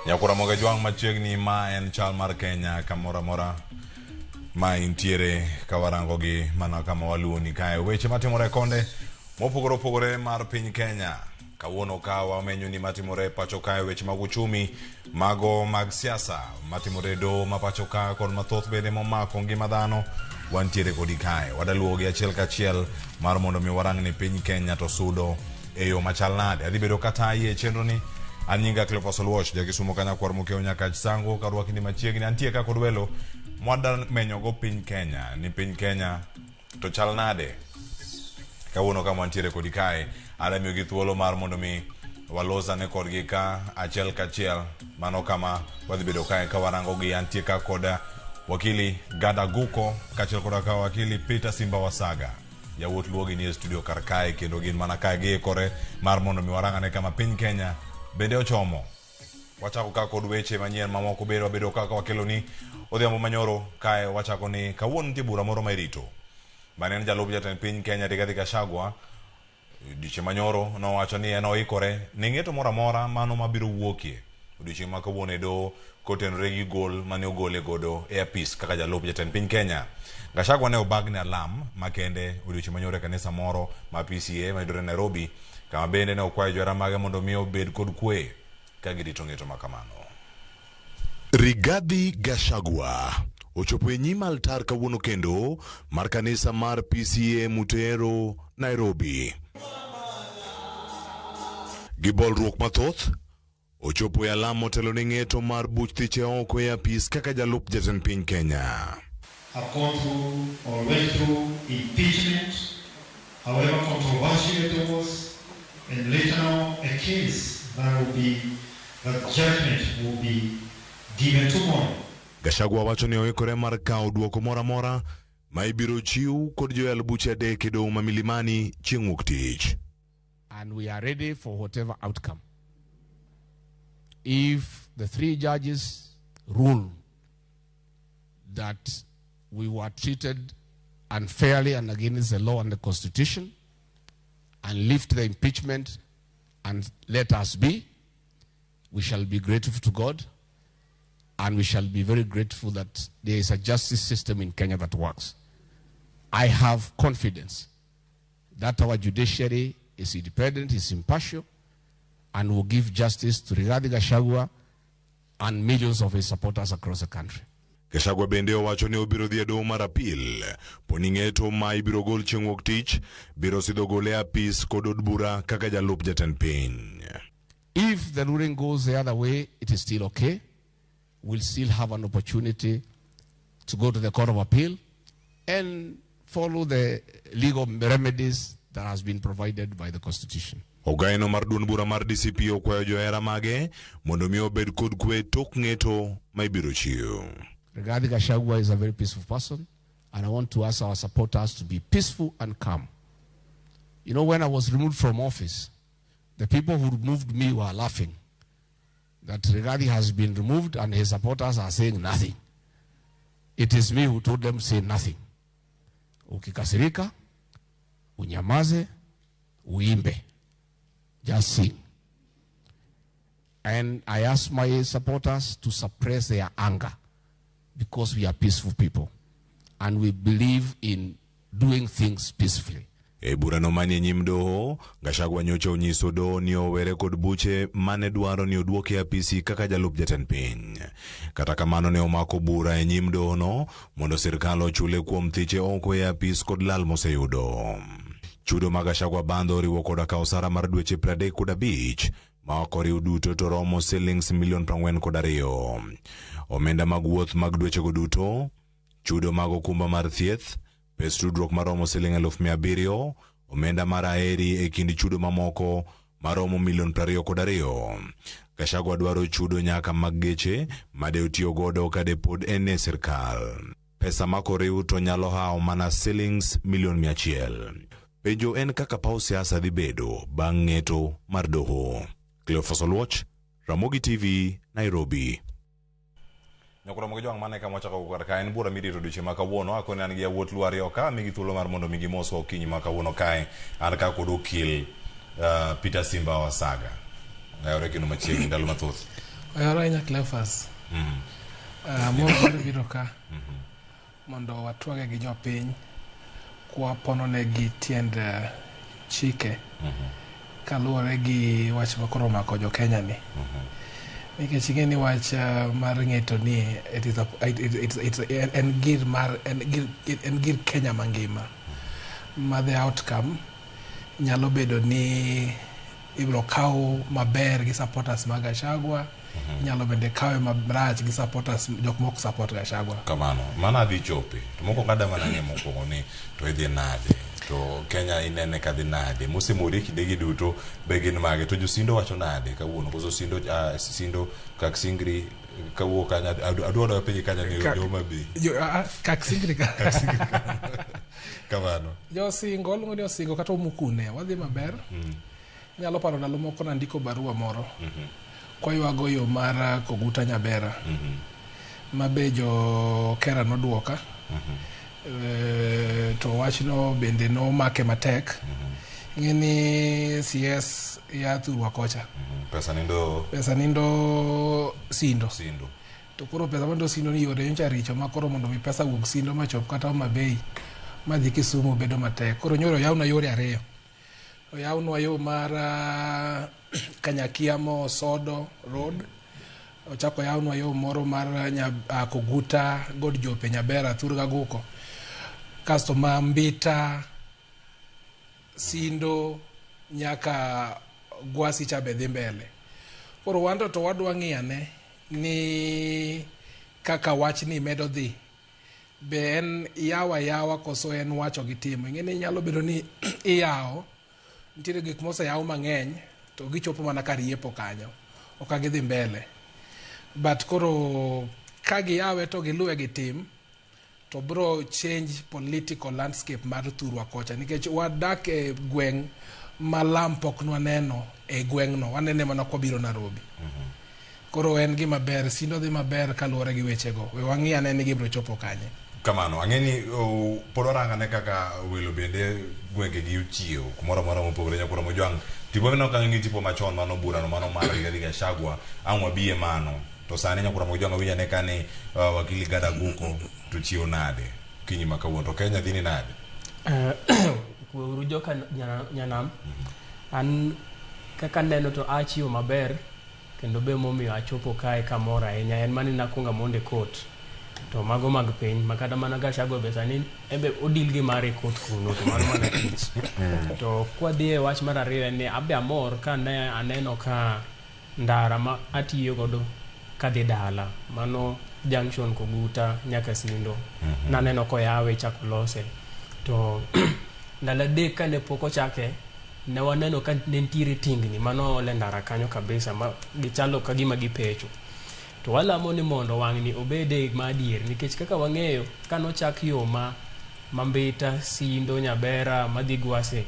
Nyakura moga jwang' machiegni ma en chal mar Kenya kamoro amora ma intiere ka warango gi mana kama waluwoni kae weche matimore konde mopogore opogore mar piny Kenya. Kawuono ka wamenyo ni matimore pacho kae weche mag uchumi, mago mag siasa matimore e doho ma pacho ka kod mathoth bende momako ngima dhano wantiere kodi kae. Wadaluwo gi achiel kachiel mar mondo mi warang ni piny Kenya to sudo e yo machal nade. Adhi bedo katayi e chenro ni. An nyinga Cleophas Oluoch, jakisumo kanyakwar mokiewo nyakach sango karwaki ni machiegni. Antie ka kod welo mwada menyogo piny Kenya ni piny Kenya to chal nade kawuono kama wantiere kodi kae adwa miyogi thuolo mar mondo mi walosane kodgi ka achiel kachiel mano kama wadhi bedo kae ka warango gi antie ka kod wakili Gada Guko kaachiel koda ka wakili Peter Simba Wasaga yawuot Luo gi nie studio kar kae kendo gin mana kae giikore mar mondo mi warang'ane kama piny Kenya bende ochomo wachako ka kod weche manyien mamoko bende wabedo kaka wakeloni odhiambo manyoro kae wachako ni kawuono nitie bura moro ma irito mane en jalup jatend piny Kenya Rigathi Gachagua odiochieng' manyoro nowacho ni en oikore ne ng'eto moro amora mano mabiro wuokie odiochieng' ma kawuono e doho kotenore gi gol mane ogole godo e apis kaka jalup jatend piny Kenya. Gachagua ne obagne alam makende odiochieng' manyoro e kanisa moro ma PCEA mayudore Nairobi kama bende ne okwayo johera mage mondo mi obed kod kwe ka girito ng'eto ma kamano. Rigathi Gachagua ochopo e nyim altar kawuono kendo mar kanisa mar PCEA Mutero, Nairobi. Gi bolruok mathoth, ochopo e alam motelo ne ng'eto mar buch thiche oko e apis kaka jalup jatend piny Kenya. Have gone through or went through impeachment, however controversial it was, and later now a case that will be, that judgment will be given tomorrow. Gachagua wacho ni oikore mar kawo duoko moro amora ma ibiro chiw kod joyal buche adek e doho ma Milimani chieng' wuok tich. And we are ready for whatever outcome. If the three judges rule that we were treated unfairly and against the law and the constitution and lift the impeachment and let us be, we shall be grateful to God and we shall be very grateful that there is a justice system in Kenya that works. I have confidence that our judiciary is independent, is impartial, and will give justice to Rigathi Gachagua and millions of his supporters across the country. Gachagua bende owacho ni obiro dhi e doho mar apil poni ng'eto ma ibiro gol chieng' wuok tich biro sidho gole e apis kod od bura kaka jalup jatend piny. If the ruling goes the other way, it is still okay. We'll still have an opportunity to go to the Court of Appeal and follow the legal remedies that has been provided by the Constitution. Ogaino mar duond bura mar DCP okwayo johera mage mondo mi obed kod kwe tok ng'eto ma ibiro chiw. Rigathi Gachagua is a very peaceful person, and I want to ask our supporters to be peaceful and calm. When I was removed from office, the people who removed me were laughing that Rigathi has been removed and his supporters are saying nothing. It is me who told them say nothing. Ukikasirika, unyamaze, uimbe. Just sing. And I ask my supporters to suppress their anger because we are peaceful people and we believe in doing things peacefully. E burano manie nyim doho, Gachagua nyocha onyiso doho ni owere kod buche mane dwaro ni oduoke e apisi kaka jalup jatend piny. Kata kamano ne omako bura e nyim dohono mondo sirkal ochule kuom thiche oko e apis kod lal moseyudo. Chudo mag Gachagua bandho oriwo koda ka osara mar dweche 35 ma ok oriw duto to romo silings milion 42. Omenda mag wuoth mag dwechego duto, chudo mag okumba mar thieth, pes tudruok maromo siling 700,000, omenda mar aheri e kind chudo mamoko maromo milion 22. Gachagua dwaro chudo nyaka mag geche made otiyo godo kade pod en e sirkal. Pesa ma koriw to nyalo hawo mana silings milion 100. Penjo en kaka paw siasa dhi bedo bang' ng'eto mar doho. Cleophas Oluoch, Ramogi TV, Nairobi. Nyakura mogi jwang' mane kama wachako kar ka en bura mirito odiochieng' ma kawuono akoni an gi yawuot Luo ariyo ka migi thuolo mar mondo mi gimoswa okinyi ma kawuono kae an ka kod okil Peter Simba Wasaga ayore kendo machiegni ndalo mathoth. Oyawore ahinya Cleophas. Amor mar biro ka mondo watwage gi jopiny kwapono negi tiend chike kaluwore gi wach ma koro omako jo Kenya ni. Nikech ing'e ni wach mar ng'eto ni it is a, it, it, it's, it's, en gir mar en gir Kenya mangima ma the outcome nyalo bedo ni ibiro kaw maber gi supporters mag Gachagua, inyalo bende kawe marach gi supporters jok mok support Gachagua. Kamano, mano adhi chope. To mokwongo adwa mana ng'e mokwongo ni to idhi nade? To Kenya inene ka dhi nade? Mosemori e kindegi duto be gin mage? To josindo wacho nade kawuono? Koso sindo, sindo kak singri kawuok kanyo adwa dwa penji kanyo ni jo Homa Bay. Jo, kak singri ka. Kamano. Jo singo, waluongo ni osingo kata omukune, wadhi maber. Inyalo paro ndalo moko nandiko barua moro. Kwaywago yo mar Koguta Nyabera. Ma be jo Kera noduoka. To wachno bende nomake matek. Ing'e ni CS ya thurwa kocha. Pesa nindo Pesa nindo Sindo. Sindo. To koro pesa manindo Sindo ni yore nyocha richo ma koro mondo mi pesa wuog Sindo machop kata Homa Bay madhi Kisumu bedo matek. Koro nyoro oyawnwa yore ariyo. Oyawnwa yo mar Kanyakiamo Sodo Road. Ochako oyawnwa yo moro mar Koguta God Jope Nyabera Thurga Guko. Kasto ma Mbita Sindo nyaka Gwasi cha be dhi mbele. Koro wanto to wadwa ng'iyane ni kaka wachni medo dhi be en yawa yawa koso en wacho gi timo. Ing'e ni nyalo bedo ni iyawo, nitiere gik moseyaw mang'eny to gichopo mana kar yepo kanyo, ok gidhi mbele. But koro ka giyawe to giluwe gi tim, to bro change political landscape mar thurwa kocha nikech wadak e gweng' ma lam pok nwaneno e gweng'no, wanene mana kwabiro Nairobi. Koro en gima ber, Sindo dhi maber kaluwore gi wechego. We wang'i ane ni gibiro chopo kanye. Kamano, ang'e ni pod warangane kaka welo bende gwenge gi ochiew kumoro amora mopogore nyakura Mojwang'. Tipo mineno kanyo gi tipo machon mano burano mano mar Rigathi Gachagua ang' wabiye mano. To sani nyakura Mojwang' awinjo ane ka ni wakili Gada Aguko to chiew nade kinyi ma kawuono to Kenya dhi ni nade? Kweuru joka nyanam. An kaka neno to achiewo maber kendo be momiyo achopo kae kamor ahinya en mani nakwongo amondo e court to mago mag piny ma kata mana Gachagua be sani en be odil gi mare e court kuno to mano mana tich. To kwadhi e wach mar ariyo en ni abe amor ka ne aneno ka ndara ma atiyo godo kadhi dala mano junction Koguta nyaka Sindo naneno koyawe ichako lose to ndalo adek kane pok ochake ne waneno ka ne nitiere tingni manool e ndara kanyo kabisa ma gichalo ka gima gipecho to walamo ni mondo wang'ni obede ma adier nikech kaka wang'eyo kanochak yo ma Mbita, Sindo, Nyabera madhi Gwase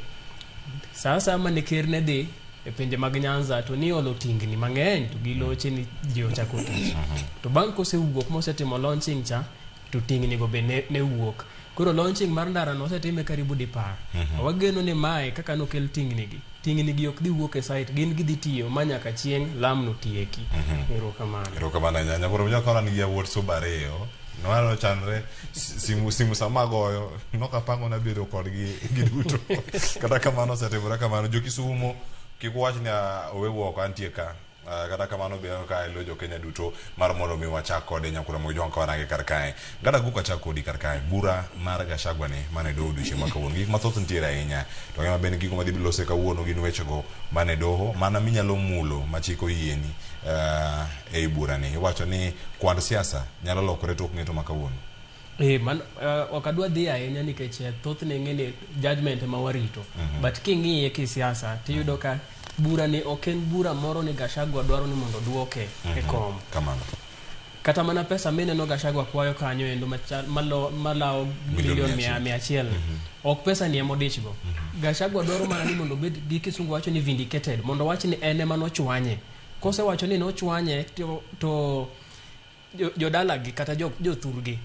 sa asaya mane ker ne dhi e pinje mag Nyanza to niolo tingni mang'eny to gi loche ni ji ochako tich to bang' kosewuok mosetimo launching cha to tingni go be ne wuok koro launching mar ndara no osetime karibu dipar wageno ni mae kaka nokel tingni gi tingni gi ok dhi wuok e site gin gidhi tiyo ma nyaka chieng' lam no tieki. Erokamano. Erokamano ahinya. Nyakura Mojwang' koro an gi yawuot suba ariyo. Nwalo chandre simu sama agoyo nokapango nabedo kodgi giduto. Kata kamano osetimore kamano. Jo Kisumo kik uwach ni owewu oko antie ka. Kata kamano be ka elo jo Kenya duto mar mondo mi wachak kode Nyakura Mojwang' ka warange kar kae. Gada Guko achak kodi kar kae. Bura mar Gachagua ni mane doho odiochieng' ma kawuono. Gik mathoth nitiere ahinya. To ng'ema bende gigo madhi lose kawuono gin wechego mane doho mana minyalo mulo ma chik oyieni ei bura ni. Iwacho ni kwand siasa nyalo lokore tok ng'eto ma kawuono. Man, ok adwa dhi ahinya nikech thothne ing'e ni judgment ema warito. But king'iye kisiasa tiyudo ka bura ni ok en bura moro ni Gachagua dwaro ni mondo oduoke e kom. Kamano. Kata mana pesa mineno Gachagua kwayo kanyo endo malawo milion 100. Ok pesa ni ema odichgo. Gachagua dwaro mana ni mondo obed gi kisungu wacho ni vindicated, mondo wach ni en ema nochwanye. Kosewacho ni nochwanye to jodalagi kata jothurgi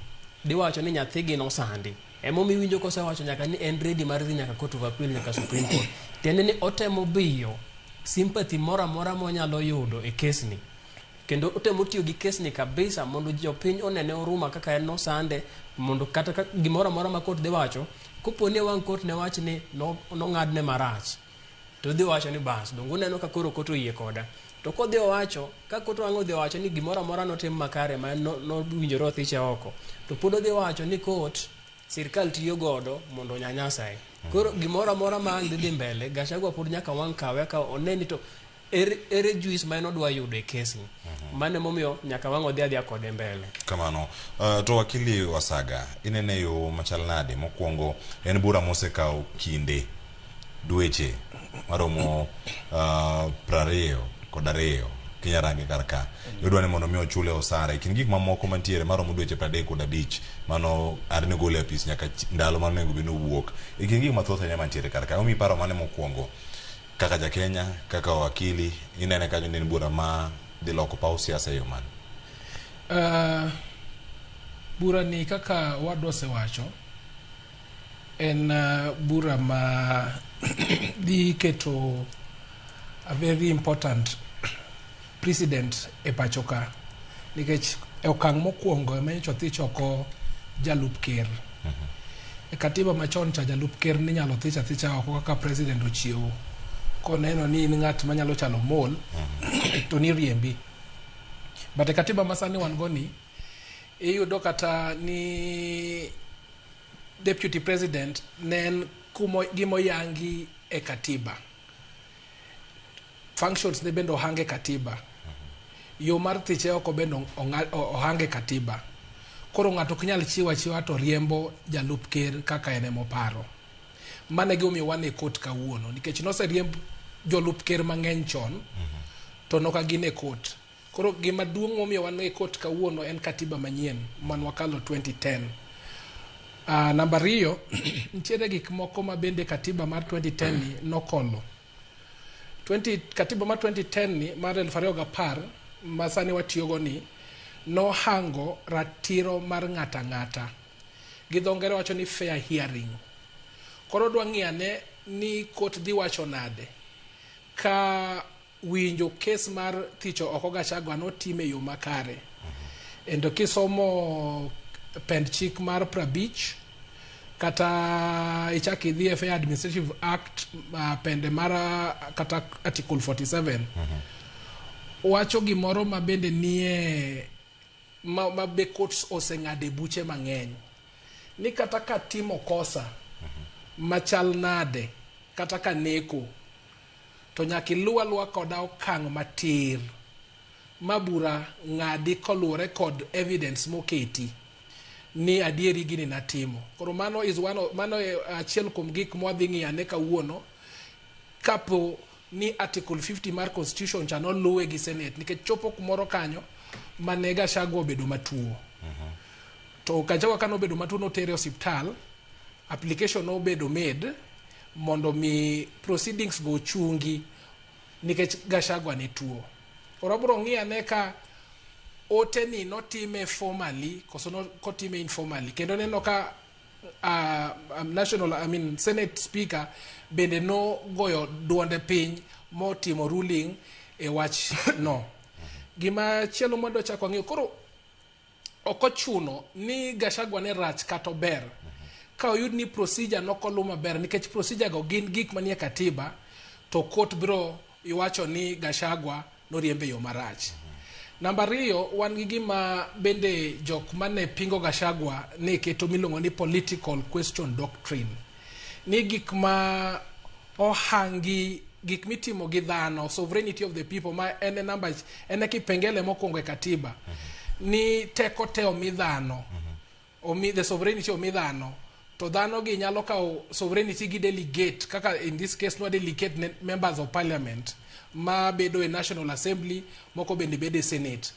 diwacho ni nyathigi nosandi. Emomiyo iwinjo kosewacho nyaka ni en ready mar dhi nyaka Court of Appeal nyaka Supreme Court. Tiende ni otemo biyo sympathy moro amora monyalo yudo e kes ni. Kendo otemo tiyo gi kes ni kabisa mondo jopiny onene oruma kaka en nosande, mondo kata ka gimoro amora ma court dhi wacho, kopo ni wang' court ne wach ni nong'adne marach, to odhi wacho ni bas, donge uneno ka koro court oyie koda. To kodhi owacho, ka court wang' odhi owacho ni gimoro amora notim makare ma nowinjore othiche oko, to pod odhi wacho ni court sirkal tiyo godo mondo onyanyasae. Koro gimoro amora ma ang' dhi dhi mbele, Gachagua pod nyaka wang' kawe ka one ni to ere juice ma en odwa yudo e kes ni. Mano emomiyo nyaka wang' odhi adhiya kode mbele. Kamano. To wakili Wasaga, inene yo machal nade? Mokwongo, en bura mosekawo kinde dweche maromo 22 kinyarange kar ka. Idwa ni mondo mi ochule osara. E kind gik mamoko mantiere maromo dweche 35 mano arne gole e apis nyaka ndalo mano onego bed ni owuok. E kind gik mathoth ahinya mantiere kar ka. Omiyi paro mane mokwongo kaka ja Kenya, kaka wakili, inene kanyo ni en bura ma dhi loko paw siasa e yo mane? Bura ni kaka wadwa osewacho en bura ma dhi keto a very important precedent e pacho ka, nikech e okang' mokwongo ema nyocha othich oko jalup ker. E katiba machon cha jalup ker ninyalo thich athicha oko kaka president ochiewo koneno ni in ng'at manyalo chalo mol to niriembi. But e katiba masani wan go ni iyudo kata ni deputy president ne en gimoyangi e katiba. Functions ne bende ohang e katiba. Yo mar thiche oko bende ohang e katiba. Koro ng'ato ok nyal chiwo achiwa to riembo jalup ker kaka en emoparo. Mano e gimomiyo wan e court kawuono, nikech noseriemb jolup ker mang'eny chon to noka gin e court. Koro gima duong' momiyo wan e court kawuono en katiba manyien man wakalo 2010. Namba ariyo, nitiere gik moko ma bende katiba mar 2010 ni nokolo. 20, katiba mar 2010 ni mar 2010 ma sani watiyogo ni nohango ratiro mar ng'ata ng'ata. Gi dho ngere wacho ni fair hearing. Koro dwa ng'iyane ni court dhi wacho nade ka winjo kes mar thicho oko Gachagua notim e yo makare. Endo kisomo pend chik mar 50 kata ichak idhi e Administrative Act pende mar kata article 47 wacho gimoro ma bende nie ma be courts oseng'ade buche mang'eny ni kata ka timo kosa machal nade kata ka neko to nyaka iluw aluwa koda okang' matir ma bura ng'adi koluwore kod evidence moketi ni adieri gini natimo. Koro mano is one of, mano e achiel kuom gik mwadhi ng'iyo ane kawuono kapo ni article 50 mar constitution cha noluwe gi senate, nikech chopo kumoro kanyo mane Gachagua obedo matuo. To Gachagua kane obedo matuo notere e osiptal, application nobedo made mondo mi proceedings go ochungi nikech Gachagua ne tuo. Koro abiro ng'iyo ane ka ote ni notime formally koso kotime informally, kendo neno ka national, I mean, Senate Speaker bende nogoyo duonde piny motimo ruling e wach no. Gima chielo mwadwa chako ng'iyo koro ok ochuno ni Gachagua ne rach kata ober. Ka oyud ni procedure nokoluw maber, nikech procedure go gin gik manie katiba, to court biro iwacho ni Gachagua noriembe yo marach. Namba ariyo, wan gi gima bende jok mane pingo Gachagua ne keto miluongo ni political question doctrine. Ni gik ma ohangi, gik mitimo gi dhano, sovereignty of the people, ma en e namba, en e kipengele mokwongo e katiba. Ni teko te omi dhano. Omi, the sovereignty omi dhano. To dhano gi nyalo kawo sovereignty gi delegate, kaka in this case nwa delegate ne members of parliament ma bedo e National Assembly, moko bende bedo e Senate.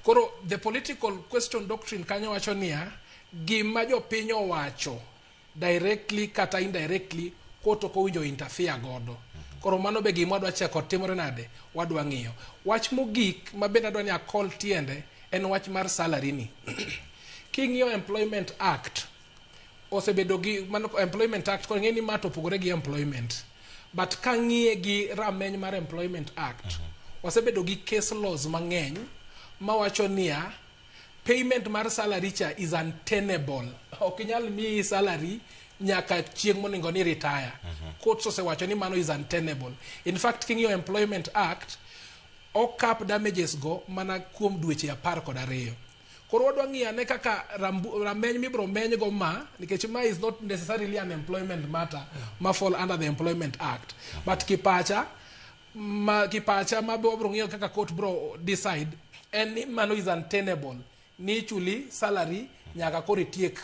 Koro the political question doctrine kanyo wacho niya, gima jopiny owacho directly kata indirectly court ok owinjo interfere godo. Koro mano be gima wadwa chako timore nade, wadwa ng'iyo. Wach mogik ma bende adwa ni akol tiende en wach mar salary ni. King'iyo Employment Act, osebedo gi mano Employment Act, koro ing'e ni ma to opogore gi employment. But kang'iye gi rameny mar Employment Act, Wasebedo gi case laws mang'eny mawacho niya, payment mar salary cha is untenable. Ok inyal miyi salary nyaka chieng' monego ni retire. Courts osewacho ni mano is untenable. In fact, king'iyo Employment Act, okap damages go mana kuom dweche 12. Koro wadwa ng'iyo ane kaka rameny mibiro meny go ma, nikech ma is not necessarily an employment matter ma fall under the Employment Act. But kipacha ma be wabiro ng'iyo kaka court bro decide en ni mano is untenable ni ichuli salary nyaka koro itiek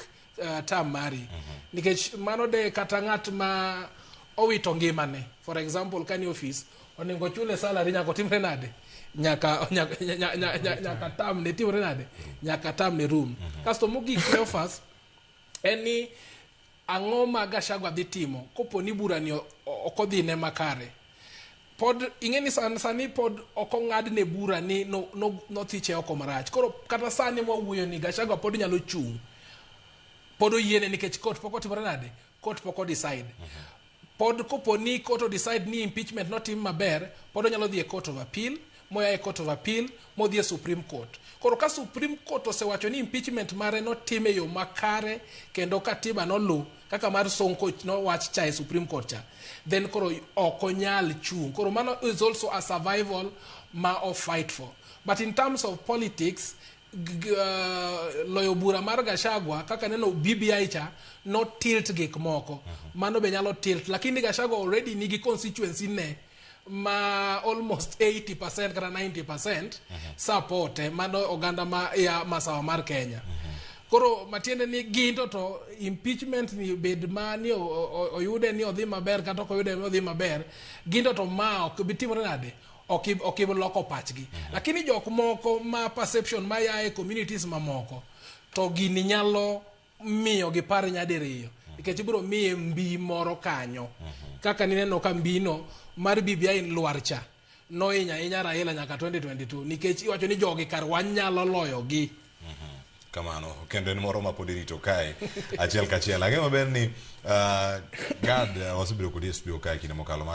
term mari, nikech mano de kata ng'at ma owito ngimane, for example, kani office onego chule salary nyaka otimre nade, nyaka term ne timre nade, nyaka term ne rum. Kasto mogik, Cleophas, en ni ang'o ma Gachagua dhi timo kopo ni burani ok odhine makare? Pod ing'e ni sani pod ok ong'adne bura ni nothiche oko marach. Koro kata sani mwawuoyo ni Gachagua pod nyalo chung', pod oyiene, nikech court pok otimore nade, court pok o decide. Pod kopo ni court o decide ni impeachment notim maber, pod onyalo dhi e Court of Appeal, moya e Court of Appeal modhi e Supreme Court. Koro ka Supreme Court osewacho ni impeachment mare notim e yo makare kendo katiba nolu kaka mar Sonko nowach cha e Supreme Court cha, then koro ok onyal chung'. Koro mano is also a survival ma o fight for. But in terms of politics, loyo bura mar Gachagua kaka neno BBI cha no tilt gik moko, mano be nyalo tilt, lakini Gachagua already nigi constituency ne ma almost 80% kata 90% support mano oganda ma ya masawa mar Kenya. Koro matiende ni ginto to impeachment ni bed ma ni oyude ni odhi maber kata ok oyude ni odhi maber, ginto to ma ok bi timore nade, ok ibi loko pachgi. Lakini jok moko ma perception ma ya e communities mamoko to gini nyalo miyo gipar nyadiriyo, nikech ibiro miye mbi moro kanyo kaka nineno ka mbino mar BBI lwar cha nohinyo ahinya Raila nyaka 2022, nikech iwacho ni jogi kar wanyalo loyogi. Kamano kendo en moro ma pod irito kae achiel kachiel. Ang'eyo maber ni Gad wasebedo kodi e studio kae kinde mokalo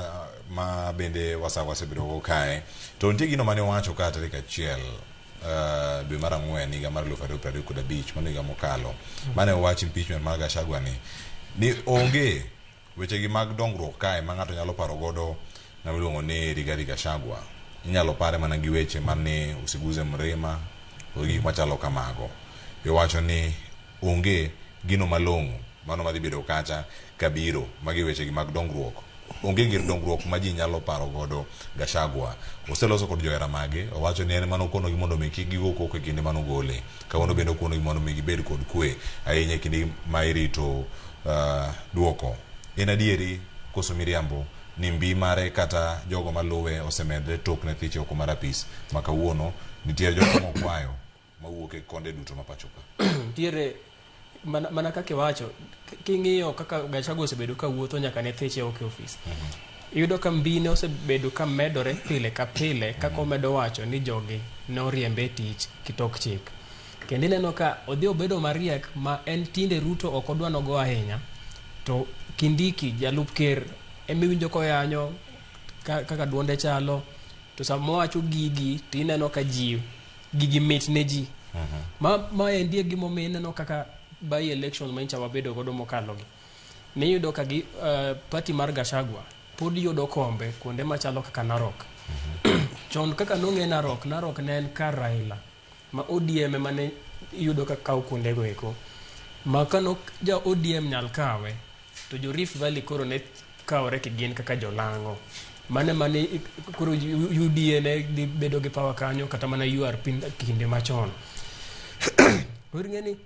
ma bende wasebedo go kae, to nitie gino mane owacho ka tarik 1 dwe mar ang'wen higa mar 2025, mano higa mokalo, mane owach impeachment mar Gachagua ni onge wechegi mag dongruok kae ma ng'ato nyalo paro godo ng'ama iluongo ni Rigathi Gachagua, inyalo pare mana gi weche mane usiguze mrima kod gik machalo kamago. Iwacho ni onge gino malong'o mano madhi bedo kacha kabiro magi wechegi mag dongruok, onge gir dongruok ma ji nyalo paro godo. Gachagua oseloso kod johera mage, owacho ni en mano okonogi mondo mi kik gigo koko e kinde manogole kawuono, bende okonogi mondo mi gibed kod kwe ahinya e kinde ma irito duoko. En adieri koso miriambo ni mbi mare kata jogo maluwe osemedre tok ne thiche oko mar apis ma kawuono nitie jogo mokwayo mawuok e konde duto ma pacho ka? Nitiere mana kaka iwacho, king'iyo kaka Gachagua osebedo ka wuotho nyaka ne thiche oko e ofis, iyudo ka mbine osebedo ka medore pile ka pile kaka omedo wacho ni jogi ne oriembe e tich kitok chik. Kendo ineno ka odhi obedo mariek ma en tinde Ruto ok odwa nogo ahinya, to Kindiki jalup ker emiwinjo koyanyo kaka duonde chalo, to sama owacho gigi tineno ka ji gigi mit ne ji. Ma maendi e gimomiyo ineno kaka by election manyicha wabedo godo mokalo gi niyudo ka gi party mar Gachagua pod yudo kombe kuonde machalo kaka Narok. Chon kaka nong'e Narok, Narok ne en kar Raila ma ODM ema ne iyudo ka kawo kuondego eko ma kano ja ODM nyal kawe to jo Rift Valley koro ne kawore kigin kaka jolang'o mane mane koro UDA ne dhi bedo gi power kanyo kata mana URP kinde machon. Koro ing'e ni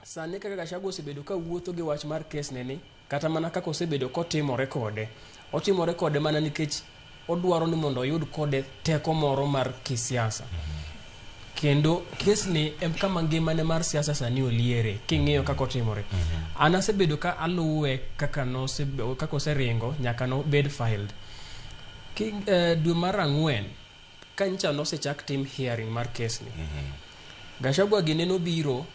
sani kaka Gachagua osebedo ka wuotho gi wach mar kes ne ni, kata mana kaka osebedo kotimore kode, otimore kode mana nikech odwaro ni mondo oyud kode teko moro mar kisiasa. Kendo kes ni em kama ngimane mar siasa sani oliere. King'iyo kaka otimore, an asebedo ka aluwe kaka kaka oseringo nyaka nobed filed. Dwe mar ang'wen ka nyicha nosechak tim hearing mar kes ni, Gachagua gine nobiro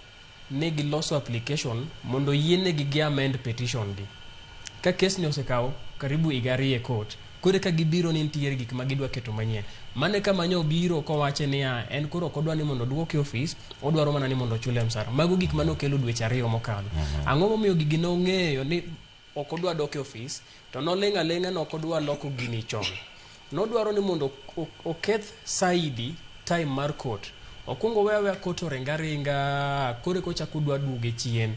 ne giloso application mondo yienegi gi amend petition gi ka kes ni osekawo karibu higa 2 e court. Koro eka gibiro ni nitiere gik ma gidwa keto manyien. Mano e kama nyo obiro kowache niya en koro ok odwa ni mondo oduoke e ofis, odwaro mana ni mondo ochule msara. Mago gik mane okelo dweche ariyo mokalo. Ang'o momiyo gigi nong'eyo ni ok odwa dok e ofis to noling' aling'a ni ok odwa loko gini chon. Nodwaro ni mondo oketh saidi time mar court. Okwongo owe aweya court oring aringa koro eka ochako odwa duoge chien.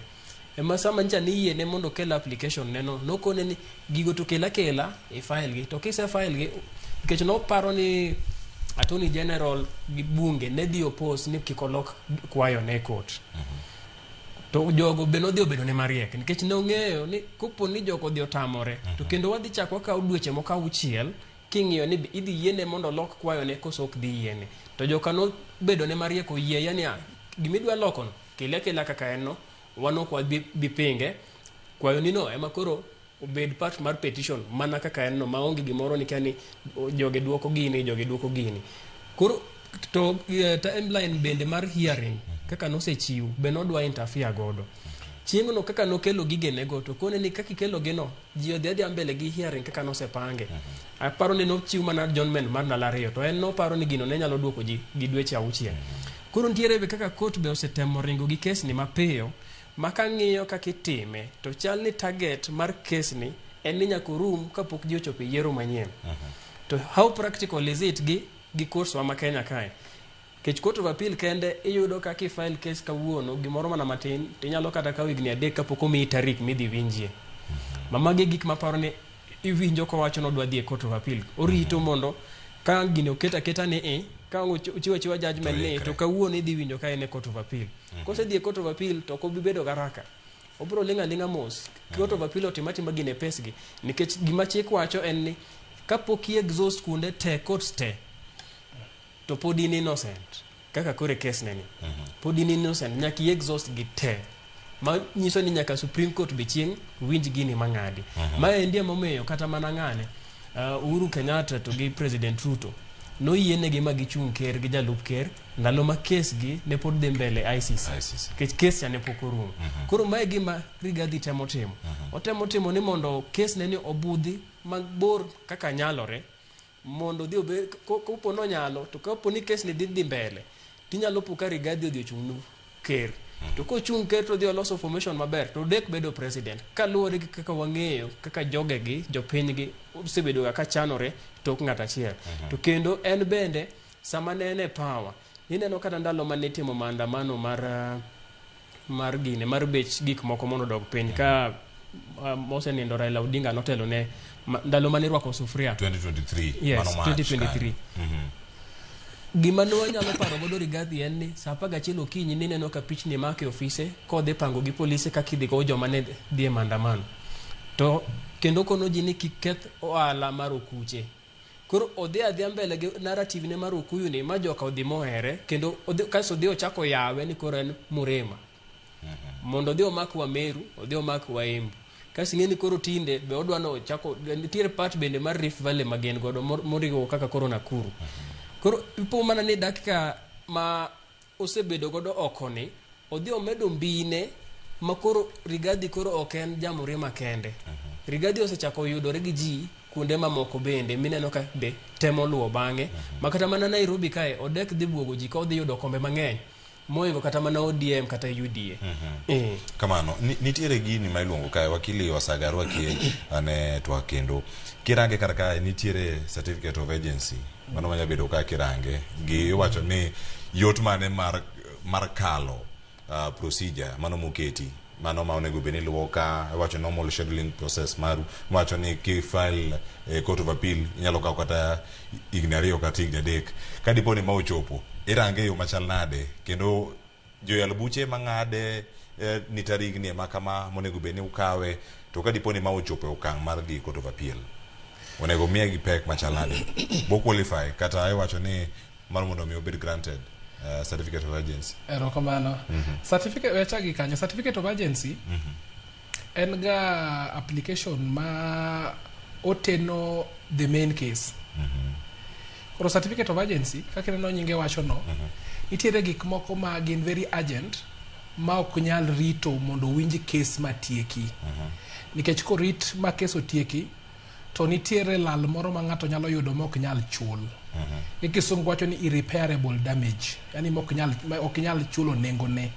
Ema sama nyicha niyiene mondo okel application ne no, nokone ni gigo to kel akela i file gi. To kise file gi, nikech noparo ni Attorney General gi bunge ne dhi oppose ni kik olok kwayo ne e court. To jogo be nodhi obedo ne mariek nikech nong'eyo ni kopo ni jogo odhi otamore to kendo wadhi chak wakawo dweche moko auchiel king'iyo ni be idhi yiene mondo olok kwayone koso ok dhi yiene. To joka nobedo ne mariek oyie yani ah, gimidwa lokono kele akela kaka en no wan ok wadhi bi pinge kwayoni no ema koro obed part mar petition mana kaka en no maonge gimoro ni kia ni jogi duoko gini jogi duoko gini koro to timeline bende mar hearing kaka nosechiw be nodwa interfere godo chieng'no kaka nokelo gigenego to kone ni kaka ikelo gino ji odhi adhiya mbele gi hearing kaka nosepange aparo ni nochiw mana adjournment mar ndalo ariyo to en noparo ni gino ne nyalo duoko ji gi dweche auchiel koro nitiere be kaka court be osetemo ringo gi kesni mapiyo ma kang'iyo kaka itime to chal ni target mar kesni en ni nyaka orum kapok ji ochopo e yiero manyien to how practical is it gi gi courts wa ma Kenya kae Nikech Court of Appeal kende iyudo ka kifile case kawuono gimoro mana matin tinyalo kata kawo higni adek kapok omiyi tarik midhi winjie. Ma magi e gik maparo ni iwinjo kowacho ni odwa dhi e Court of Appeal. Orito mondo ka gini oket aketa ni i ka ang' ochiwo achiwa judgment ni to kawuono idhi winjo ka en e Court of Appeal. Kosedhi e Court of Appeal to ok obi bedo garaka. Obiro ling' aling'a mos. Court of Appeal otim atima gini e pesgi. Nikech gima chik wacho en ni kapok i exhaust kuonde te courts te to pod in innocent kaka koro e case ne ni pod in innocent nyaka i exhaust gi te ma nyiso ni nyaka Supreme Court be chieng' winj gini mang'adi ma endi emomiyo kata mana ng'ane Uhuru Kenyatta to gi President Ruto noyienegi ma gichung' ker gi jalup ker ndalo ma case gi ne pod dhi mbele ICC ICC. nikech case cha ne pok orumo koro mae gima Rigathi temo timo otemo timo ni mondo case ne ni obudhi mabor kaka nyalore mondo odhi obed kopo nonyalo to kapo ni kes ni dhi dhi mbele tinyalo po ka Rigathi odhi ochung' ker to kochung' ker to odhi oloso formation maber to odek bedo president kaluwore gi kaka wang'eyo kaka jogegi jopinygi osebedo ga ka chanore tok ng'at achiel to kendo en bende sama ne en e power ineno kata ndalo mane itimo maandamano mar mar gine mar bech gik moko mondo odog piny ka mosenindo Raila Odinga notelo ne ndalo mane irwako sufuria 2023 yes, mano March 2023 kanyo. Mhm. Gima ne wanyalo paro godo Rigathi en ni saa 11 okinyi nineno ka pichni make e ofise kodhi pango gi polise kaka idhi gow joma ne dhi e maandamano. To kendo kono ji ni kik keth ohala mar okuche. Koro odhi adhiya mbele gi narrative ne mar okuyu ni ma joka odhi mohere kendo odhi, kasto odhi ochako yawe ni koro en Murima. Mondo odhi omak wa Meru, odhi omak wa Embu. Kasto ing'e ni koro tinde be odwa no ochako nitiere part bende mar Rift Valley ma gin godo moriwo kaka koro Nakuru. Koro ipo mana ni dakika ma osebedo godo oko ni odhi omedo mbine ma koro Rigathi koro ok en jamurima kende. Rigathi osechako yudore gi ji kuonde mamoko bende mineno ka be temo luwo bang'e ma kata mana Nairobi kae odek dhi buogo ji ka odhi yudo kombe mang'eny moingo kata mana ODM kata UDA. Eh. Kamano, nitiere gini ma iluongo kae, wakili Wasaga arwaki ane twak kendo. Kirange kar kae nitiere certificate of agency. Mano manya bedo ka kirange. Gi iwacho ni yot mane mar mar kalo procedure mano moketi mano ma onego bed ni iluwo ka iwacho normal scheduling process maru iwacho ni ki file e court of appeal inyalo kawo kata higni ariyo kata higni adek ka dipo ni ma ochopo irange e yo machal nade kendo joyal buche mang'ade eh, ni tarigni ema kama monego bed ni ukawe to ka dipo ni ma ochopo e okang' mar dhi court of appeal onego miye gi pek machal nade bo qualify kata iwacho ni mar mondo mi obed granted certificate of urgency. Erokamano. Certificate we achak gi kanyo. Certificate of urgency en ga application ma oteno the main case. Koro certificate of urgency kaka ineno nyinge wacho no, nitiere gik moko ma gin very urgent ma ok nyal rito mondo owinj case matieki. Nikech korit ma case otieki, to nitiere lal moro ma ng'ato nyalo yudo mok nyal chul. Gi kisungu wacho ni irreparable damage, yani mok nyal, ma ok nyal chulo nengone.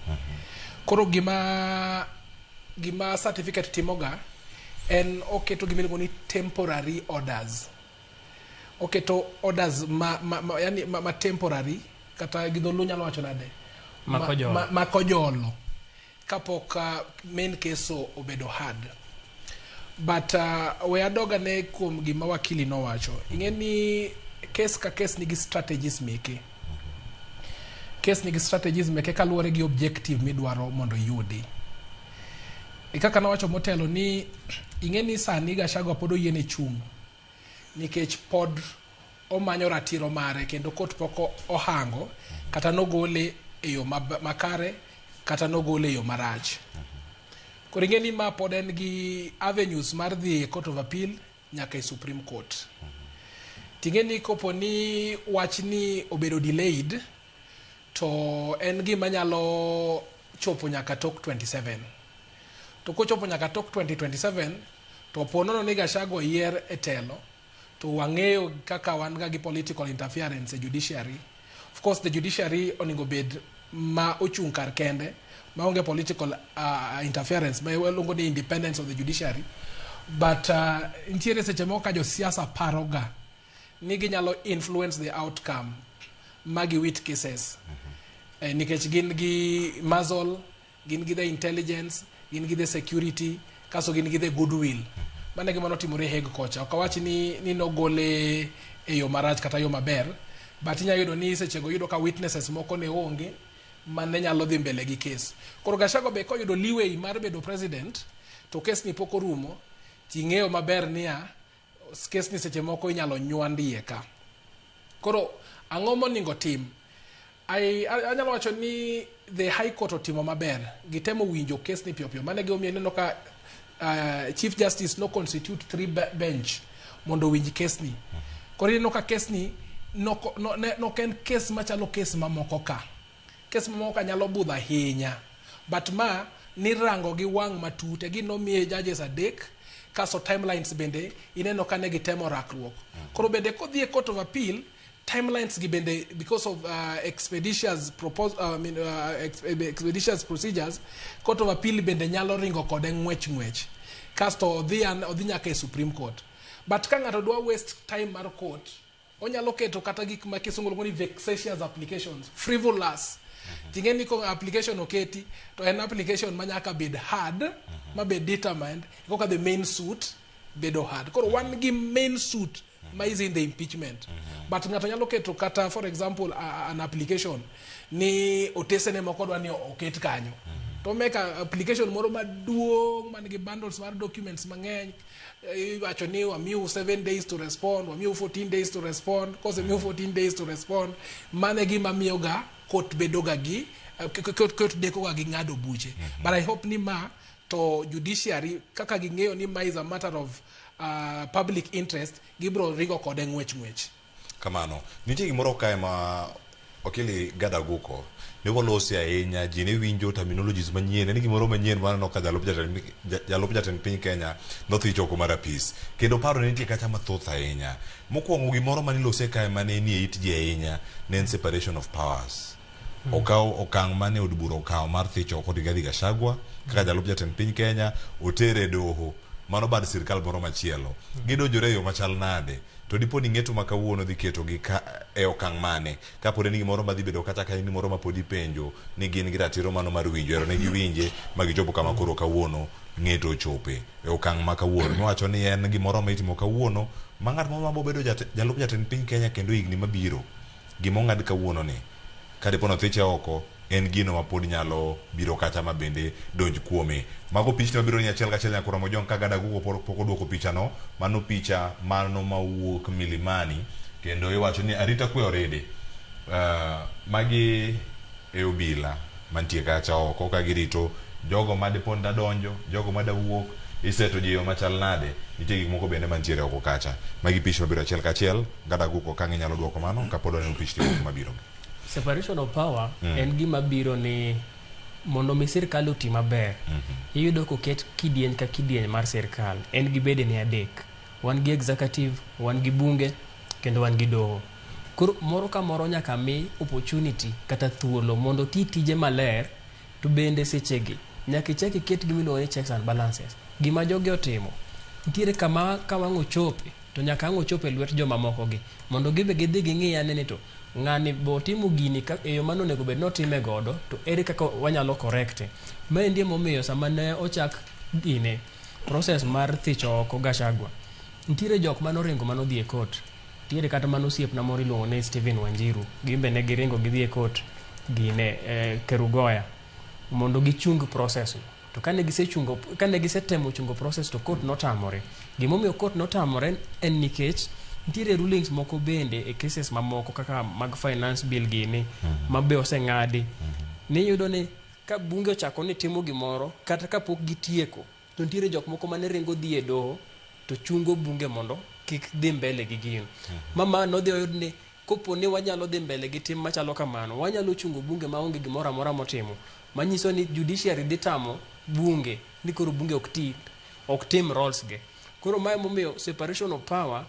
Koro gima gima certificate timoga en oketo gima iluongo ni temporary orders. Oketo orders ma, ma, ma, yani ma, ma temporary kata gi dholuo nyalo wacho nade? Makojolo. Ma, makojolo kapok main case obedo hard. But we adog ane kuom gima wakili nowacho. Ing'e ni case ka case nigi strategies meke. Case nigi strategies meke kaluwore gi objective midwaro mondo iyudi. E kaka nawacho motelo ni ing'e ni sani Gachagua pod oyiene chung' nikech pod omanyo ratiro mare kendo court pok ohango kata nogole e yo makare kata nogole e yo marach. Koro ing'e ni ma pod en gi avenues mar dhi e Court of Appeal nyaka e Supreme Court. Ting'e ni kopo ni wachni obedo delayed to en gima nyalo chopo nyaka tok 27. To kochopo nyaka tok 2027 to po nono ni Gachagua oyier e telo to wang'eyo kaka wan ga gi political interference e judiciary. Of course the judiciary onego bed ma ochung' kar kende maonge political interference ma iluongo ni independence of the judiciary. But nitiere seche moko ka josiasa paroga ni ginyalo influence the outcome ma giwit cases. Nikech gin gi muscle, gin gi the intelligence, gin gi the security, kaso gin gi the goodwill. Mano e gima notimore Hague kocha. Ok awach ni, ni nogole e yo marach kata yo maber, but inya yudo ni sechego yudo ka witnesses moko ne onge mane nyalo dhi mbele gi case. Koro Gachagua be koyudo leeway mar bedo president, to case ni pok orumo, ting'eyo maber niya, case ni seche moko inyalo nywand iye ka. Koro ang'o monego tim? Anyalo wacho ni the High Court otimo maber. Gitemo winjo case ni piyo piyo. Mano e gimomiyo ineno ka Chief Justice no constitute 3 bench mondo owinj case ni. Koro ineno ka case ni nok en case machalo case mamoko ka. Case mamoko ka nyalo budho ahinya. But ma nirango gi wang' matut. E ginomiye judges 3 kaso timelines bende ineno ka ne gitemo rakruok. Koro bende kodhi e Court of Appeal, timelines gi bende because of expeditious propose, I mean, expeditious procedures, Court of Appeal bende nyalo ringo kode ng'wech ng'wech. Kasto odhi nyaka e Supreme Court. But ka ng'ato dwa waste time mar court, onyalo keto kata gik ma kisungu luongo ni vexatious applications, frivolous. Ting'e ni ko application oketi, to en application ma nyaka bed hard, ma bed determined, koka the main suit bedo hard. Koro wan gi main suit ma is in the impeachment. But ng'ato nyalo keto kata for example an application ni otesene moko dwa ni oket kanyo. To make a application moro maduong' man gi bundles mar documents mang'eny. Iwacho ni wamiu 7 days to respond, wamiu 14 days to respond, kosemiu 14 days to respond, mano e gima miyo ga court bedo ga gi court deko ga gi ng'ado buche. But I hope ni ma to judiciary kaka ging'eyo ni ma is a matter of public interest, gibro ringo kode ng'wech ng'wech. Kamano. Nitie gimoro kae ma Okili Gadaguko ne walosi ahinya, ji ne winjo terminologies manyien, en gimoro manyien maneno ka jalup jatend piny Kenya nodhi choko mar apis. Kendo paro ne nitie kacha mathoth ahinya. Mokwongo gimoro mane ilose kae mane nie it ji ahinya ne en separation of powers. Okaw okang' mane od bura okawo mar thicho oko Rigathi Gachagua kaka jalup jatend piny Kenya otere e doho mano bad sirkal moro machielo. Gidonjore e yo machal nade? To dipo ni ng'eto ma kawuono dhi ketogi ka e okang' mane? Kapod en gimoro madhi bedo kata ka en gimoro ma pod ipenjo ni gin gi ratiro mano mar winjo, ero ne giwinje ma gichopo kama koro kawuono ng'eto ochope e okang' ma kawuono. Miwacho ni en gimoro ma itimo kawuono ma ng'at moro ma bedo jalup jatend piny Kenya kendo higni mabiro. Gima ong'ad kawuono ni ka dipo ni othiche oko en gino ma pod nyalo biro kacha ma bende donj kuome. Mago pichni mabiro ni achiel kachiel nyaka Ramogi Jong ka Gadagugo pok oduoko pichano. Mano picha mano mawuok Milimani kendo iwacho ni arita kwe oridi. Magi e obila mantie kacha oko ka girito jogo ma dipo ni dadonjo, jogo ma dawuok, iseto ji e yo machal nade. Nitie gik moko bende mantiere oko kacha. Magi pichni mabiro achiel kachiel. Gadaguko ka inyalo duoko mano kapod waneno pichni moko mabiro. Separation of power en gima biro ni mondo mi sirkal oti maber. Iyudo koket kidieny ka kidieny mar sirkal en gi bedene 3. Wan gi executive, wan gi bunge, kendo wan gi doho. Koro moro ka moro nyaka mi opportunity kata thuolo mondo oti tije maler to bende sechegi nyaka ichak iket gima iluongo ni checks and balances. Gima jogi otimo, nitiere kama ka wang' ochope to nyaka ang' ochop e lwet jomamoko gi mondo gibe gidhi ging'i ane ni to ng'ani be otimo gini ka, e yo mane onego bed ni otime godo to ere kaka wanyalo correct e. Maendi emomiyo sama ne ochak gine process mar thicho oko Gachagua, nitiere jok mane oringo mane odhi e court. Nitiere kata mana osiepna moro iluongo ni Stephen Wanjiru, gin be ne giringo gidhi e court gine Kerugoya mondo gichung process no. To kane gisechungo kane gisetemo chungo process to court notamore. Gimomiyo court notamore en nikech nitiere rulings moko bende e cases mamoko kaka mag finance bill gini ma be oseng'adi. Niyudo ni ka bunge ochako ni timo gimoro kata kapok gitieko to nitiere jok moko mane ringo dhi e doho to chungo bunge mondo kik dhi mbele gi gino. Ma ma nodhi oyud ni kopo ni wanyalo dhi mbele gi tim machalo kamano, wanyalo chungo bunge maonge gimoro amora motimo. Manyiso ni judiciary dhi tamo bunge ni koro bunge ok ti ok tim roles ge. Koro mae momiyo separation of power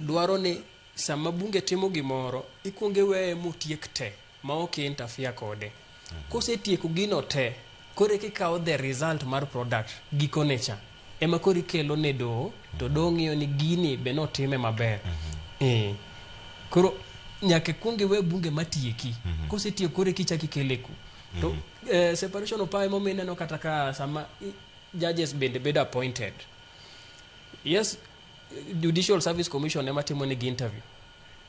dwaro ni sama bunge timo gimoro, ikuongo iweye motiek te ma ok interfere kode. Kosetieko gino te, koro eka ikawo the result mar product gikone cha. Ema koro ikelo ne doho, to doho ng'iyo ni gini be notime maber. Eh. Koro nyaka ikuong iwe bunge matieki. Kosetieko koro eka ichak ikele ku. To separation of power emomiyo ineno kata ka sama judges bende bedo appointed. Yes, Judicial Service Commission ema timo negi interview.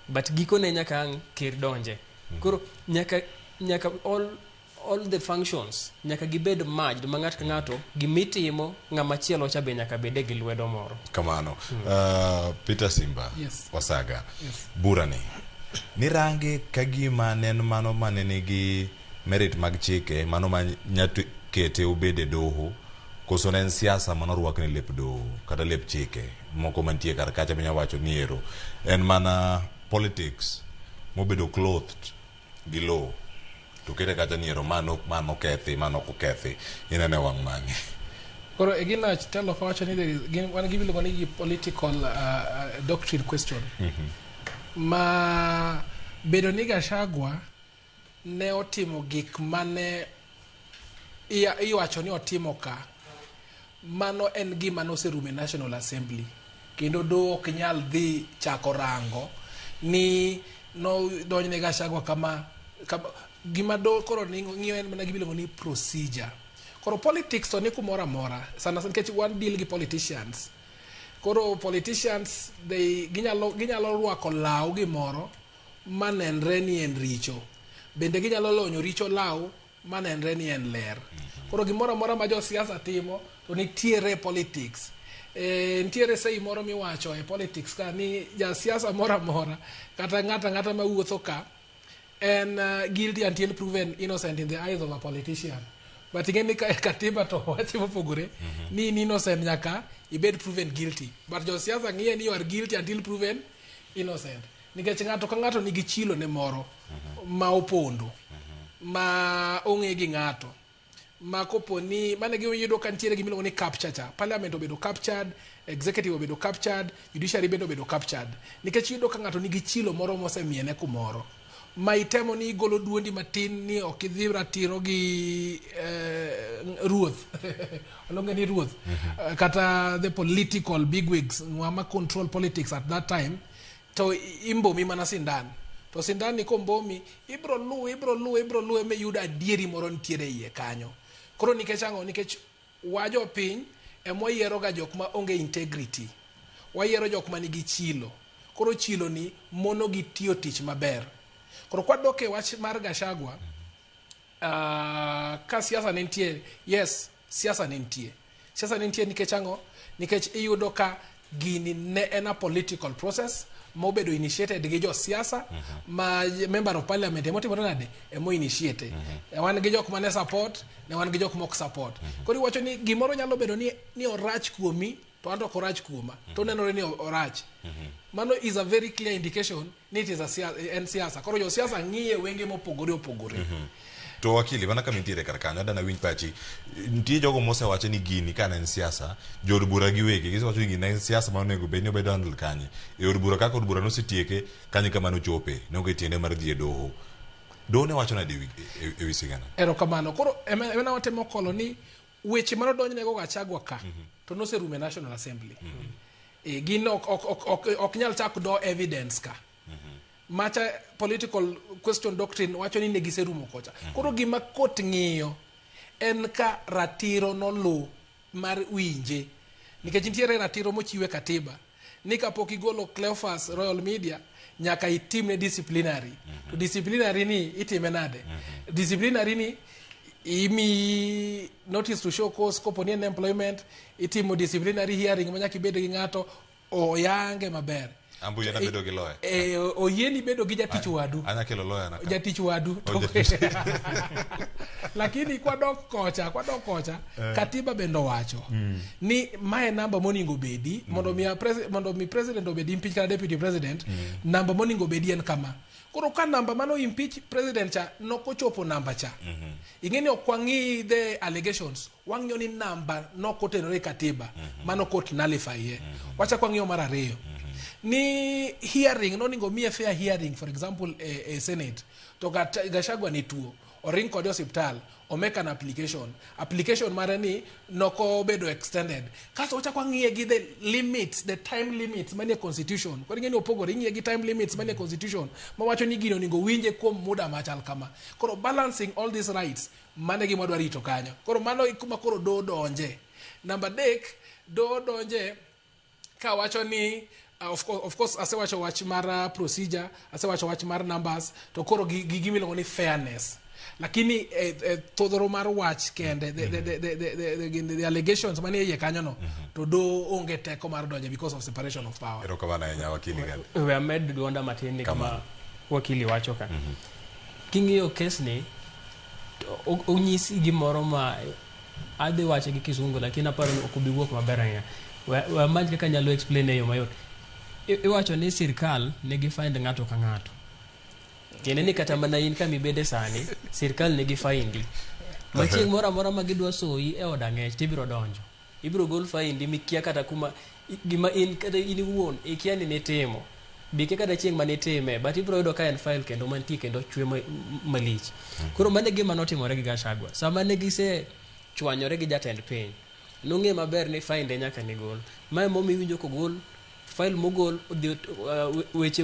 But gikone nyaka ang' ker donje. Koro nyaka nyaka all the functions nyaka gibed merged ma ng'ato ka ng'ato gimitimo ng'ama chielo cha be nyaka bede gi lwedo moro. Kamano. Peter Simba. Yes. Wasaga. Yes. Burani. Nirange ka gima ne en mano mane nigi merit mag chike, mano ma nyato kete obed e doho, koso ne en siasa manorwak ne lep doho kata lep chike moko mantie kar kacha minya wacho ni ero en mana politics mobedo clothed gi law to kete kacha ni ero mano mano kethi mano ok okethi inene wang' mane. Koro e gina telo kawacho ni there is gin wan gi miluongo ni gi political doctrine question. Ma bedo ni Gachagua ne otimo gik mane iwacho ni otimo ka mano en gima noserumo e National Assembly kendo doho ok nyal dhi chako rango ni nodonjne Gachagua kama, kama gima doho koro ng'iyo en mana gima iluongo ni procedure. Koro politics to ni kumoro amora sana sana nikech wan deal gi politicians. Koro politicians they ginyalo rwako law gimoro manenre ni en richo. Bende ginyalo lonyo richo law manenre ni en ler. Koro gimoro amora ma josiasa timo to nitiere politics. Nitiere sei moro miwacho e politics ka ni jasiasa moro amora kata ng'ato ang'ata mawuotho ka en guilty until proven innocent in the eyes of a politician. But ing'e ni katiba to wacho mopogore ni in innocent nyaka ibed proven guilty. But josiasa ng'iye ni you are guilty until proven innocent. Nikech ng'ato ka ng'ato nigi chilo ne moro ma opondo ma ong'e gi ng'ato ma kopo ni mane gima iyudo ka nitiere gima iluongo ni capture cha. Parliament obedo captured, executive obedo captured, judiciary bende obedo captured. Nikech iyudo ka ng'ato nigi chilo moro mosemiene kumoro ma itemo ni igolo duondi matin ni ok idhi ratiro gi ruoth oluonge ni ruoth kata the political bigwigs ng'ama control politics at that time to imbomi mana sindan to sindan ni kombomi ibro luwe ibro luwe ibro luwe miyud adieri moro nitiere iye kanyo. Koro nikech ang'o? Nikech wa jopiny ema wayiero ga jok ma onge integrity, wayiero jok ma nigi chilo. Koro chilo ni mono gi tiyo tich maber. Koro kwadok e wach mar Gachagua, ka siasa ne nitie, yes, siasa ne nitie. Siasa ne nitie nikech ang'o? Nikech iyudo ka gini ne en a political process mobedo initiated gi josiasa ma member of parliament emotimore nade emo initiate. Wan gi jok mane support, ne wan gi jok mok support. Koro iwacho ni gimoro nyalo bedo ni orach kuomi to an to ok orach kuoma to nenore ni orach. Mano is a very clear indication ni it is a en siasa. Koro josiasa ng'iye wenge mopogore opogore. To wakili, mana kama intiere kar kanyo, adana winj pachi. Nitie jogo mosewacho ni gini ka ne en siasa, jood bura giwegi gisewacho ni gini ne en siasa ma onego bed ni obedo handle kanye. E od bura kaka od bura nosetieke, kanyo kama nochope, ne onge tiende mar dhi e doho. Doho ne wacho nade ewi sigana? Erokamano. Koro ema ema watemo kolo ni weche mane odonjnego Gachagua ka to noserumo e National Assembly. Gin ok nyal chak do evidence ka. Macha political question doctrine wacho ni ne giserumo kocha. Koro gima court ng'iyo en ka ratiro noluw mar winje. Nikech nitiere ratiro mochiwe katiba ni kapok igolo Cleophas Royal Media nyaka itimne disciplinary. To disciplinary ni itime nade? Disciplinary ni imiyi notice to show cause kopo ni en employment, itimo disciplinary hearing ma nyaka ibed gi ng'ato oyange maber. Ambu yiena bedo gi lawyer. Oyieni bedo gi jatich wadu. Anya kelo lawyer na ka. Jatich wadu. Oh, jatich. Lakini kwadok kocha, katiba bende owacho ni mae namba monego bedi mondo mi president obedi impeach kata deputy president, namba monego bedi en kama. Koro ka namba mano impeach president cha nokochopo namba cha, ing'e ni ok wang'i the allegations, wang'iyo ni namba nokotenore e katiba, mano court nullify ye. Wachak wang'iyo mar ariyo ni hearing nonego miye fair hearing, for example e senate to Gachagua ni tuo, oring kode osiptal, omake an application, application mare ni nokobedo extended. Kasto wachak wang'iye gi the limits, the time limits manie constitution. Koro ing'e ni opogore, ing'iye gi time limits manie constitution mawacho ni gino onego winje kuom muda machal kama. Koro balancing all these rights, mano e gima wadwa rito kanyo. Koro mano e kuma koro doho donje. Namba 3, doho donje kawacho ni of course asewacho wach mar procedure, asewacho wach mar numbers, to koro gi gimiluongo ni fairness. Lakini thodhoro mar wach kende, the allegations manie iye kanyo no, to do onge teko mar donjo because of separation of power. Erokamano ahinya, wakili Gandi. We amed duonda matin ni kama wakili wacho ka. King'iyo kes ni to onyisi gimoro ma adhi wache gi Kisungu, lakini aparo ni ok obi wuok maber ahinya. We amany kaka anyalo explain e yo mayot. Iwacho ni sirkal nigi find ng'ato ka ng'ato. Tiende ni kata mana in kama ibede sani, sirkal nigi faindi. Ma chieng' moro amora ma gidwa soyi e od ang'ech tibiro donjo. Ibiro gol faindi mikia kata kuma gima in kata in iwuon ikia ni nitimo. Be ikia kata chieng' manitime, but ibiro yudo ka en file kendo mantie kendo chwe malich. Koro mano e gima notimore gi Gachagua. Sama ne gise chwanyore gi jatend piny, nong'e maber ni fainde nyaka ne gol. Mae momiyo iwinjo kogol file mogol odhi weche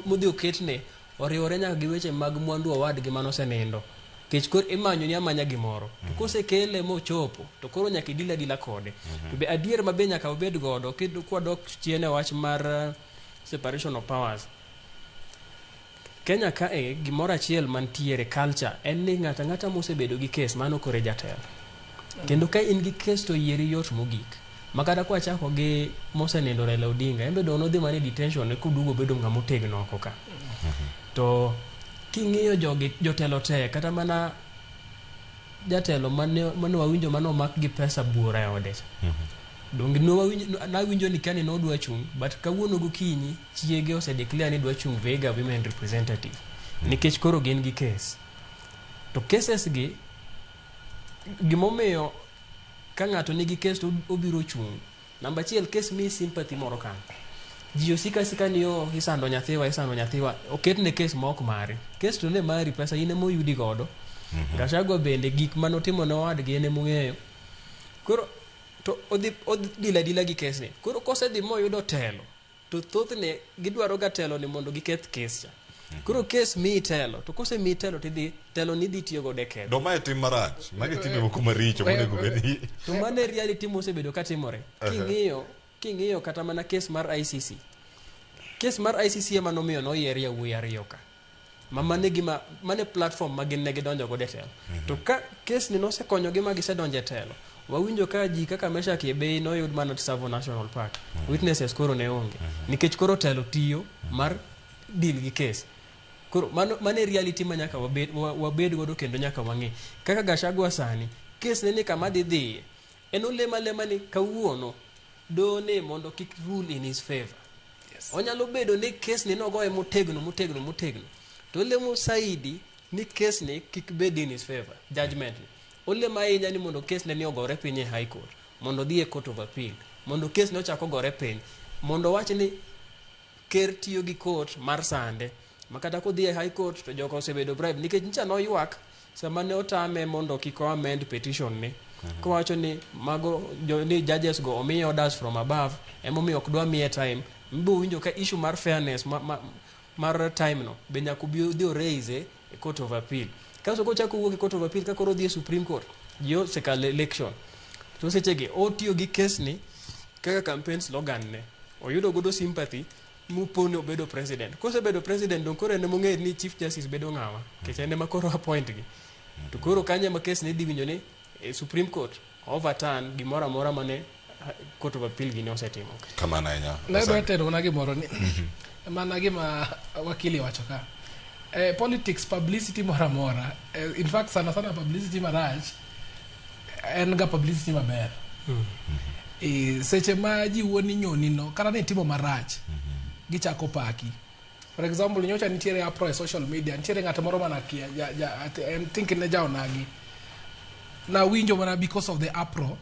modhi oketne oriwore nyaka gi weche mag mwandu owadgi manosenindo. Nikech koro imanyo ni amanya gimoro. To kosekele mochopo, to koro nyaka idil adila kode. To be adier ma be nyaka wabed godo, kwadok chien e wach mar separation of powers. Kenya kae gimoro achiel mantiere culture en ni ng'ato ang'ata mosebedo gi kes mano koro e jatelo. Kendo ka in gi kes to yieri yot mogik. Ma kata kwachako gi mosenindo Raila Odinga, en be dong nodhi mana e detention koduogo obedo ng'ama otegno oko ka. To king'iyo jogi jotelo te kata mana jatelo mane wawinjo mane omak gi pesa buora e ode cha. Donge nawinjo ni kani nodwa chung', but kawuono gokinyi chiege ose declare ni dwa chung' Vihiga women representative nikech koro gin gi case. To cases gi gimomiyo ka ng'ato nigi case to obiro chung'. Namba achiel, case miyi sympathy moro kanyo. Ji osika sika ni oh, isando nyathiwa, isando nyathiwa, oketne case ma ok mari. Case to ne mari, pesa in ema oyudi godo. Gachagua bende gik manotimo ne owadgi en emong'eyo. Koro to odhi deal adila gi case ni. Koro kosedhi moyudo telo, to thothne gidwaro ga telo ni mondo giketh case cha. Koro case miyi telo, to kosemiyi telo tidhi telo ni idhi tiyo godo e ketho. Do mae tim marach. Magi timbe moko maricho monego bed ni To mano e reality mosebedo katimore. King'iyo kata mana case mar ICC. Case mar ICC ema nomiyo noyier yawuoyi ariyo ka. Ma mane gima mane platform ma gin ne gidonjo godo e telo. To ka case ni nosekonyogi ma gisedonjo e telo, wawinjo ka ji kaka Meshack Ebei noyud mana Tsavo National Park. Witnesses koro ne onge. Nikech koro telo tiyo mar deal gi case. Koro mano e reality ma nyaka wabed godo kendo nyaka wang'e. Kaka Gachagua sani, case ne ni kama dhi dhiye. En olemo alema ni kawuono done mondo kik rule in his favor. Onyalo bedo ni case ni nogoye motegno motegno motegno. To olemo saidi ni case ni kik bed in his favor judgment ni olemo ahinya ni mondo case ne ni ogore piny e high court mondo odhi e court of appeal mondo case ne ochak ogore piny mondo owach ni ker tiyo gi court mar sande ma kata kodhi e high court to joka osebedo bribe nikech nyicha noywak sama ne otame mondo kik o amend petition ni kowacho ni mago jo, ni judges go omiye orders from above emomiyo ok dwa miye time mbo winjo ka issue mar fairness ma, ma, mar time no be nyaka obi odhi o raise e court of appeal kaso kochako wuok e court of appeal ka koro odhi e supreme court ji osekalo election to sechegi otiyo gi case ni kaka campaign slogan ne oyudo godo sympathy moponi obedo president kosebedo president dong koro en emong'eyo ni chief justice bedo ng'awa nikech en ema koro appoint gi to koro kanyo ema case ni idhi winjo ni e supreme court overturn gimoro amora mane court of appeal gini osetimo Kamano ahinya. Nadwa tero mana gimoro ni mana gima wakili wacho ka politics publicity moro amora in fact sana sana publicity marach en ga publicity maber seche ma ji wuo ni nyoni no kata ni itimo marach gichako paki for example nyocha nitiere apro e social media nitiere ng'at moro manakia ja, ja, en think ne jaonagi nawinjo mana because of the apro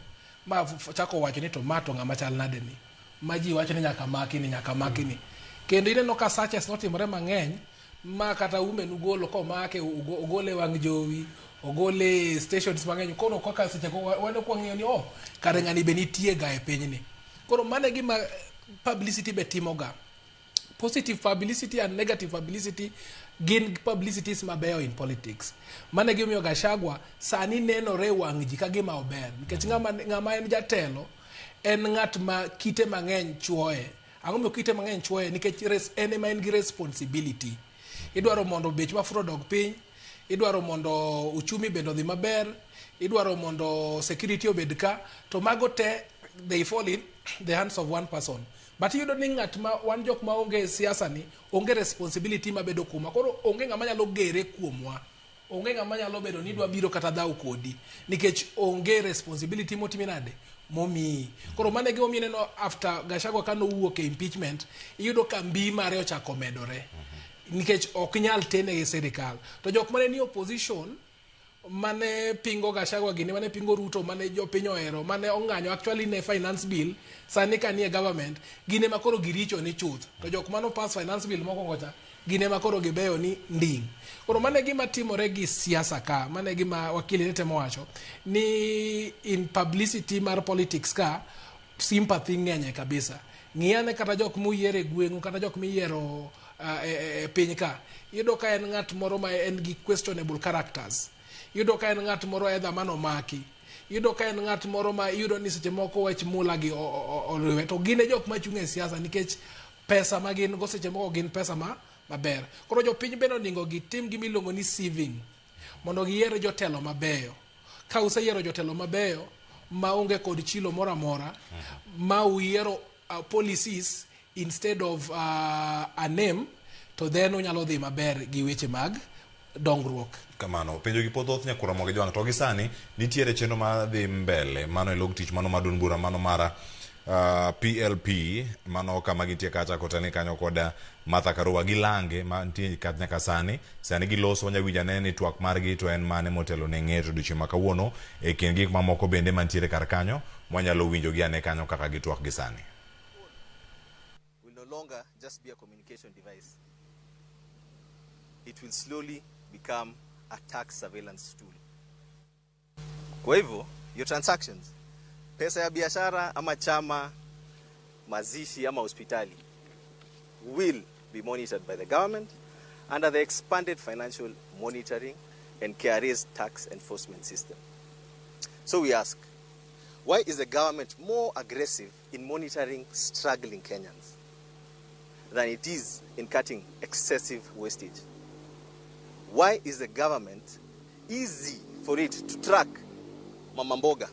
ma chako wacho ni to ma to ng'ama chal nade ni ma ji wacho ni nyaka maki ni nyaka maki ni kendo ineno ka searches notimore mang'eny ma kata women ugolo komake ogole wang' jowi ogole stations mang'eny koro kaka seche go wan ok wang'eyo ni oh kare ng'ani be nitie ga e pinyni koro mano e gima publicity be timoga positive publicity and negative publicity gin publicities mabeyo in politics mano e gimomiyo Gachagua sani nenore e wang' ji ka gima ober nikech ng'ama en jatelo en ng'at ma kite mang'eny chuoye ang'o momiyo kite mang'eny chuoye nikech en ema en gi responsibility idwaro mondo bech mafuta odog piny idwaro mondo uchumi bende odhi maber idwaro mondo security obed ka to mago te they fall in the hands of one person but iyudo ni ng'at ma wan jok ma onge siasa ni onge responsibility mabedo kuomwa koro onge ng'ama nyalo gere kuomwa onge ng'ama nyalo bedo ni dwa biro kata dhaw kodi nikech onge responsibility motimi nade momiyi koro mano e gimomiyo ineno after Gachagua ka nowuok e impeachment iyudo ka mbi mare ochako medore nikech ok nyal tene gi sirikal to jok mane ni opposition mane pingo Gachagua gini mane pingo Ruto mane jopiny ohero mane ong'anyo actually ne finance bill sani ka nie government gin ema koro giricho ni chuth to jok mano pass finance bill mokwongo cha gin ema koro gibeyo ni nding koro mano e gima timore gi siasa ka mano e gima wakili ne temo wacho ni in publicity mar politics ka sympathy ng'enye kabisa ng'iyane kata jok moyiero e gweng'u kata jok miyiero e piny ka iyudo ka en ng'at moro ma en gi questionable characters iyudo ka en ng'at moro either manomaki iyudo ka en ng'at moro ma iyudo ni seche moko wach mula gi oriwe to gin e jok machung' e siasa nikech pesa ma gin go seche moko gin pesa ma maber koro jopiny bende onego gitim gima iluongo ni sieving mondo giyier jotelo mabeyo ka useyiero jotelo mabeyo maonge kod chilo moro amora ma uyiero policies instead of a name to then unyalo dhi maber gi weche mag dongruok Kamano, penjo gi pod thoth nyakura mogi jwang' to gi sani nitiere chenro mar dhi mbele mano e log tich mano mar duond bura mano mar PLP mano kama gintie kacha kotene kanyo kod Martha Karua gi Lange ma nitie nyaka sani sani giloso wanya winjo ane ni twak margi to en mane motelo ne ng'eto odiochieng' ma kawuono e kind gik mamoko bende mantiere kar kanyo mwanyalo winjo gi ane kanyo kaka gitwak gi sani. Will no longer just be a communication device. It will slowly become a tax surveillance tool. Kwa hivyo, your transactions, pesa ya biashara ama chama, mazishi ama hospitali will be monitored by the government under the expanded financial monitoring and KRA's tax enforcement system. So we ask, why is the government more aggressive in monitoring struggling Kenyans than it is in cutting excessive wastage? Why is the government easy for it to track mama mboga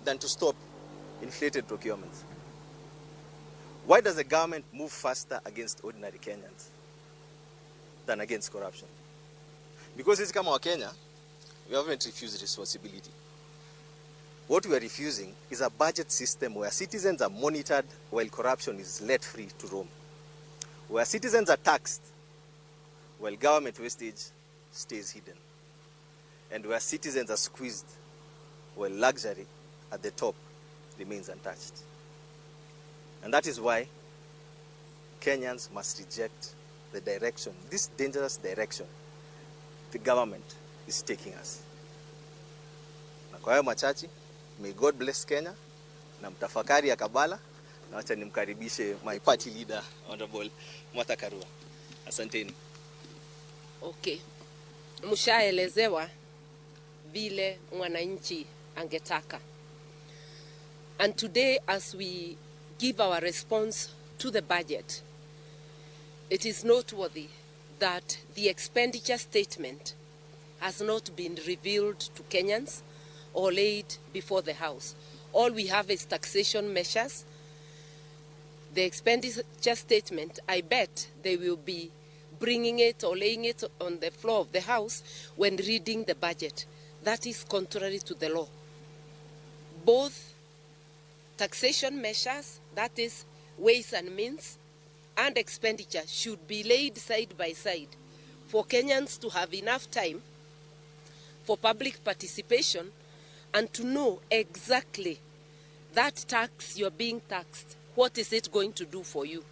than to stop inflated procurements? Why does the government move faster against ordinary Kenyans than against corruption? Because sisi kama Wakenya, we haven't refused responsibility. What we are refusing is a budget system where citizens are monitored while corruption is let free to roam, where citizens are taxed while government wastage stays hidden, and where citizens are squeezed while luxury at the top remains untouched. And that is why Kenyans must reject the direction, this dangerous direction the government is taking us. Na kwa hayo machache, may God bless Kenya na mtafakari ya Kabala, na wacha nimkaribishe my party leader Honorable Martha Karua. Asanteni. Okay, mshaelezewa vile mwananchi angetaka. And today as we give our response to the budget, it is noteworthy that the expenditure statement has not been revealed to Kenyans or laid before the House. All we have is taxation measures. The expenditure statement, I bet they will be bringing it or laying it on the floor of the House when reading the budget. That is contrary to the law. Both taxation measures, that is ways and means, and expenditure should be laid side by side for Kenyans to have enough time for public participation and to know exactly that tax you're being taxed, what is it going to do for you?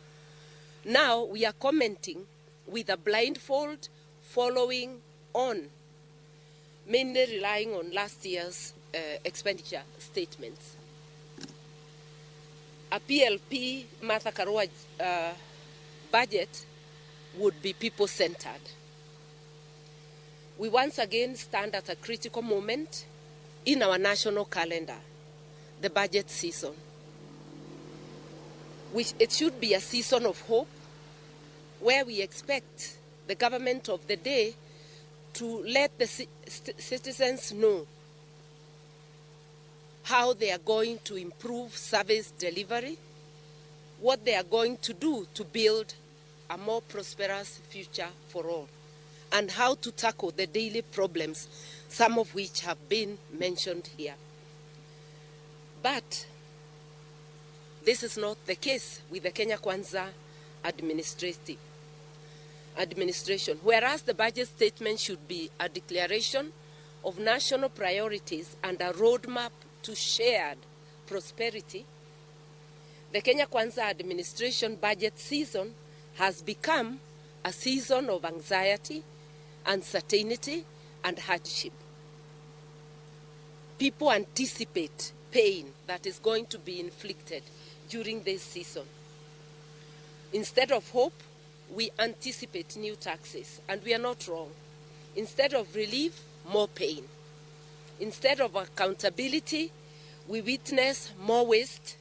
Now we are commenting with a blindfold, following on, mainly relying on last year's expenditure statements. A PLP Martha Karua budget would be people-centered. We once again stand at a critical moment in our national calendar, the budget season, which it should be a season of hope where we expect the government of the day to let the citizens know how they are going to improve service delivery, what they are going to do to build a more prosperous future for all, and how to tackle the daily problems, some of which have been mentioned here. But this is not the case with the Kenya Kwanza administration. Whereas the budget statement should be a declaration of national priorities and a roadmap to shared prosperity, the Kenya Kwanza administration budget season has become a season of anxiety, uncertainty, and hardship. People anticipate pain that is going to be inflicted during this season. Instead of hope, we anticipate new taxes, and we are not wrong. Instead of relief, more pain. Instead of accountability, we witness more waste,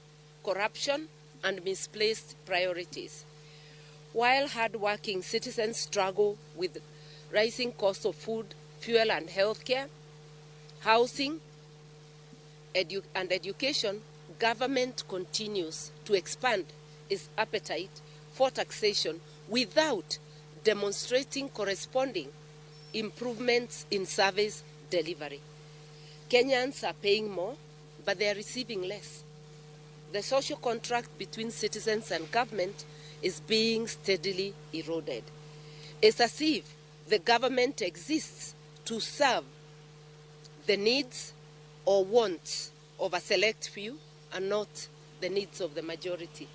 corruption, and misplaced priorities. While hardworking citizens struggle with rising costs of food, fuel, and healthcare, housing, and education, government continues to expand its appetite for taxation without demonstrating corresponding improvements in service delivery. Kenyans are paying more, but they are receiving less. The social contract between citizens and government is being steadily eroded. It's as if the government exists to serve the needs or wants of a select few and not the needs of the majority.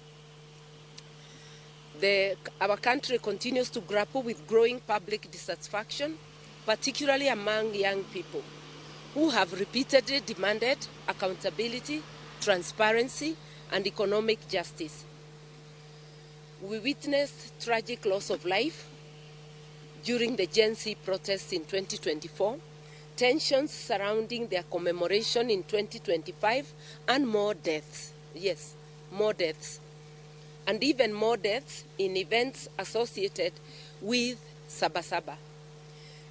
Our country continues to grapple with growing public dissatisfaction, particularly among young people, who have repeatedly demanded accountability, transparency, and economic justice. We witnessed tragic loss of life during the Gen Z protests in 2024, tensions surrounding their commemoration in 2025, and more deaths. Yes, more deaths. And even more deaths in events associated with Sabasaba.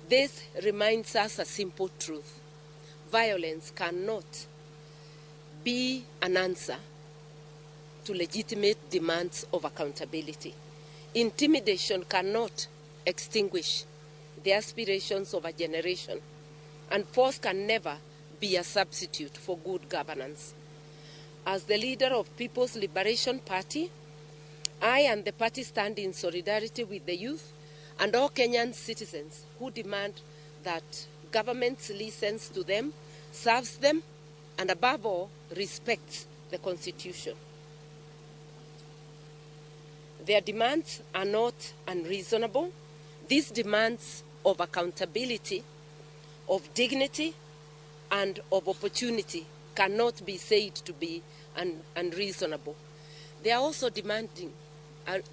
This reminds us a simple truth. Violence cannot be an answer to legitimate demands of accountability. Intimidation cannot extinguish the aspirations of a generation, and force can never be a substitute for good governance. As the leader of People's Liberation Party, I and the party stand in solidarity with the youth and all Kenyan citizens who demand that government listens to them, serves them, and above all, respects the Constitution. Their demands are not unreasonable. These demands of accountability, of dignity, and of opportunity cannot be said to be unreasonable. They are also demanding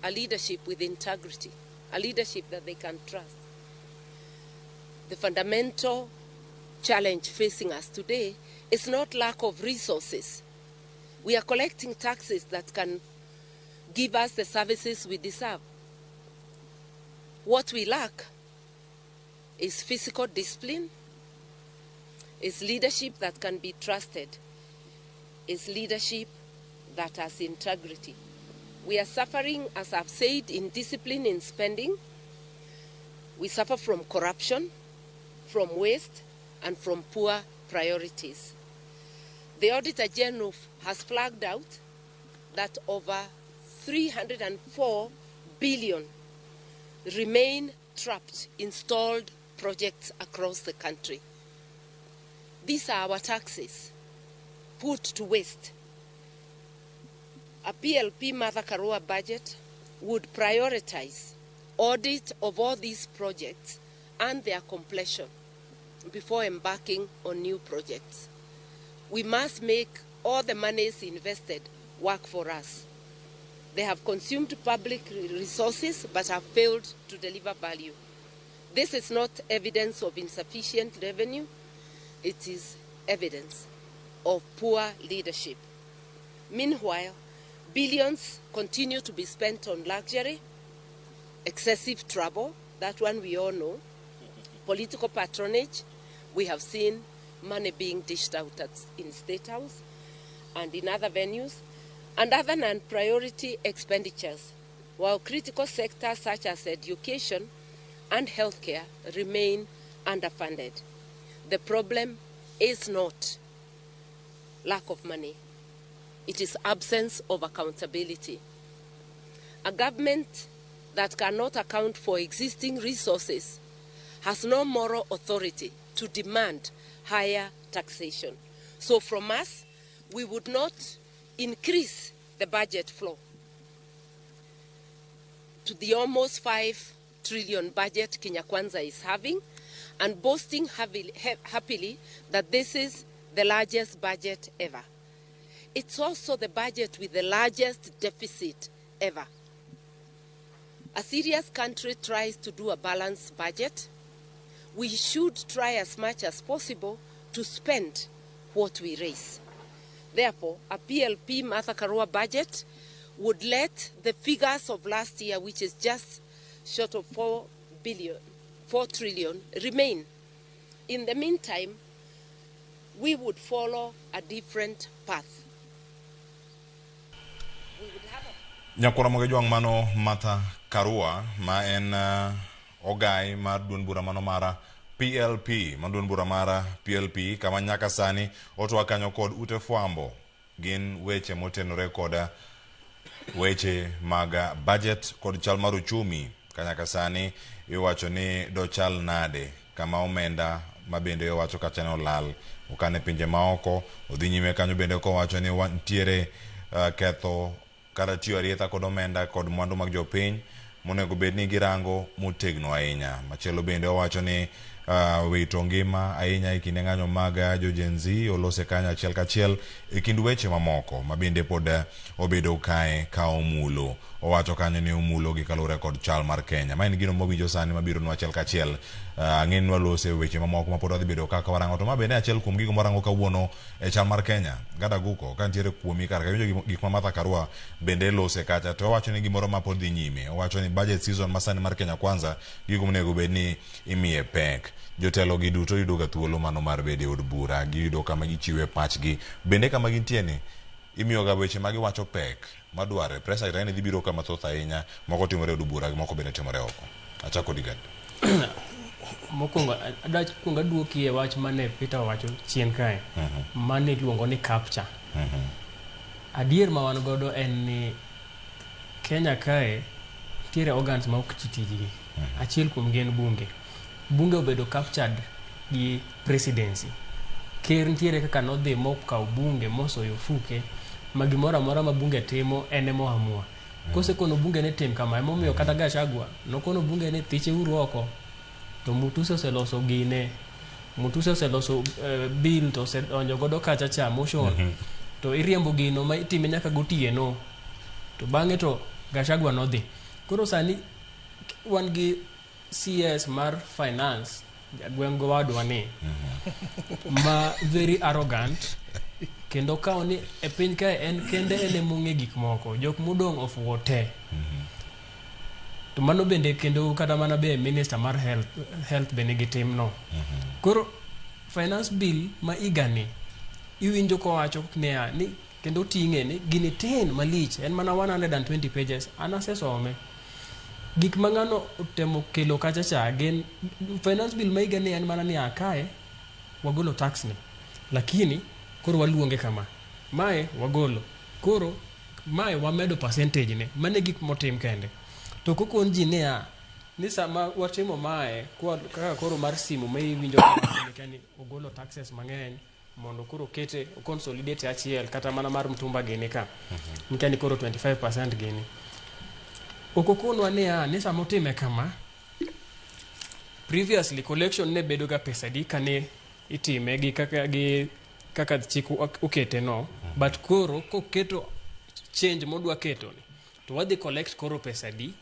a leadership with integrity, a leadership that they can trust. The fundamental challenge facing us today is not lack of resources. We are collecting taxes that can give us the services we deserve. What we lack is fiscal discipline, is leadership that can be trusted, is leadership that has integrity. We are suffering, as I've said, in discipline in spending. We suffer from corruption, from waste, and from poor priorities. The Auditor General has flagged out that over 304 billion remain trapped in stalled projects across the country. These are our taxes put to waste. A PLP Martha Karua budget would prioritize audit of all these projects and their completion before embarking on new projects. We must make all the monies invested work for us. They have consumed public resources but have failed to deliver value. This is not evidence of insufficient revenue. It is evidence of poor leadership. Meanwhile, billions continue to be spent on luxury, excessive travel, that one we all know, political patronage. We have seen money being dished out in State House and in other venues, and other non-priority expenditures, while critical sectors such as education and healthcare remain underfunded. The problem is not lack of money. It is absence of accountability. A government that cannot account for existing resources has no moral authority to demand higher taxation. So from us, we would not increase the budget flow to the almost 5 trillion budget Kenya Kwanza is having, and boasting happily that this is the largest budget ever. It's also the budget with the largest deficit ever. A serious country tries to do a balanced budget. We should try as much as possible to spend what we raise. Therefore, a PLP Martha Karua budget would let the figures of last year, which is just short of 4 trillion, remain. In the meantime, we would follow a different path. We would have a Nyakwara Mogejwang' mano Martha Karua ma en ogai mar duond bura mano mara PLP, mar duond bura mara PLP, kama nyaka sani otwa kanyo kod ute fwambo gin weche motenore kod weche mag budget kod chal mar uchumi ka nyaka sani iwacho ni dochal nade kama omenda ma bende owacho kacha ni olal okan e pinje maoko. Odhi nyime kanyo bende kowacho ni nitiere ketho kata tiyo arietha kod omenda kod mwandu mag jopiny monego bed ni girango motegno ahinya. Machielo bende owacho ni wito ngima ahinya e kinde ng'anyo mag jo Gen Z olose kanyo achiel kachiel e kind weche mamoko ma bende pod obedo kae ka omulo. Owacho kanyo ni omulo gi kaluwore kod chal mar Kenya. Ma en gino mawinjo sani mabiro nwa achiel kachiel. Ang'e ni walose weche mamoko ma pod wadhi bedo kaka warango, to ma bende achiel kuom gigo mwarango kawuono e chal mar Kenya. Gada Guko ka nitiere kuomi kar ka iwinjo gik ma Martha Karua bende lose kacha, to owacho ni gimoro ma pod dhi nyime. Owacho ni budget season ma sani mar Kenya Kwanza gigo monego bed ni imiye pek. Jotelo gi duto yudo ga thuolo mano mar bedo e od bura, giyudo kama gichiwe pachgi. Bende kama gintie ni imiyo ga weche ma giwacho pek madwarre. Pressure kata ni dhi biro ka mathoth ahinya, moko timore e od bura, moko bende timore oko. Achako di Gad. Mokwongo adwa kuongo aduoki e wach mane Peter owacho chien kae, mane iluongo ni capture. Adier ma wan godo en ni Kenya kae nitiere organs ma ok ti tijgi. Achiel kuom gi en bunge. Bunge obedo captured gi presidency. Ker nitiere kaka nodhi mokawo bunge mosoyo ofuke ma gimoro amora ma bunge timo en ema oamua. Kosekono bunge ni tim kama, emomiyo kata Gachagua nokono bunge ni thiche uru oko to Mutuse oseloso gine. Mutuse oseloso bill to osedonjo godo kacha cha motion. To iriembo gino ma itime nyaka gotieno. To bang'e to Gachagua nodhi. Koro sani wan gi CS mar finance jagweng' gowadwa ni ma very arrogant kendo kawo ni e piny kae en kende en emong'e gik moko jok modong' ofuwo te to mano bende kendo kata mana be minister mar health be nigi timno koro finance bill ma higani iwinjo kowacho niya ni kendo ting'e ni gini tin malich en mana 120 pages an asesome gik ma ng'ano otemo kelo kacha cha gin finance bill ma higani en mana ni kae wagolo tax ni lakini koro waluonge kama mae wagolo koro mae wamedo percentage ne mane gik motim kende to kokon ji niya ni sama watimo mae kaka koro mar simu ma iwinjo ka ni ogolo taxes mang'eny mondo koro okete consolidate achiel kata mana mar mtumba gini ka nikia ni koro 25% gini ok okonwa niya ni sama otime kama previously collection ne bedo ga pesa di kane itime gi kaka chik okete no but koro koketo change modwa keto ni to wadhi collect koro pesa di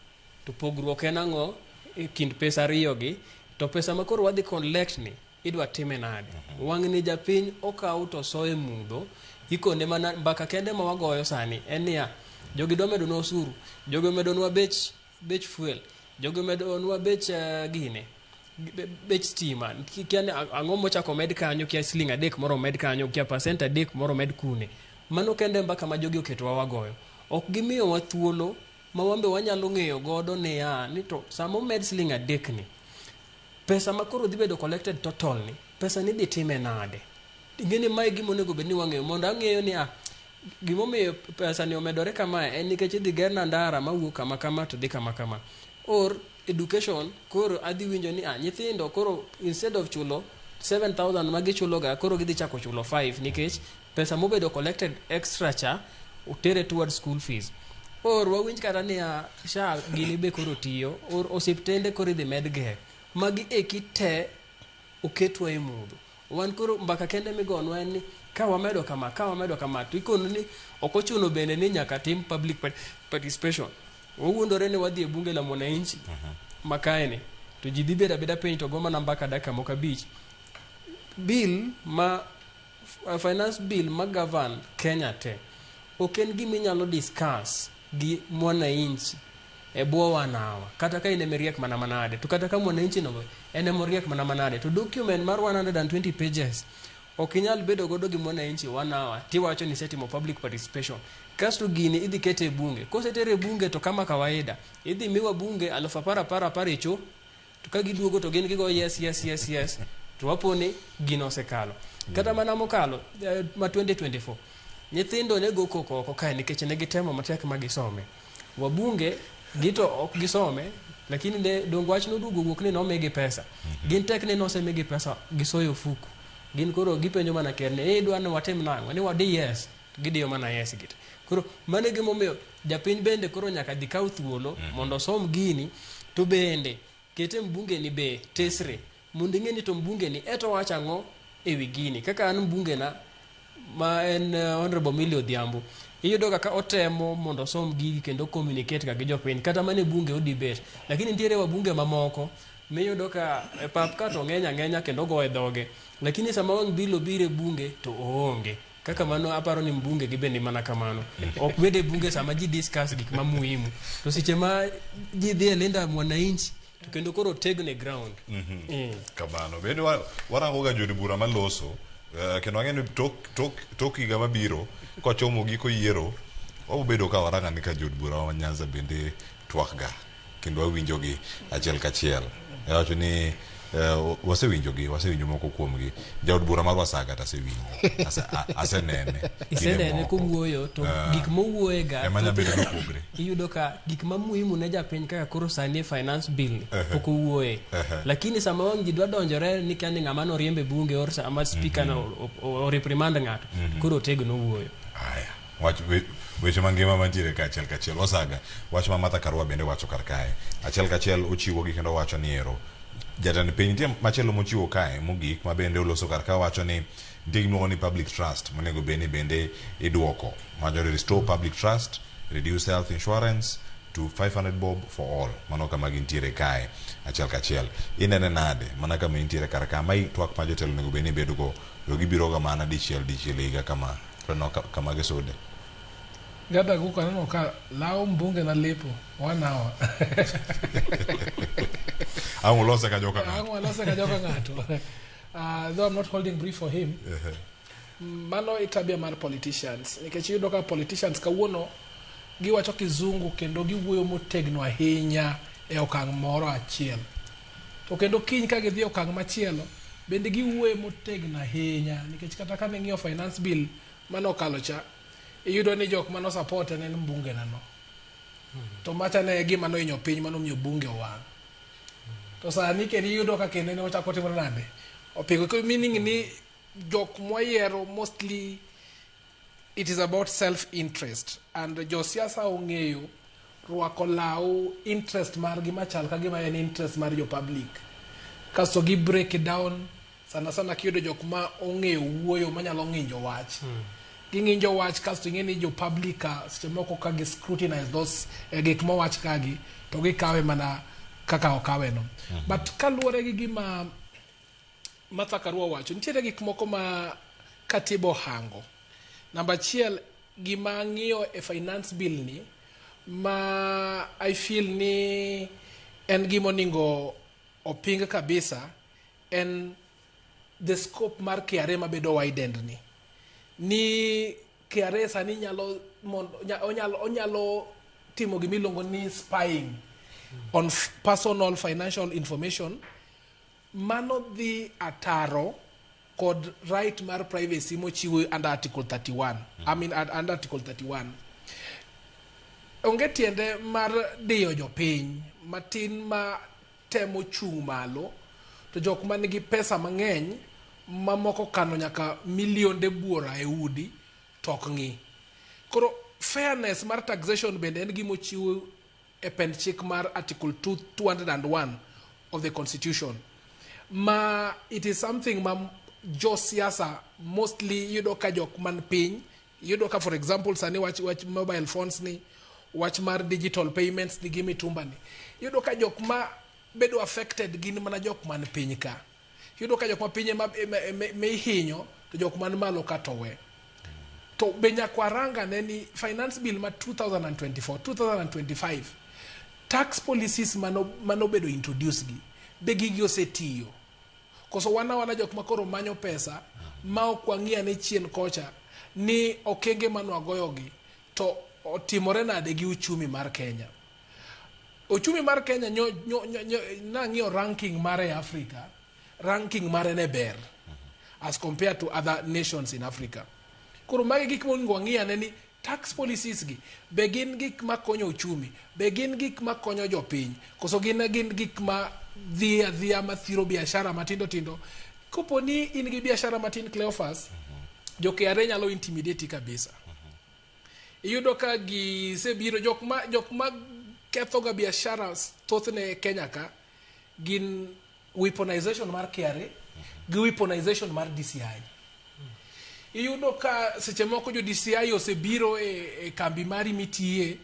to pogruok en ang'o e kind pesa ariyo gi to pesa ma koro wadhi collect ni idwa time nade wang' ni japiny okaw to soye mudho ikone mana mbaka kende ma wagoyo sani en niya jogi dwa medonwa osuru jogi omedonwa bech fuel jogi omedonwa bech gine bech stima kia ni ang'o mochako omed kanyo kia siling 3 moro omed kanyo kia percent 3 moro omed kune mano kende mbaka ma jogi oketowa wagoyo ok gimiyowa thuolo ma wambe wanyalo ng'eyo godo niya ni to sama omed siling 3 ni pesa ma koro dhi bedo collected total ni pesa ni dhi time nade ing'e ni mae gima onego bed ni wang'eyo mondo ang'eyo ni ah gimomiyo pesa ni omedore kamae en nikech idhi gerna ndara mawuok kama kama to dhi kama kama or education koro adhi winjo ni ah nyithindo koro instead of chulo 7000 ma gichulo ga koro gidhi chako chulo 5 nikech pesa mobedo collected extra cha otere towards school fees or wawinj kata niya SHA gini be koro tiyo or osiptende koro idhi med ger magi eki te oketwa e mudho wan koro mbaka kende migonwa en ni ka wamedo kama ka wamedo kama to ikono ni ok ochuno bende ni nyaka tim public participation wawuondore ni wadhi e bunge la mwananchi ma kae ni to ji dhi bedo abeda piny to go mana mbaka dakika moko 5 bill ma finance bill ma govern Kenya te ok en gima inyalo discuss gi mwananchi e bwo one hour kata ka in emiriek mana manade to kata ka mwananchi no en emoriek mana manade to document mar 120 pages ok inyal bedo godo gi mwananchi one hour tiwacho ni isetimo public participation kasto gini idhi kete e bunge kosetere e bunge to kama kawaida idhi miwa bunge 10,000 10 10 e cho to ka giduogo to gin gigo yes to wapo ni gino osekalo kata mana mokalo ma 2024 nyithindo ne go koko oko kae nikech ne gitemo matek ma gisome wabunge gito ok gisome lakini ne dong wach noduogo wuok ni nomigi pesa gin tek ni nosemigi pesa gisoyo ofuku gin koro gipenjo mana ker ni idwa ni watim nang'o ni wadi yes gidiyo mana yes gite koro mano e gimomiyo japiny bende koro nyaka dhi kaw thuolo mondo osom gini to bende kete mbunge ni be tesre mondo ing'e ni to mbunge ni eto wacho ang'o ewi gini kaka an mbunge na ma en Honorable Millie Odhiambo iyudo kaka otemo mondo osom gigi kendo communicate ga gi jopiny kata mana e bunge o debate lakini nitiere wabunge mamoko miyudo ka e pap ka to ng'eny ang'enya kendo goye dhoge lakini sama wang' bill obiro e bunge to oonge kaka mano aparo ni mbunge gi bende mana kamano ok bed e bunge sama ji discuss gik ma muhimu to seche ma ji dhi e linda mwananchi to kendo koro tegno e ground Kamano bende warango ga jood bura maloso kendo ang'e ni tok higa mabiro kochomo giko yiero wabo bedo ka warango ni ka jood bura ma Nyanza bende twak ga kendo wawinjogi achiel kachiel. Iwacho ni Wasewinjogi, wasewinjo moko kuomgi. Jaod bura mar Wasaga to asewinjo. Asenene. Kinde Isenene moko. kowuoyo to gik mowuoye ga Ema nyalo bedo ni opogre. Iyudo ka gik ma muhimu ne japiny kaka koro sani e finance bill ni pok owuoye, lakini sama wang' ji dwa donjore ni kia ni ng'ama noriemb e bunge or sama speaker no o reprimand ng'ato, koro otegno owuoyo. Aya, wach weche mangima mantiere ka achiel kachiel. Osaga, wach ma Martha Karua bende wacho kar kae. Achiel kachiel ochiwo gi kendo wacho ni ero. Jatend piny nitie machielo mochiwo kae mogik ma bende oloso kar ka, wacho ni nitie gimiluongo ni public trust monego bed ni bende iduoko. Wacho ni restore public trust, reduce health insurance to 500 bob for all. Mano kama gintiere kae achiel kachiel. Inene nade mana kama intiere kar ka? Mae twak ma jotelo onego bed ni bedogo to gibiro ga mana dichiel dichiel e higa kama to no kama gisude. Gada kuko aneno ka law mbunge na lepo one hour. Ang' ulose ka joka ng'ato. Ang' walose ka joka ng'ato. Though I'm not holding brief for him. Mano e tabia mar politicians. Nikech iyudo ka politicians kawuono giwacho kizungu kendo giwuoyo motegno ahinya e okang' moro achiel. To kendo kiny ka gidhi e okang' machielo, bende giwuoyo motegno ahinya. Nikech kata ka ning'iyo finance bill manokalo cha, iyudo ni jok mano support ne en mbunge nano. To macha ne e gima nohinyo piny manomiyo bunge owang'. To sani kendo iyudo ka kendo ne ochako timore nade? Opigo. Koro meaning ni jok mwayiero mostly it is about self interest and josiasa ong'eyo rwako law interest margi machal ka gima en interest mar jo public, kasto gi break it down. Sana sana kiyudo jok ma ong'eyo wuoyo manyalo ng'injo wach, ging'injo wach, kasto ing'e ni jo public ka seche moko ka gi scrutinize those gik mowach kagi to gikawe mana kaka okawe no. But kaluwore gi gima Martha Karua owacho, nitiere gik moko ma katiba ohango. Namba achiel, gima ang'iyo e finance bill ni ma I feel ni en gima oningo oping kabisa en the scope mar KRA mabedo widened ni KRA sani nyalo mondo onyalo timo gima iluongo ni spying on personal financial information. Mano dhi ataro kod right mar privacy mochiwo under article 31. I mean, under article 31 onge tiende mar diyo jopiny matin ma temo chung' malo, to jok man gi pesa mang'eny mamoko kano nyaka milionde buora e udi to ok ng'i. Koro fairness mar taxation bende en gima ochiw e pend chik mar article 2, 201 of the constitution, ma it is something ma josiasa mostly yudo ka jok man piny iyudo ka, for example, sani wach mobile phones ni, wach mar digital payments ni gi mitumba ni, iyudo ka jok ma bedo affected gin mana jok man piny ka. Iyudo ka jok ma piny ema ihinyo, to jok man malo ka to we. To be nyaka warang ane ni finance bill ma 2024 2025 tax policies manobedo introduce gi, be gigi osetiyo koso wan awana jok ma koro manyo pesa ma ok wang'i ane chien kocha ni okenge manwagoyogi to otimore nade gi uchumi mar Kenya. Uchumi mar Kenya nyo, nyo, nyo, nyo, nang'iyo ranking mare e Africa, ranking mare ne ber as compared to other nations in Africa. Koro magi gik monego wang'i ane ni tax policies gi be gin gik makonyo uchumi, be gin gik makonyo jopiny, koso gin gik ma dhi adhiya mathiro biashara matindo tindo. Kopo ni in gi biashara matin, Cleophas, jo KRA nyalo intimidate kabisa. Iyudo ka gisebiro jok ma ketho ga biashara thothne e Kenya ka gin weaponization mar KRA gi weaponization mar DCI. Iyudo ka seche moko jo DCI osebiro e kambi mari mitiye,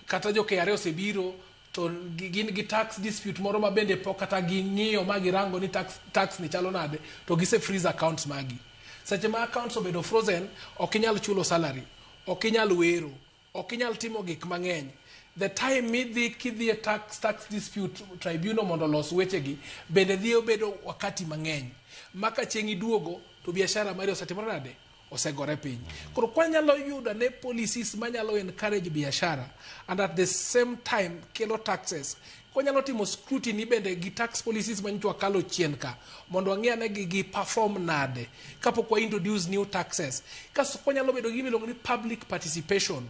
kata jo KRA osebiro to gin gi tax dispute moro ma bende pok kata ging'iyo ma girango ni tax ni chalo nade, to gise freeze accounts magi. Seche ma accounts obedo frozen, ok inyal chulo salary, ok inyal wero, ok inyal timo gik mang'eny. The time midhi kidhi e tax dispute tribunal mondo olos wechegi bende dhi obedo wakati mang'eny ma ka chieng' iduogo to biashara mari osetimore nade. osegore piny. Koro kwanyalo yudo ne policies manyalo encourage biashara and at the same time kelo taxes, kwanyalo timo scrutiny bende gi tax policies manyocha wakalo chien ka mondo wang'i ane gi gi perform nade kapok wa introduce new taxes. Kasto kwanyalo bedo gi gima iluongo ni public participation.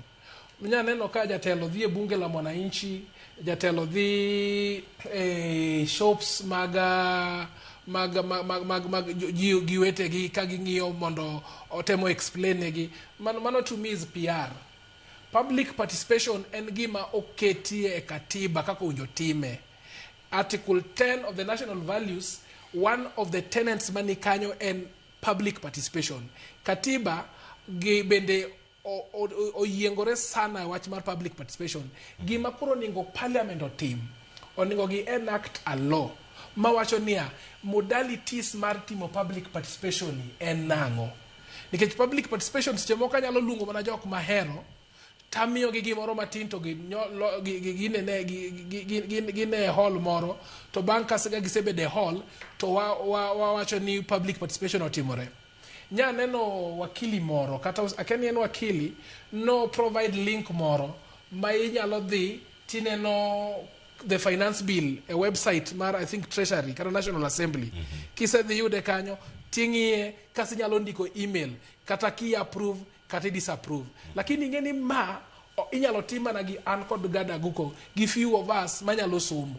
Inya neno ka jatelo dhi e bunge la mwananchi, jatelo dhi e shops mag mag mag mag, mag, mag ji gi wetegi ka ging'iyo mondo otemo explain negi. Mano, mano to me is PR. Public participation en gima oketie e katiba kaka owinjo time. Article 10 of the national values, one of the tenets mani kanyo en public participation. Katiba gi bende oyiengore sana e wach mar public participation. Gima koro onego parliament otim, onego gi enact a law mawacho niya, modalities mar timo public participation ni en nang'o. Nikech public participation seche moko anyalo luongo mana jok mahero tamiyogi gimoro matin to gine e hall moro, to bang' ka gisebedo e hall to wawacho ni public participation otimore. Nya neno wakili moro, kata akia ni en wakili, no provide link moro ma inyalo dhi tineno the finance bill e website mar, I think, Treasury kata National Assembly. Kisedhi yude kanyo ting'iye, kasi inyalo ndiko email kata ki approve kata i disapprove. Lakini ing'e ni ma inyalo tim mana gi an kod Gada Guko gi few of us manyalo somo.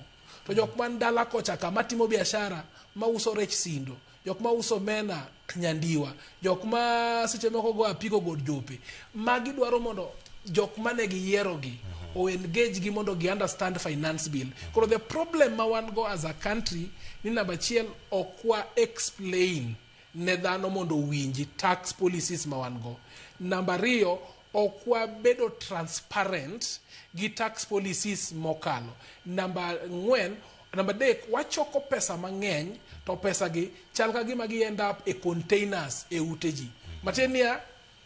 To jok man dala kocha ka matimo biashara, mauso rech Sindo, jok mauso mena Nyandiwa, jok ma seche moko go apiko god Jope, magi dwaro mondo jok mane giyiero gi o engage gi mondo gi understand finance bill. Koro the problem ma wan go as a country ni namba achiel, ok wa explain ne dhano mondo owinji tax policies ma wan go. Namba ariyo, ok wabedo transparent gi tax policies mokalo. Namba ang'wen, namba adek, wachoko pesa mang'eny to pesa gi chal ka gima gi end up e containers e ute ji. Matiende niya,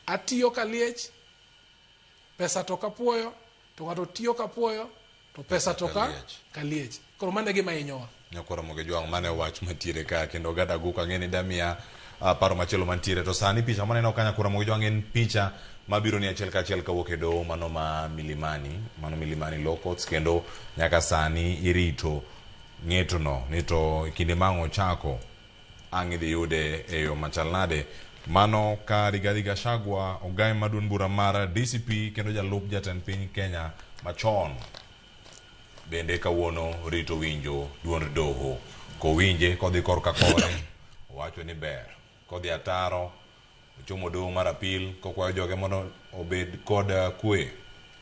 atiyo kaliech, pesa to kapuoyo, to ng'ato tiyo kapuoyo, to pesa to ka Kaliech. Kaliech. Koro mano e gima hinyowa. Nyakwara Moge Jwang', mano e wach mantiere ka kendo Gada Guko ang'e ni damiya paro machielo mantiere. To sani picha maneno ka, Nyakwara Moge Jwang', en picha mabiro ni achiel kachiel kawuok e doho mano ma Milimani, mano Milimani Law Courts, kendo nyaka sani irito ng'etono ni to kinde ma ang' ochako ang' idhi yude e yo machal nade. Mano ka Rigathi Gachagua, ogai ma duond bura mar DCP kendo jalup jatend piny Kenya machon, bende kawuono rito winjo duond doho. Kowinje kodhi korka kore, owacho ni ber. Kodhi ataro, ochomo doho mar appeal kokwayo joge mondo obed kod kwe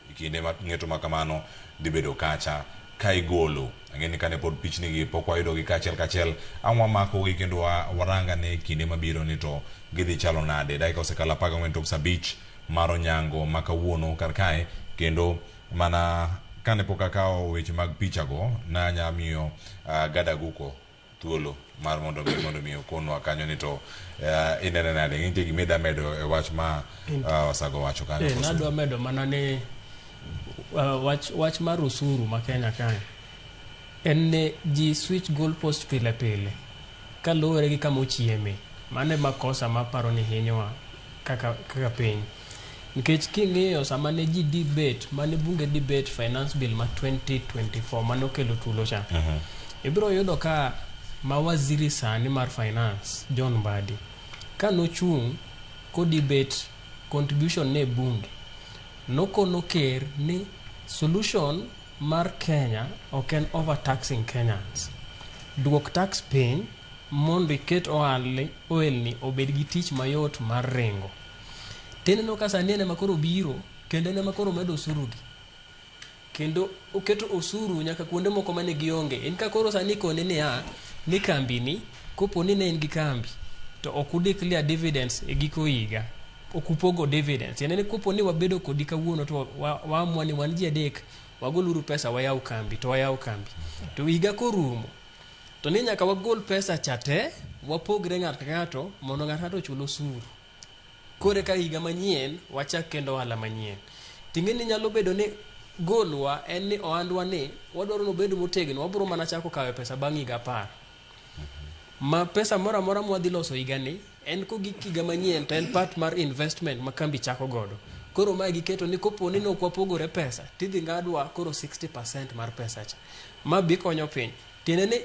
e kinde ma ng'eto ma kamano dhi bedo kacha ka igolo. Ang'e ni kane pod pichni gi pok wayudogi kaachiel kachiel, ang' wamakogi kendo warangane kinde mabiro ni to gidhi chalo nade. Dakika osekalo 14 tok sa 5 mar onyango ma kawuono kar kae, kendo mana kane pok akawo weche mag pichago, nanya miyo Gada Guko thuolo mar mondo mi okonwa kanyo ni to inene nade, nitie gima ida medo e wach ma Osago wacho kanyo koso? Nadwa medo mana ni wach mar osuru ma Kenya kae en ni ji switch goalpost pile pile kaluwore gi kama ochieme. Mano ema kosa maparo ni hinyowa kaka piny. Nikech king'iyo sama ne ji debate, mane bunge debate finance bill ma 2024 mane okelo tulo cha. Ibiro yudo ka ma waziri sani mar finance, John Mbadi, ka nochung' ko debate contribution ne bunge, nokono ker ni solution mar Kenya ok en overtaxing Kenyans. Duok tax piny mondo iket ohelni obed gi tich mayot mar ringo. Tineno ka sani en ema koro biro kendo en ema koro omedo osuru gi. Kendo oketo osuru nyaka kuonde moko mane gionge. En ka koro sani ikone niya ni kambi ni kopo ni ne in gi kambi to ok u declare dividends e giko higa. Ok upogo dividends. Tiende ni kopo ni wabedo kodi kawuono to waamua ni wan ji adek wagoluru pesa wayaw kambi to wayaw kambi. To higa korumo to ni nyaka wagol pesa cha te wapogre ng'ato ka ng'ato mondo ng'ato ng'ato ochul osuru. Koro ka higa manyien wachak kendo ohala manyien. Ting'e ni nyalo bedo ni golwa en ni ohandwa ni wadwaro ni obed motegno, wabiro mana chako kawe pesa bang' higa 10. Ma pesa moro amora mwadhi loso higani en kogik higa manyien to en part mar investment ma kambi chako godo. Koro mae giketo ni kopo ni nok wapogore pesa tidhi ng'adwa koro 60% mar pesa cha. Ma bi konyo piny. Tiende ni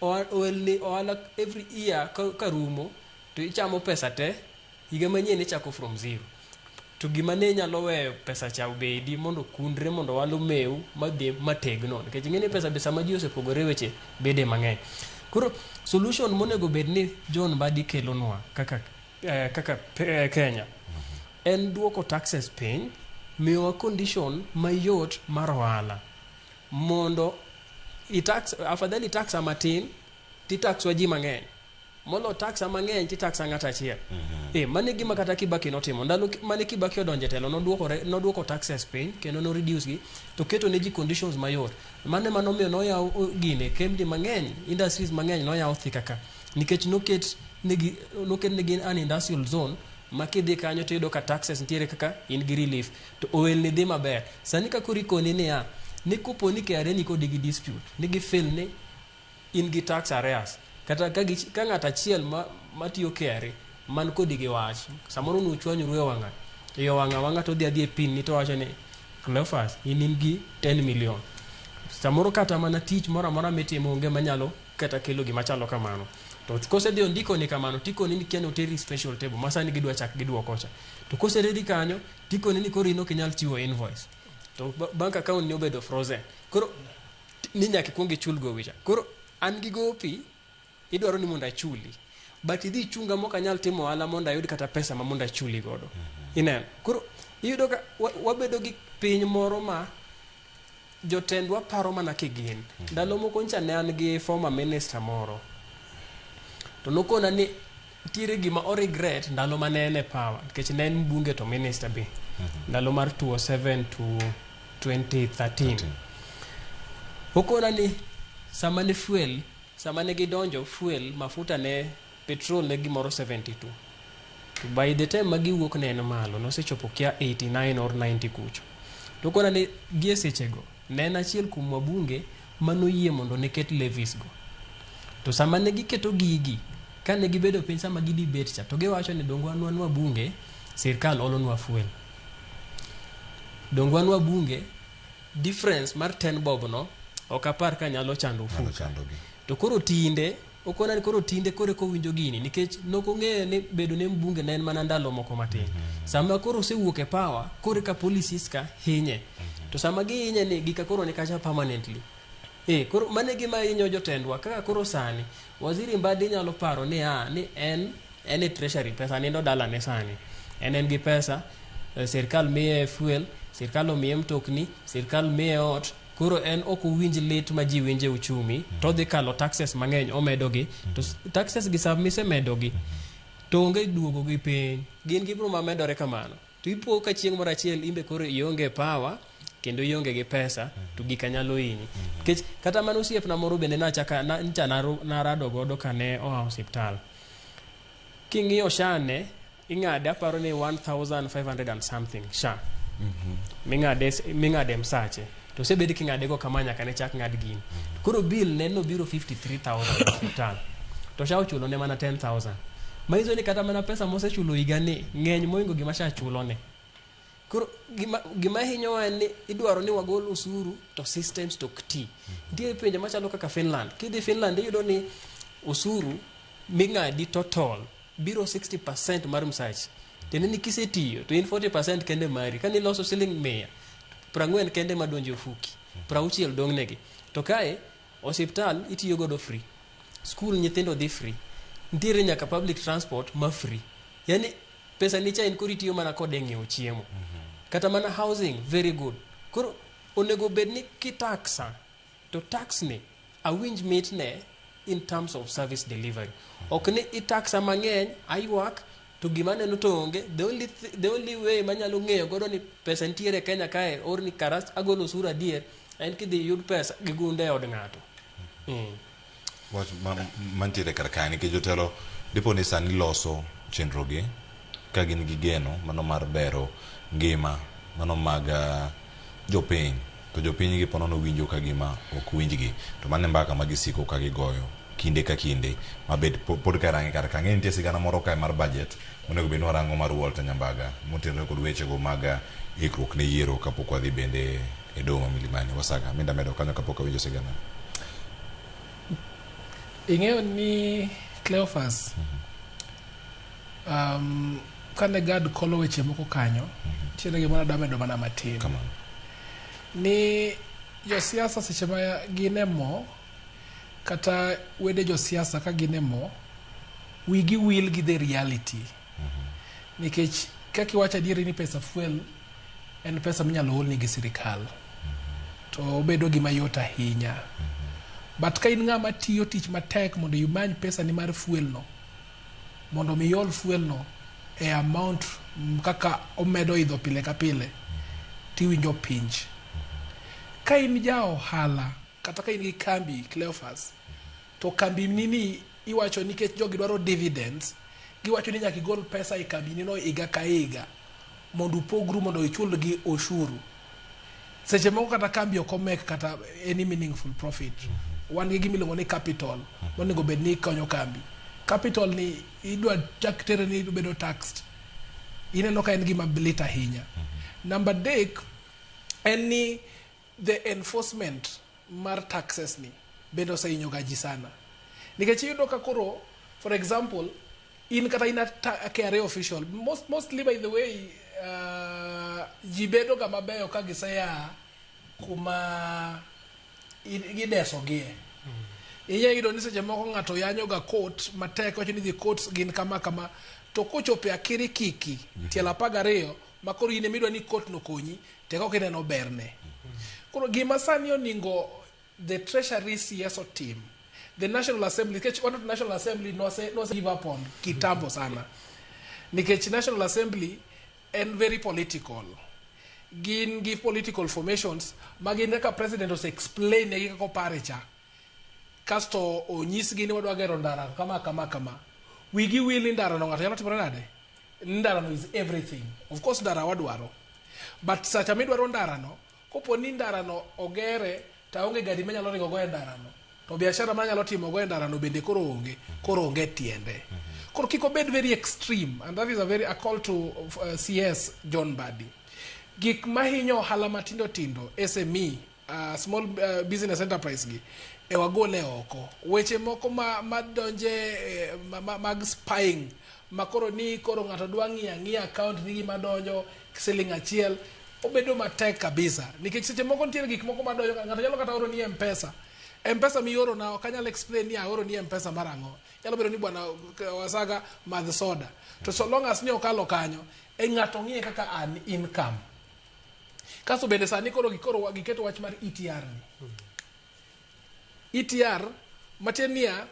ohelni ohala every year ka rumo to ichamo pesa te higa manyien ichako from zero. To gima ne nyalo weyo pesa cha obedi mondo okundre mondo ohala omew madhi mategno nikech ing'e ni pesa be sama ji osepogore weche bede mang'eny. Koro solution monego bed ni John Mbadi kelonwa kaka, kaka Kenya en duoko taxes piny, miyowa condition mayot mar ohala mondo itax, afadhali taxa matin titaxwa ji mang'eny molo taxa mang'eny titaxa ng'ato achiel. Mano e gima kata Kibaki notimo. Ndalo mane Kibaki odonjo e telo noduoko taxes piny kendo no reduce gi to keto ne ji conditions mayot. Mano ema nomiyo noyaw gine kembni mang'eny, industries mang'eny noyaw Thika ka nikech noket negi an industrial zone ma kidhi kanyo to iyudo ka taxes nitiere kaka in gi relief to ohelni dhi maber. Sani ka koro ikoni niya ni kopo ni KRA ni kodi gi dispute ni gi feel ni in gi tax arrears kata ka ng'ato achiel matiyo KRA man kodi gi wach samoro nuchwanyoru e wang'a e wang' awang'a to odhi adhi e pin ni to owacho ni Cleophas in gi 10 million samoro kata mana tich moro amora mitimo onge manyalo kata kelo gima chalo kamano to kosedhi ondiko ni kamano tikoni ni kia noteri special table ma sani gidwa chak giduoko cha to koseteri kanyo tikoni ni koro in ok inyal chiwo invoice to bank account ni obedo frozen koro ni nyaka ikuong ichul gowi cha. Koro an gi gopi idwaro ni mondo achuli but idhi ichunga mok anyal timo ohala mondo ayud kata pesa ma mondo achuli godo. Ineno? Koro iyudo ka wabedo gi piny moro ma jotendwa paro mana kigin. Ndalo moko ncha ne an gi former minister moro to nokona ni nitiere gima o regret ndalo mane en e power nikech ne en mbunge to minister be ndalo mar 2007 to 2013. Okona ni sama ne fuel sama ne gidonjo fuel mafuta ne petrol ne gimoro 72 to by the time ma giwuok ne en malo nosechopo kia 89 or 90 kucho. To okona ni gie sechego ne en achiel kuom wabunge manoyie mondo ne ket levies go. To sama ne giketo gigi kane gibedo piny sama gi debate cha to giwacho ni donge wan wan wabunge sirkal olonwa fuel. Donge wan wabunge difference mar 10 bob no ok apar ka nyalo chando ofuko. To koro tinde okona ni koro tinde koro eka owinjo gini nikech nokong'eyo ni bedo ne mbunge ne en mana ndalo moko matin. Sama koro osewuok e power koro eka policies ka hinye. To sama gihinye ni gika koro ni kacha permanently. Koro mano e gima hinyo jotendwa kaka koro sani Waziri Mbadi nyalo paro ni ni en e treasury pesa nindo dalane sani. En gi pesa, sirkal miye fuel, sirkal omiye mtokni, sirkal miye ot, koro en ok owinj lit ma ji winje uchumi to odhi kalo taxes mang'eny omedogi to taxes gi sama isemedogi to onge duogo gi piny gin gibiro mamedore kamano to ipo ka chieng' moro achiel imbe koro ionge power kendo ionge gi pesa to gika nyalo hinyi nikech kata mana osiepna moro bende nachaka ncha narado godo kane oa osiptal king'iyo SHA ne ing'ade aparo ni 1500 and something SHA ming'ade msache to osebed king'ade go kama nyaka ne chak ng'ad gini koro bill ne nobiro 53000 e osiptal to SHA ochulo ne mana 10000 manyiso ni kata mana pesa mosechulo higa ni ng'eny mohingo gima SHA chulone. Koro gima hinyowa en ni idwaro ni wagol osuru to systems to ok ti. Nitie pinje machalo kaka Finland. Kidhi Finland iyudo ni osuru ming'adi total biro 60% mar msachi. Tiende ni kisetiyo to in 40% kende mari. Kane iloso siling 100, 40 kende madonjo e ofuki, 60 dong' negi. To kae osiptal itiyo godo free. Skul nyithindo dhi free. Nitiere nyaka public transport ma free. Yani pesa ni cha in koro itiyo mana kode e ng'iewo chiemo. Kata mana housing very good. Koro onego bed ni kitaksa to tax ni awinj mitne in terms of service delivery. Ok ni itaksa mang'eny aywak to gima aneno to onge. The only way manyalo ng'eyo godo ni pesa nitiere Kenya kae or ni kara agolo osuru adier en kidhi yud pesa gi gunde e od ng'ato. Wach mantiere kar kae nikech jotelo dipo ni sani loso chenro gi ka gin gi geno mano mar bero ngima mano mag jopiny to jopiny gi ponono winjo ka gima ok winjgi to mano e mbaka ma gisiko ka gigoyo kinde ka kinde mabed pod ka range kar ka. Ang'e nitie sigana moro kae mar budget monego bed ni warango mar Walter Nyambaga motenore kod wechego mag ikruok ne yiero kapok wadhi bende e doho ma Milimani. Wasaga, minda medo kanyo kapok awinjo sigana. Ing'eyo ni Cleophas, kane Gad kolo weche moko kanyo, nitiere gimoro adwa medo mana matin. Kamano. Ni josiasa seche ma gin e mo, kata wede josiasa ka gin e mo, wigi wil gi the reality. Nikech kaka iwacho adieri ni pesa fuel en pesa minyalo olni gi sirikal. To obedo gima yot ahinya. But ka in ng'ama tiyo tich matek mondo imany pesa ni mar fuel no, mondo mi iol fuel no e amount kaka omedo idho pile ka pile, tiwinjo pinj. Ka in ja ohala, kata ka in gi kambi Cleophas, to kambi ni ni iwacho nikech jogi dwaro dividends, giwacho ni nyaka igol pesa e kambi ni no higa ka higa mondo upogru mondo ichul gi oshuru. Seche moko kata kambi ok omek kata any meaningful profit. Wan gi gima iluongo ni capital monego bed ni konyo kambi. Capital ni idwa chak tere ni bedo taxed. Ineno ka en gima lit ahinya. Namba adek en ni the enforcement mar taxes ni bende osehinyo ga ji sana. Nikech iyudo ka koro, for example, in kata in a KRA official, mostly by the way, ji bedo ga mabeyo ka giseya kuma gideso gie. Inyalo yudo ni seche moko ng'ato yanyo ga court matek, wacho ni the courts gin kama kama, to kochopo e akiri kiki tielo 12 ma koro in ema idwa ni court no konyi, to eka ok ineno berne. Koro gima sani oningo the Treasury CS otim, the National Assembly, nikech wan to National Assembly nose give up on kitambo sana. Nikech National Assembly en very political. Gin gi political formations ma gin kaka president ose explain negi kaka opare cha. Kasto onyisgi ni wadwa gero ndara kama kama kama. Wigi wil ni ndara no ng'ato nyalo timore nade? Ndara no is everything. Of course ndara wadwaro. But sacha midwaro ndara no, kopo ni ndara no ogere to aonge gari manyalo ringo go e ndara no, to biashara manyalo timo go e ndara no bende koro onge, koro onge tiende. Koro kik obed very extreme, and that is a call to CS John Mbadi. Gik mahinyo ohala matindo tindo, SME, small business enterprise gi, e wagole oko. Weche moko ma donje mag spying, ma koro ni koro ng'ato dwa ng'iyo ang'iya account ni gima donjo siling 1, obedo matek kabisa. Nikech seche moko nitiere gik moko madonjo, ng'ato nyalo kata oro ni M-Pesa. M-Pesa mioro na ok anyal explain ni aoro ni M-Pesa mar ang'o. Nyalo bedo ni bwana Wasaga madh soda. To so long as ni okalo kanyo, e ng'ato ng'iye kaka an income. Kasto bende sani koro giketo wach mar ETR ni. ETR matiende niya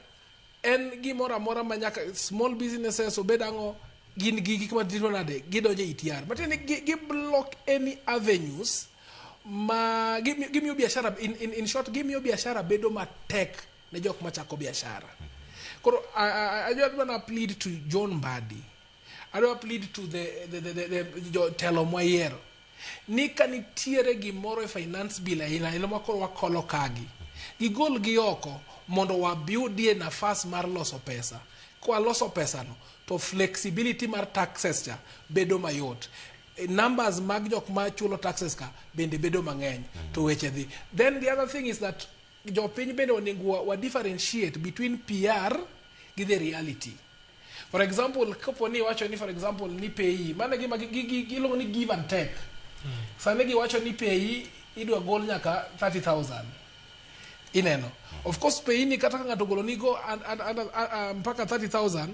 en gimoro amora ma nyaka small businesses obed ang'o, gin gi gik matimo nade, gidonjo e ETR. Matiende ni gi block any avenues ma gimiyo biashara, in short, gimiyo biashara bedo matek ne jok machako biashara. Koro I just wanna plead to John Mbadi. I want to plead to the jotelo mwayiero ni ka nitiere gimoro e finance bill aina aina ma koro wakolo kagi, gigol gi oko mondo wabudie nafas mar loso pesa. Kwa loso pesa no, to flexibility mar taxes cha bedo mayot. Numbers mag jok ma chulo taxes ka bende bedo mang'eny, to weche dhi. Then the other thing is that jopiny bende onego wa differentiate between PR gi the reality. For example, kapo ni iwacho ni for example ni PAYE, mano e gima giluongo ni give and take. Sani giwacho ni PAYE idwa gol nyaka 30,000. Ineno. Of course PAYE ni kata ka ng'ato ogolo nigo mpaka 30,000,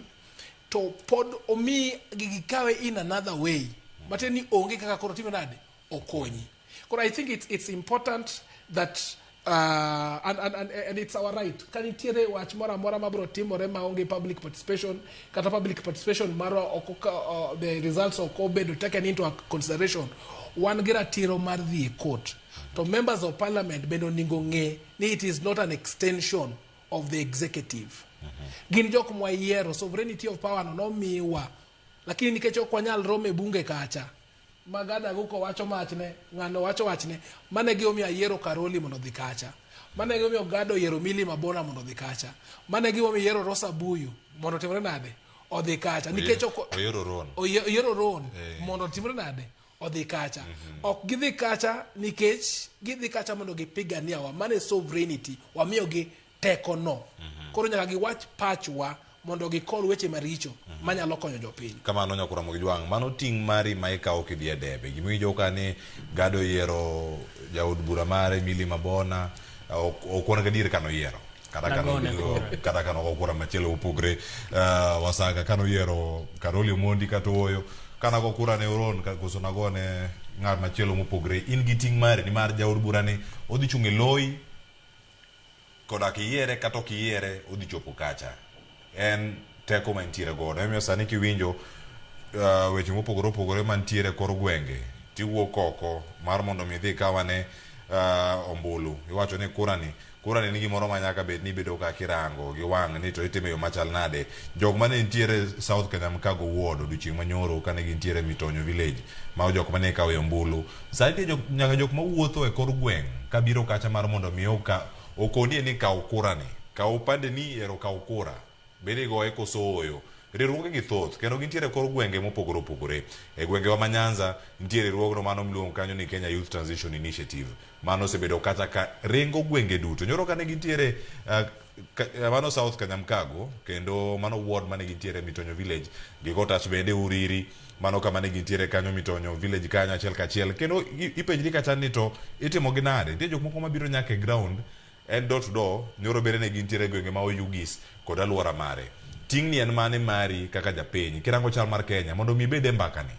to pod omi gikawe in another way. Matiende ni onge kaka koro timo nade? Okonyi. Koro I think it's important that and it's our right. Ka nitiere wach moro amora mabiro timore maonge public participation, kata public participation marwa ok the results ok obedo taken into consideration, wan gi ratiro mar dhi e court. To members of parliament bende onego ng'e ni it is not an extension of the executive. Gin jok mwayiero, sovereignty of power no nomiwa. Lakini nikech ok wanyal romo e bunge kacha, Ma Gad Aguko wacho machne, ng'ano wacho wachne. Mano e gimomiyo ayiero Karoli mondo odhi kacha. Mano e gimomiyo Gad oyiero Milly Mabona mondo odhi kacha. Mano e gimomiyo oyiero Rosa Buyu mondo otimre nade? Odhi kacha. Nikech ok Oyiero Ron. Oyiero Ron mondo otimre nade? Odhi kacha. Ok gidhi kacha nikech gidhi kacha mondo gipigania wa. Mano e sovereignty. Wamiyogi teko no. Koro nyaka giwach pachwa mondo gikol weche maricho manyalo konyo jopiny. Kamano nyakura Mogijwang', mano ting' mari ma ikawo kidhi e debe. Gimiwinjo ka ni Gado oyiero jaod bura mare Milly Mabona, ok wan gadier kano yiero. Kata kano Nagone kura. Kata kano go kura machielo mopogre. Wasaka kano yiero Karoli Omondi kata Ooyo, kana go kura ne Oron koso nagone ng'at machielo mopogre. In gi ting' mari nimar jaod bura ni odhi chung' e loyi koda kiyiere kata ok iyiere odhi chopo kacha. En teko mantiere godo. Emomiyo sani kiwinjo weche mopogore opogore mantiere kor gwenge, tiwuok oko mar mondo mi idhi ikaw ane ombulu. Iwacho ni kura ni gimoro ma nyaka bed ni ibedo kaka irango gi wang' ni to itime yo machal nade. Jok mane nitiere South Kanyamkago Ward odiochieng' manyoro kane gintiere Mitonyo Village, ma jok mane ikawe ombulu. Sani nitie nyaka jok mawuotho e kor gweng' kabiro kacha mar mondo mi okonie ni kaw kura ni, kaw opande ni ero kaw kura. Bed igoye koso ooyo. Riwruoge gi thoth kendo gintiere e kor gwenge mopogore opogore. E gwengewa ma Nyanza nitie riwruogno mano miluongo kanyo ni Kenya Youth Transition Initiative. Mano osebedo kacha ka ringo gwenge duto. Nyoro kane gintiere mano South Kanyamkago kendo mano ward mane gintiere Mitonyo Village. Gigo tach bende Uriri mano kama ne gintiere kanyo Mitonyo Village kanyo achiel kachiel. Kendo ipenjri kacha ni to itimo gi nade. Nitie jok moko mabiro nyaka e ground en door to door, nyoro bende ne gintiere e gwenge ma Oyugis kod alwora mare. Ting'ni en mane mari kaka japiny? Kirango chal mar Kenya, mondo mi ibed e mbakani,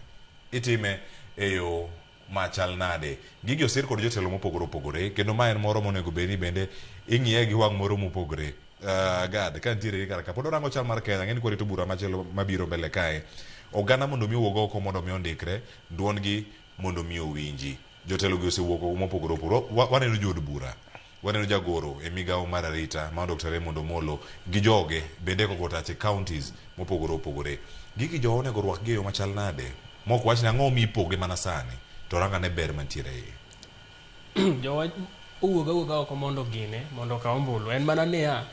itime e yo machal nade? Gigi osir kod jotelo mopogore opogore, kendo ma en moro monego bed ni bende ing'iye gi wang' moro mopogore. Gad, ka nitiere gi kar ka, pod orango chal mar Kenya, ng'eni kwarito bura machielo mabiro mbele kae. Oganda mondo mi owuog oko mondo mi ondikre, duondgi mondo mi owinji. Jotelo gi osewuok oko mopogore opogore. Waneno jood bura, waneno jagoro e migawo mar arita ma Dr. Raymond Omolo gi joge bende kogo tach e counties mopogore opogore. Gigi jowa onego orwak gi e yo machal nade? Mok wach ni ang'o mipoge mana sani, to rang ane ber mantiere e iye. Jowa owuog awuoga oko mondo gine, mondo okaw ombulu. En mana niya,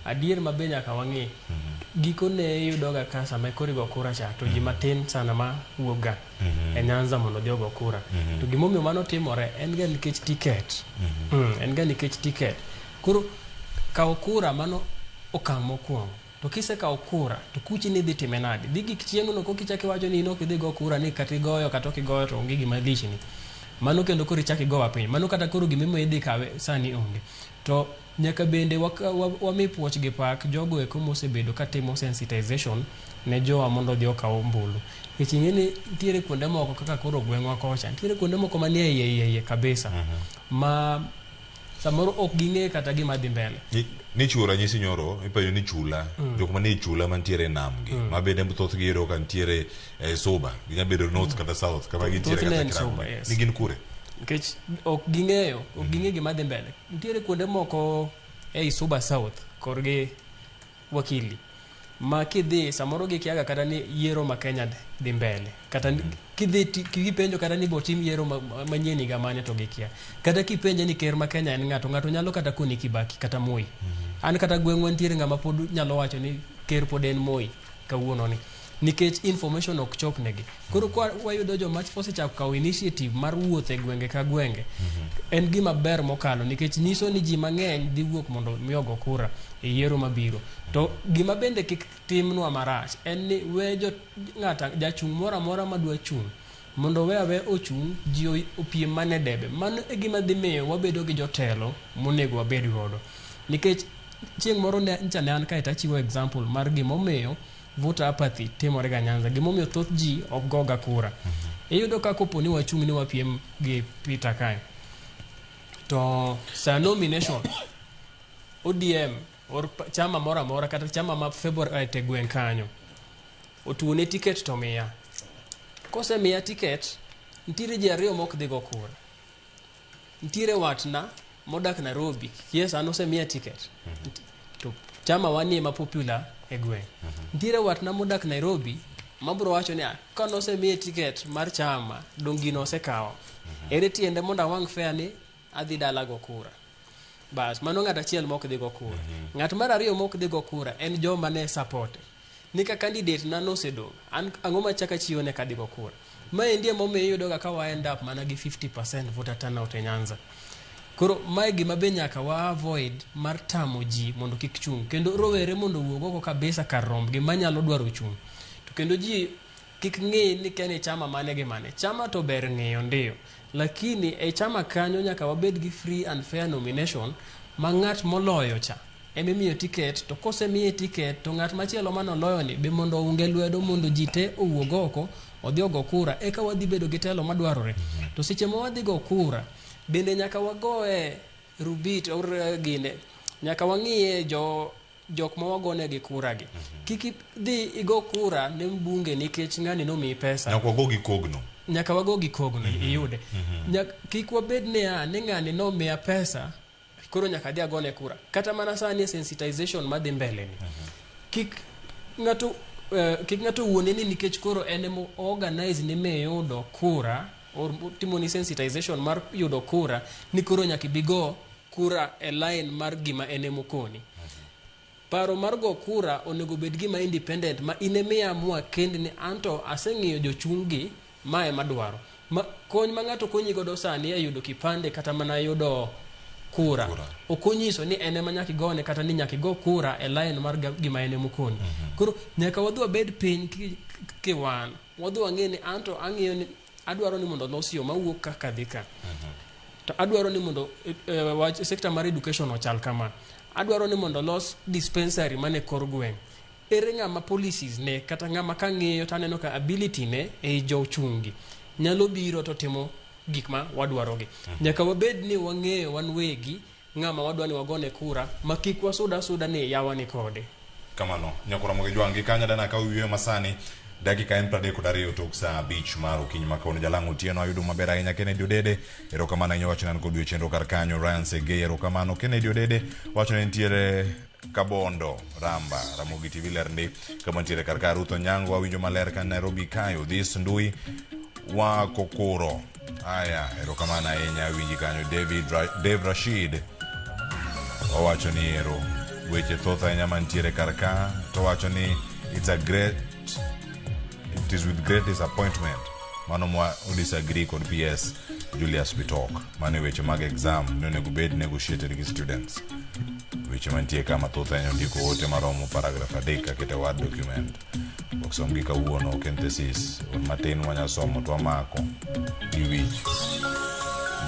adier ma be nyaka wang'i. Gikone iyudoga ka sama koro igo kura cha, to ji matin sana ma wuok ga e Nyanza mondo odhi ogo kura. To gimomiyo mano timore en ga nikech ticket. En ga nikech ticket. Koro kawo kura mano okang' mokwongo. To kisekawo kura, to kuchi ni idhi time nade? Dhi gik chieng'no koka ichako iwacho ni in ok idhi go kura ni kata igoyo kata ok igoyo to onge gima lichni. Mano kendo koro ichako igowa piny. Mano kata koro gimomiyo idhi kawe sani onge. To nyaka bende wami puoch gi pak jogo eko mosebedo katimo sensitization ne jowa mondo odhi okaw ombulu. Nikech ing'e ni nitiere kuonde moko kaka koro gweng'wa kocha, nitiere kuonde moko manie iye iye kabisa ma samoro ok ging'e kata gima dhi mbele. Ni chiwo ranyisi nyoro, ipenjo ni chula, jok manie chula mantiere e nam gi, ma bende thothgi iyudo ka nitiere e Suba, ginya bedo north kata south, kama gintiere Thothne kata en Kirango. Suba, yes. Ni gin kure? Nikech ok ging'eyo, ok ging'e gima dhi mbele. Nitiere kuonde moko ei Suba South korgi wakili ma kidhi samoro gikiaga kata ni yiero ma Kenya dhi mbele. Kata kidhi kipenjo kata ni botim yiero manyien higa mane to gikia. Kata kipenje ni ker ma Kenya en ng'ato, ng'ato nyalo kata koni Kibaki kata Moi. An kata gweng'wa nitiere ng'ama pod nyalo wacho ni ker pod en Moi kawuono ni. Nikech information ok chop negi. Koro kwa wayudo joma osechako kawo initiative mar wuotho e gwenge ka gwenge, en gima ber mokalo nikech nyiso ni ji mang'eny dhi wuok mondo mi ogo kura e yiero mabiro. To gima bende kik timnwa marach en ni we jo ng'ata jachung' moro amora madwa chung' mondo we awe ochung' ji opiem mana e debe. Mano e gima dhi miyo wabedo gi jotelo monego wabed godo. Nikech chieng' moro ncha ne an kae to achiwo example mar gimomiyo voter apathy timore ga Nyanza, gimomiyo thoth ji ok goga kura. Iyudo ka kopo ni wachung' ni wapiem gi Peter kae, to sa nomination ODM or chama moro amora kata chama ma favorite e gweng' kanyo otuone ticket to miya. Kosemiya ticket, nitiere ji ariyo mok dhi go kura. Nitiere watna modak Nairobi, yes an osemiya ticket. To chama wanie ma popular e gweng'. Nitiere watna modak Nairobi Mabro wacho ni ka nosemiye ticket mar chama dong gino osekawo. Ere tiende mondo awang' fare ni adhi dala go kura. Bas, mano ng'at achiel mok dhi go kura. Ng'at mar ariyo mok dhi go kura en joma ne support. Ni ka candidate na nosedong', an ang'o machak achiwo ne kadhi go kura. Maendi emomiyo iyudo ga ka wa end up mana gi 50% voter turnout e Nyanza. Koro mae gima be nyaka wa avoid mar tamo ji mondo kik chung'. Kendo rowere mondo owuog oko kabisa kar rombgi manyalo dwaro chung'. To kendo ji kik ng'i ni kia ni chama mane gi mane. Chama to ber ng'iyo ndiyo. Lakini e chama kanyo nyaka wabed gi free and fair nomination ma ng'at moloyo cha emimiyo ticket to kosemiye ticket to ng'at machielo manoloyo ni be mondo ounge lwedo mondo ji te owuog oko odhi ogo kura eka wadhi bedo gi telo madwarore. To seche ma wadhi go kura bende nyaka wagoe rubit or gine nyaka wang'iye jo jok ma wagonegi kura gi. Kik idhi igo kura ne mbunge nikech ng'ani nomiyi pesa. Nyaka wago gi kogno. Nyaka wago gi kogno iyude. Kik wabed niya ni ng'ani nomiya pesa koro nyaka adhi agone kura. Kata mana sani e sensitization madhi mbele ni. Kik ng'ato kik ng'ato wuone ni nikech koro en emo organize ni miyudo kura or timoni sensitization mar yudo kura ni koro nyaka ibi go kura e line mar gima en emokoni. Paro mar go kura onego bed gima independent ma in emiamua kendi ni anto aseng'iyo jochung' gi ma ema dwaro. Ma, kony ma ng'ato konyi godo sani e yudo kipande kata mana yudo kura. Ok onyiso ni en ema nyaka igone kata ni nyaka igo kura e line mar gima en emokoni. Koro nyaka wadhi wabed piny kiwan. Wadhi wang'e ni anto ang'iyo ni adwaro ni mondo olos yo mawuok ka kadhi ka. To adwaro ni mondo wach sector mar education ochal kama. Adwaro ni mondo olos dispensary mane kor gweng'. Ere ng'ama policies ne kata ng'ama kang'iyo to aneno ka ability ne ei jochung' gi nyalo biro to timo gik ma wadwaro gi. Nyaka wabed ni wang'eyo wan wegi ng'ama wadwa ni wagone kura ma kik wasud asuda ni yawa ni kode. Kamano, nyakora Ramogi Jwang' gi kanya dana ka uyueyo masani dakika en 32 tok saa 5 mar okinyi ma kawuono. Jalang'o Otieno ayudo maber ahinya. Kennedy Odede erokamano ahinya, wacho ni an kod chenro kar kanyo. Ryan Segei erokamano. Kennedy Odede wacho ni nitiere Kabondo Ramba Ramogi TV ler ndi kama nitiere kar ka. Ruth Onyango awinjo maler ka Nairobi kae. Odhis Ndui wa Kokoro aya erokamano ahinya awinji kanyo. David Dave Rashid owacho ni ero weche thoth ahinya mantiere kar ka, to owacho ni it is with great disappointment mano mwa disagree kod PS Julius Bitok. Mano e weche mag exam ni onego bed negotiated gi students. Weche mantie ka mathoth ahinya, ondiko ote maromo paragraph 3 akete word document, ok somgi kawuono, ok en thesis matin wanya somo to wamako gi wich.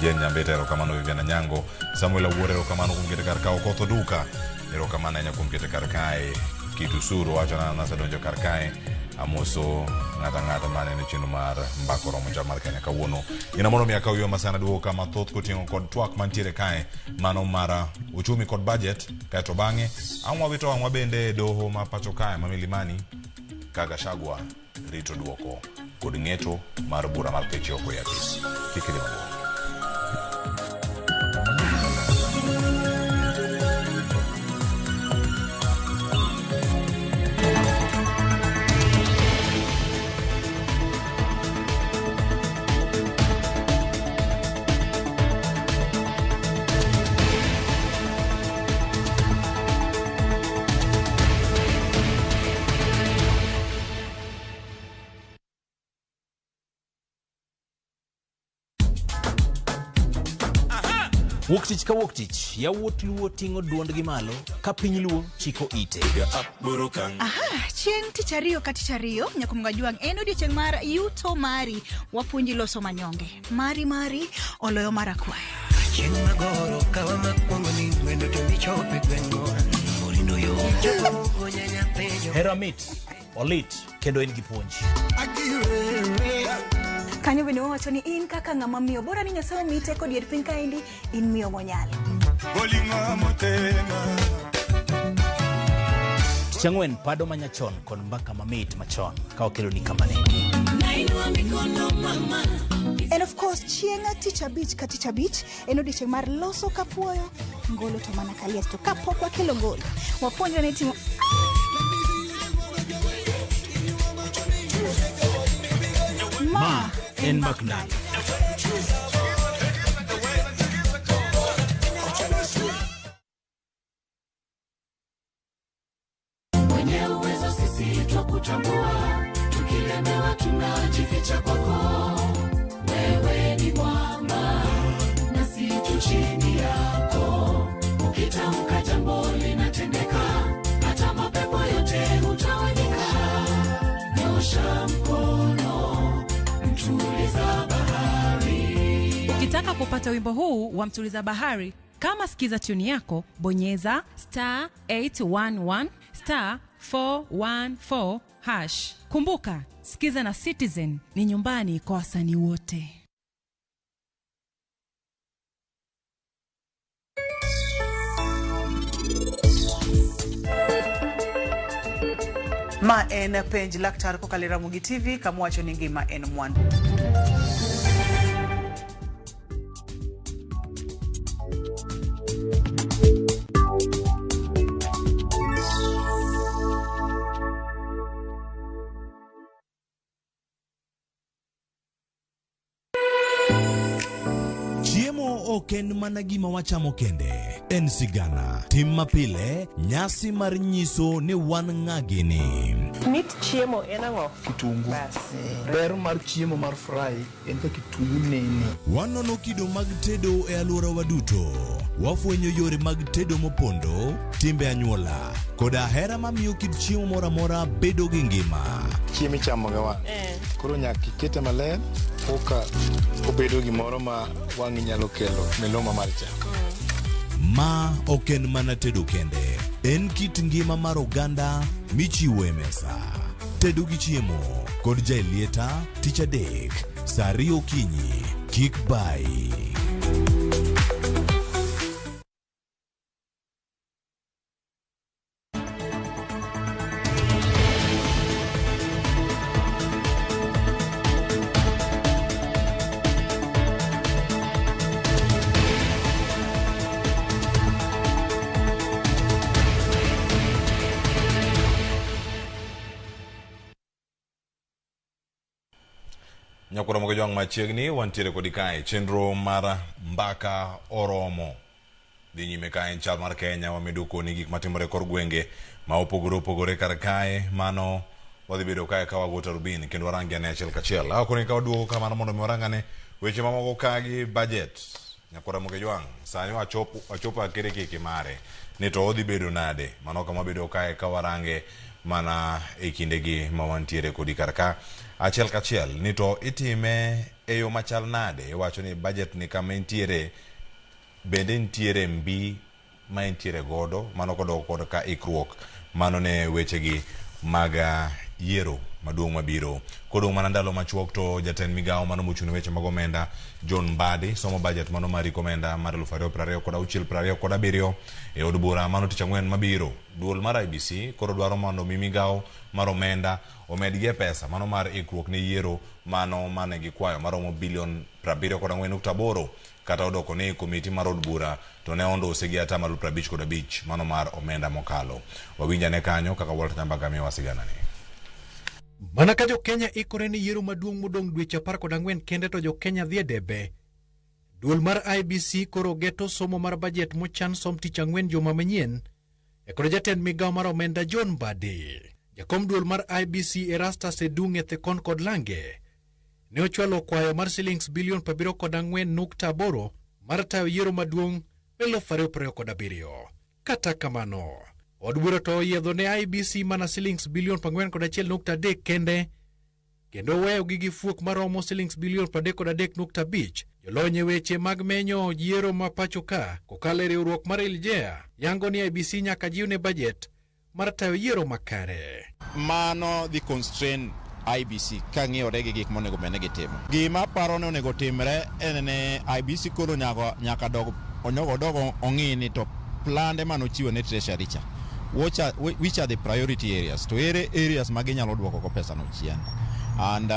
Jen Nyambete erokamano. Vivian Anyango, Samuel Awuor erokamano kuom kete kar ka. Okoth Oduka erokamano ahinya kuom kete kar kae. Kitusuru wacho na nasedonjo kar kae, amoso ng'ata ng'ata maneno chenro mar mbaka oromo chal mar Kenya kawuono. Ina mondo mi akaw yo masana duogo ka mathoth koting'o kod twak mantiere kae mano mar uchumi kod budget, kaeto bang'e ang' wawito wang'wa bende e doho ma pacho kae ma Milimani ka Gachagua rito duoko kod ng'eto mar bura mar keche oko e apis. Kik idhi mabor. Wuok tich ka wuok tich, yawuot Luo ting'o duondgi malo ka piny Luo chiko ite. Aha, chieng' tich ariyo ka tich ariyo nyakumga jwang' en odiochieng' mar yuto mari, wapuonji loso manyonge mari mari oloyo mar akwaya. Chieng' magoro kawa makwongo ni wendo to michope gweng'wa morindo yo gonya nyapenjo. Hera mit, olit kendo en gi puonj. Kanyo bende wawacho ni in kaka ng'ama miyo bora ni Nyasaye omiyi teko dier piny kaendi in miyo monyalo. Tich ang'wen pado manyachon kod mbaka mamit machon ka wakeloni kamaneni. And of course chieng' tich abich ka tich abich en odiochieng' mar loso kapuoyo ngolo to mana kaliet, to kapok wakelo ngolo wapuonjre ni timo Ma en Mbak Ndalo. Mwenye uwezo sisi twakutambua, tukilemewa tunajificha kwako. Wewe ni mwamba nasi tu chini yako, ukitamka jambo linatendeka, hata mapepo yote hutawanyika. Nyosha mkono, mtuliza bahari. Ukitaka kupata wimbo huu wa Mtuliza Bahari kama sikiza tuni yako, bonyeza star 811 star 414 hash. Kumbuka, sikiza na Citizen ni nyumbani kwa wasanii wote. Ma en penj laktar kokalo e Ramogi TV kama wacho ni ngima en mwandu. Chiemo ok en mana gima wachamo kende, en sigana, tim mapile, nyasi mar nyiso ni wan ng'a gini. Mit chiemo en ang'o? Kitungu. Bas. Ber mar chiemo mar fry en ka kitungu nene. Wanono kido mag tedo e alworawa duto. Wafwenyo yore mag tedo mopondo, timbe anyuola, koda hera mamiyo kit chiemo moro amora bedo gi ngima. Chiemo ichamo gi wang'. Koro nyaka ikete maler koka obedo gimoro ma wang'i nyalo kelo miluma mar chamo. Ma ok en mana tedo kende, en kit ngima mar oganda michiwo e mesa. Tedo gi chiemo kod Jaelieta tich adek saa 2 okinyi. Kik bayi. Nyakoro mogo jwang' machiegni wantiere kodi kae chenro mar Mbaka Oromo dhi nyime kae en chal mar Kenya wamedo koni gik matimore kor gwenge ma opogore opogore kar kae mano wadhi bedo kae ka wago tarubin kendo warangi ane achiel kachiel akoni ka waduogo kamano mondo mi warang ane weche mamoko ka gi budget Nyakwara Moge Jwang' sani wachopo wachopo akere keke mare ni to odhi bedo nade mano kama wabedo kae ka warange mana e kindegi ma wantiere kodi kar ka achiel kachiel ni to itime e yo machal nade iwacho ni budget ni kama entiere bende nitiere mbi ma entiere godo mano kodok kod ka ikruok mano ne wechegi mag yiero maduong' mabiro kodong' mana ndalo machuok to jatend migawo mano mochung' ne weche mag omenda John Mbadi somo budget mano mar rik omenda mar 2026 27 e od bura mano tich ang'wen mabiro. Duol mar IEBC koro dwaro mondo mi migawo mar omenda omedgie pesa mano mar ikruok ne yiero mano mane gikwayo maromo bilion 74.8 kata odoko ni komiti mar od bura to ne onduse gi atamalo 55 mano mar omenda mokalo. Wawinj ane kanyo kaka Walter Nyambaga miyowa siganani. Mana ka jo-Kenya ikore ne yiero maduong' modong' dweche 14 kende to jo-Kenya dhi e debe. Duol mar IEBC koro geto somo mar bajet mochan som tich ang'wen juma manyien e kod jatend migawo mar omenda John Mbadi. Jakom duol mar IEBC Erastus Edung' Ethekon kod Lange ne ochwalo kwayo mar silings bilion 74.8 mar tayo yiero maduong' 2027. Kata kamano, od bura to oyiedho ne IEBC mana silings bilion 41.3 kende kendo weyogi gi fuok maromo silings bilion 33.5. Jolony e weche mag menyo yiero ma pacho ka kokalo e riwruok mar ILGEA yango ni IEBC nyaka jiwne bajet mar tayo yiero makare. Mano dhi constrain IEBC ka ng'iyore gi gik monego bed ni gitimo. Gima aparo ni onego timre en ni IEBC koro nyaka dog onego dog ong'i ni to plande mane ochiwo ne Treasury cha which are the priority areas to ere areas ma ginyalo duoko go pesa no chien. And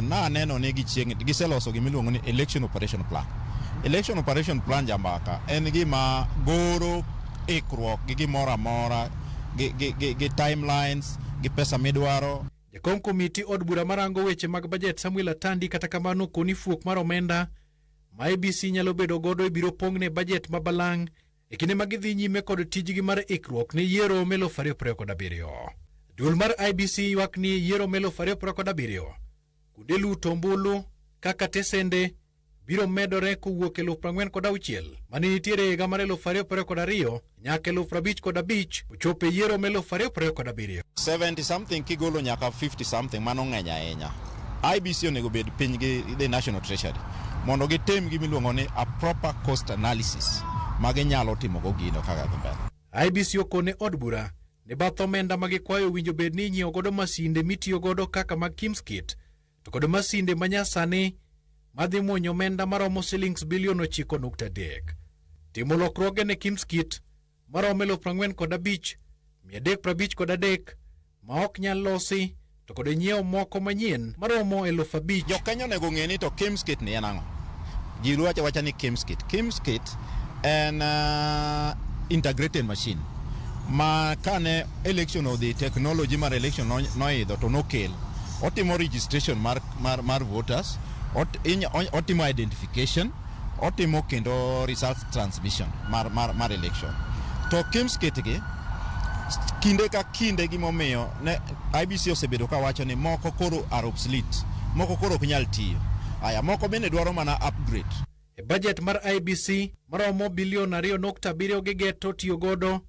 naneno ni gichiegni giseloso gima iluongo ni election operation plan. Election operation plan jambaka en gima goro ikruok gi gimoro amora gi timelines gi pesa midwaro. Jakom komiti od bura marango weche mag bajet Samuel Atandi kata kamano koni fuok mar omenda ma IEBC nyalo bedo godo ibiro pong'ne bajet ma balang' e kinde ma gidhi nyime kod tijgi mar ikruok ne yiero ma 2027. Duol mar IEBC ywak ni yiero ma 2027 kuonde luto ombulu kaka tesende biro medore kowuok 46,000 mane nitiere higa mar 2022 nyaka 55,000 ochopo e yiero ma 2027. 70 something kigolo nyaka 50 something mano ng'eny ahinya. IEBC onego bed piny gi the National Treasury mondo gitim gima iluongo ni a proper cost analysis ma ginyalo timogo gino kaka dhi mbele. IEBC okone od bura ni bath omenda ma gikwayo owinjo bed ni inyiewo godo masinde mitiyo godo kaka mag KIEMS kit to kod masinde manyasani madhi muonyo omenda maromo silings bilion 9.3. Timo lokruoge ne KIEMS kit maromo 45,353 ma ok nyal losi to kod nyiewo moko manyien maromo 5,000. Jo Kenya onego ng'e ni to KIEMS kit ni en ang'o? Ji wacho awacha ni KIEMS kit. KIEMS kit en integrated machine ma kane election odhi, technology mar election noidho to nokel. Otimo registration mar voters, otimo identification, otimo kendo results transmission mar election. To KIEMS kit gi kinde ka kinde gimomiyo ne IEBC osebedo ka wacho ni moko koro are obsolete, moko koro ok nyal tiyo. Aya, moko bende dwaro mana upgrade. E budget mar IEBC maromo bilion 2.7 gigeto tiyo godo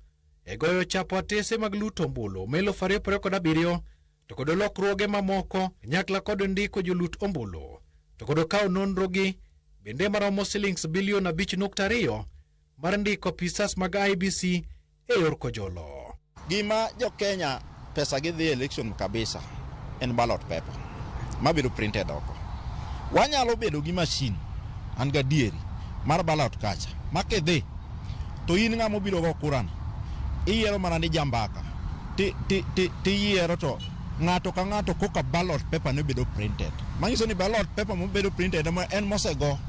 e goyo chapo atese mag luto ombulu ma 2027 to kod lokruoge mamoko kanyakla kod ndiko jolut ombulu to kod kawo nonro gi bende maromo silings bilion 5.2 mar ndiko apisas mag IEBC e yor kojolo. Gima jo Kenya pesa gidhi election kabisa en ballot paper mabiro printed oko. Wanyalo bedo gi machine an gadieri mar ballot kacha ma kidhi to in ng'ama obiro go kura ni iyiero mana ni jambaka tiyiero to ng'ato ka ng'ato koka ballot paper ne bedo printed. Manyiso ni ballot paper mobedo printed en mosego.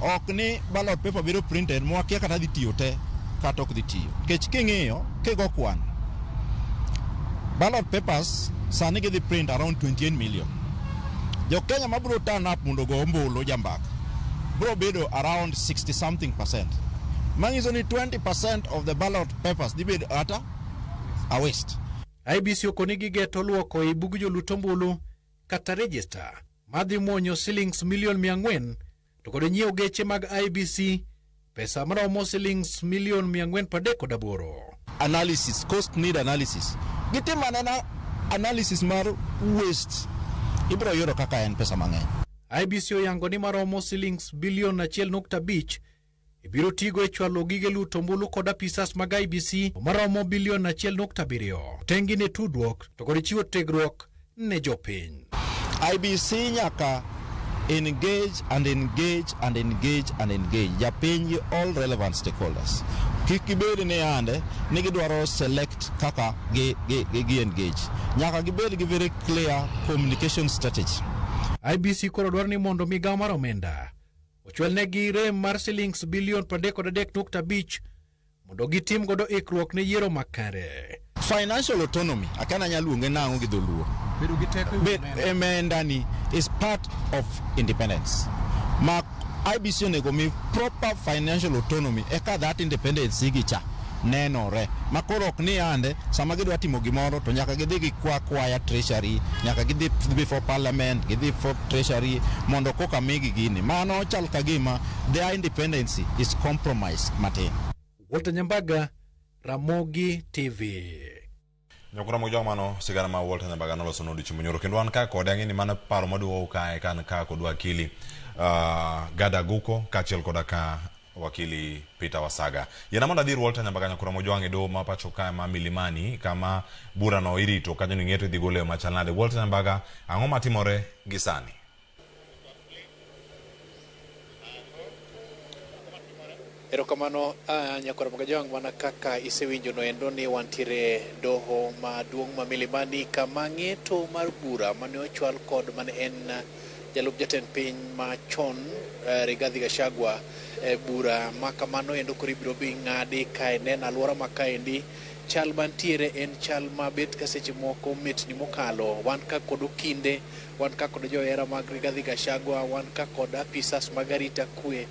Ok ni ballot paper bedo printed mwakia kata dhi tiyo te kata ok dhi tiyo. Nikech king'iyo kigo kwan ballot papers sani gidhi print around 28 million. Jo Kenya mabiro turn up mondo ogo ombulu jambaka biro bedo around 60 something percent. Manyiso ni 20% of the ballot papers dhi bedo ata a waste. IEBC okoni gigeto luoko ei bug jolut ombulu kata register madhi muonyo silings milion 400 to kod nyiewo geche mag IEBC pesa maromo silings milion 438. Analysis, cost need analysis. Gitim anena analysis mar waste ibiro yudo kaka en pesa mang'eny. IEBC oyango ni maromo silings bilion 1.5 ibiro tigo e chwalo gige luto ombulu kod apisas mag IEBC maromo bilion 1.7 tengi ne tudruok to kod chiwo tiegruok ne jopiny. IEBC nyaka engage and engage and engage and engage japiny gi all relevant stakeholders. Kik gibed ni ande ni gidwaro select kaka gi engage. Nyaka gibed gi very clear communication strategy. IEBC koro dwaro ni mondo migawo mar omenda ochwalnegi rem mar silings bilion 33.5 mondo gitim godo ikruok ne yiero makare. Financial autonomy, akana nyalo luonge nang'o gi dholuo. Bedo gi teko e Bet omenda ni is part of independence. Ma IEBC onego mi proper financial autonomy eka that independence gi cha nenore. Ma koro ok ni ande sama gidwa timo gimoro to nyaka gidhi gikwa kwaya treasury, nyaka gidhi before parliament, gidhi for treasury mondo koka migi gini. Mano chal ka gima their independence is compromised matin. Walter Nyambaga, Ramogi TV. Nyakura mojo mano sigana ma Walter Nyambaga noloso no odiochieng' manyoro kendo wan ka kode ang'e ni mano paro maduogo kae kan ka kod wakili Gada Guko kaachiel koda ka wakili Peter Wasaga. Yiena mondo adhi ir Walter Nyambaga Nyakura Mojwang' e doho ma pacho kae ma Milimani kama burano irito kanyo ni ng'eto idhi gole yo machal nade. Walter Nyambaga, ang'o matimore gi sani? Erokamano Nyakwar Mojwang', mana kaka isewinjo noendo ni wantiere doho maduong' ma Milimani kama ng'eto mar bura mane ochwal kod mane en Jalup jatend piny machon Rigathi Gachagua bura ma kamano endo koro ibiro bi ng'adi ka ineno alwora ma kaendi chal mantiere en chal ma bet ka seche moko mitni mokalo. Wan ka kod okinde, wan ka kod johera mag Rigathi Gachagua, wan ka kod apisas mag arita kwe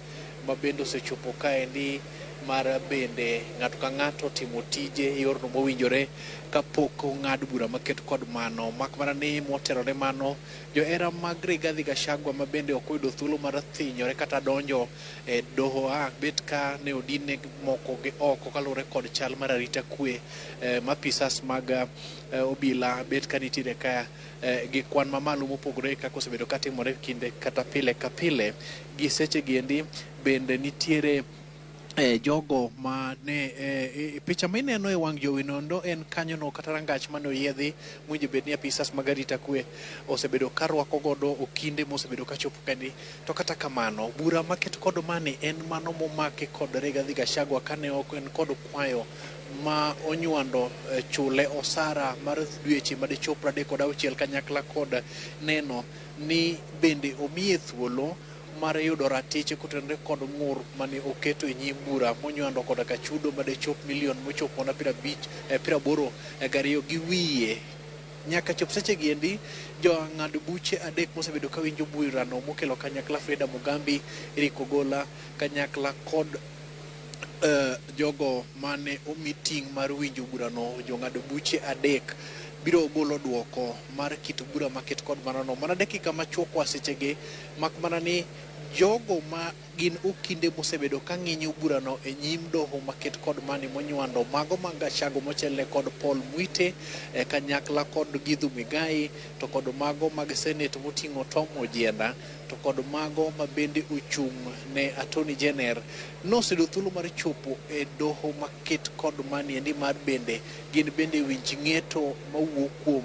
ma bende osechopo kaendi mar bende ng'ato ka ng'ato timo tije e yorno mowinjore kapok ong'ad bura maket kod mano. Mak mana ni motelone mano, johera mag Rigathi Gachagua ma bende ok oyudo thuolo mar thinyore kata donjo e doho a bet ka ne odinne moko gi oko kaluwore kod chal mar arita kwe ma apisas mag obila bet ka nitiere ka gi kwan mamalo mopogore kaka osebedo katimore kinde kata pile ka pile. Gi seche giendi bende nitiere jogo ma ne picha ma ineno e wang' jowi noendo en kanyono kata rangach mane oyiedhi mowinjo bed ni apisas mag arita kwe osebedo ka rwako godo okinde mosebedo ka chopo kaendi. To kata kamano bura maket kod mani en mano momaki kod Rigathi Gachagua kane ok en kod kwayo ma onywando chule osara mar dweche madichop 36 kanyakla kod neno ni bende omiye thuolo mar yudo ratiche kotenore kod ng'ur mane oketo e nyim bura monywando koda ka chudo madichop milion mochopo mana 82 gi wiye. Nyaka chop seche giendi jong'ad buche adek mosebedo ka winjo burano mokelo kanyakla Freda Mugambi, Eric Ogola kanyakla kod jogo mane omi ting' mar winjo burano, jong'ad buche adek biro golo duoko mar kit bura maket kod manono. Mana dakika machuok wa sechegi, mak mana ni jogo ma gin okinde mosebedo ka ng'inyo burano e nyim doho maket kod mani monywando mago mag Gachagua mochelne kod Paul Mwite kanyakla kod Githu Muigai, to kod mago mag Senate moting'o Tom Ojienda, to kod mago ma bende ochung' ne Attorney General noseyudo thuolo mar chopo e doho maket kod mani endi mar bende gin bende winj ng'eto mawuok kuom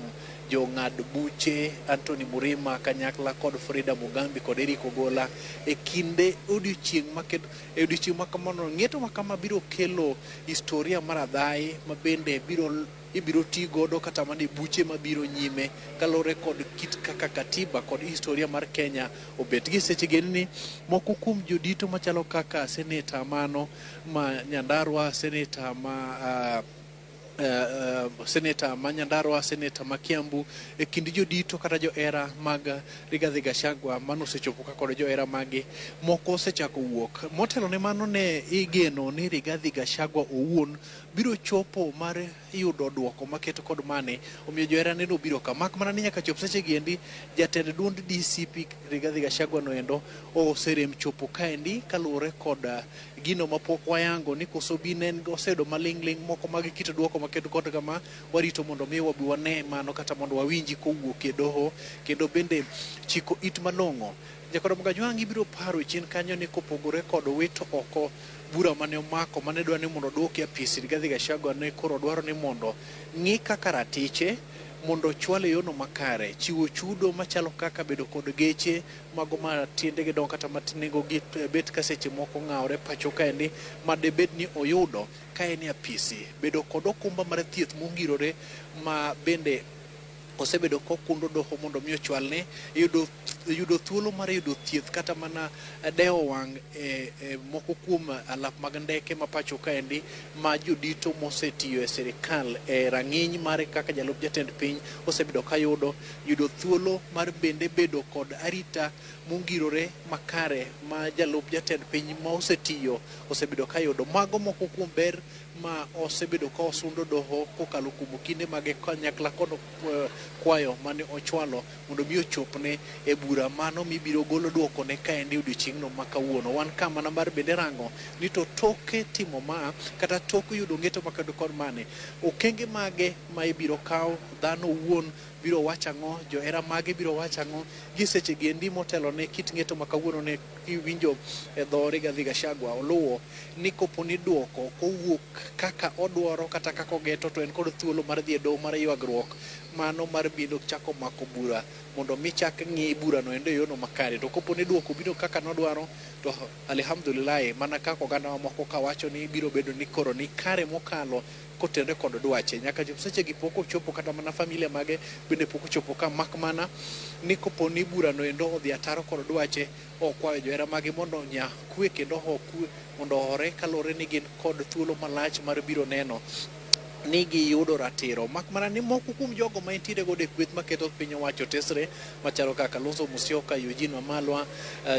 jong'ad buche Anthony Murima kanyakla kod Freda Mugambi kod Eric Ogola e kinde odiochieng' maket e odiochieng' ma kamano. Ng'eto ma kama biro kelo historia mar adhayi ma bende ibiro ti godo kata mana e buche mabiro nyime kaluwore kod kit kaka katiba kod historia mar Kenya obet. Gi seche geni ni moko kuom jodito machalo kaka seneta mano ma Nyandarua, seneta ma seneta ma Nyandarua, seneta ma Kiambu, e kind jodito kata johera mag Rigathi Gachagua mano osechopo ka kod johera magi moko osechako wuok. Motelo ne mano ne igeno ni Rigathi Gachagua owuon biro chopo mar yudo duoko maketo kod mane omiyo johera ne nobiro ka. Mak mana ni nyaka chop seche giendi jatend duond DCP Rigathi Gachagua noendo oserem chopo kaendi kaluwore kod gino mapok wayango ni koso bi ne en oseyudo maling'ling' moko mag kit duoko maketo kod kama warito mondo mi wabi wane mano kata mondo wawinji kowuok e doho kendo bende chiko it malong'o. Jakod Mgajwang' ibiro paro chien kanyo ni kopogore kod wito oko bura mane omako mane dwa ni mondo oduoki e apis Rigathi Gachagua ne koro dwaro ni mondo ng'i kaka ratiche mondo ochwal e yono makare, chiwo chudo machalo kaka bedo kod geche mago ma tiendegi dongo kata ma nengogi bet ka seche moko ng'awore pacho kaendi ma debed ni oyudo ka en e apisi, bedo kod okumba mar thieth mongirore ma bende osebedo kokundo doho mondo mi ochwalne, yudo thuolo mar yudo thieth kata mana dewo wang' e moko kuom alap mag ndeke ma pacho kaendi ma jodito mosetiyo e sirikal e rang'iny mare kaka jalup jatend piny osebedo ka yudo thuolo mar bende bedo kod arita mongirore makare ma jalup jatend piny ma osetiyo osebedo ka yudo. Mago moko kuom ber ma osebedo ka osundo doho kokalo kuom okinde mage kanyakla kod kwayo mane ochwalo mondo mi ochopne e bura mano mibiro golo duoko ne kaendi odiochieng'no ma kawuono. Wan ka mana mar bende rango ni to toke timo ma kata tok yudo ng'eto makendo kod mane okenge mage ma ibiro kaw, dhano owuon biro wacho ang'o, johera mage biro wacho ang'o gi seche giendi motelo ne kit ng'eto ma kawuono ne iwinjo e dho Rigathi Gachagua oluwo ni kopo ni duoko kowuok kaka odwaro kata kaka ogeto to en kod thuolo mar dhi e doho mar ywagruok mano mar biro chako mako bura mondo mi chak ng'i burano endo e yono makare. To kopo ni duoko biro kaka nodwaro to alhamdulillah, mana kaka oganda mamoko kawacho ni biro bedo ni koro ni kare mokalo kotenore kod dwache. Nyaka chop sechegi pok ochopo kata mana familia mage bende pok ochopo ka, mak mana ni kopo ni burano endo odhi ataro kod dwache, okwayo johera mage mondo onya kwe kendo oho kwe mondo ohore kaluwore ni gin kod thuolo malach mar biro neno ni giyudo ratiro. Mak mana ni moko kuom jogo ma entiere godo e kweth maketo piny owacho tesre machalo kaka Kalonzo Musyoka, Eugene Wamalwa,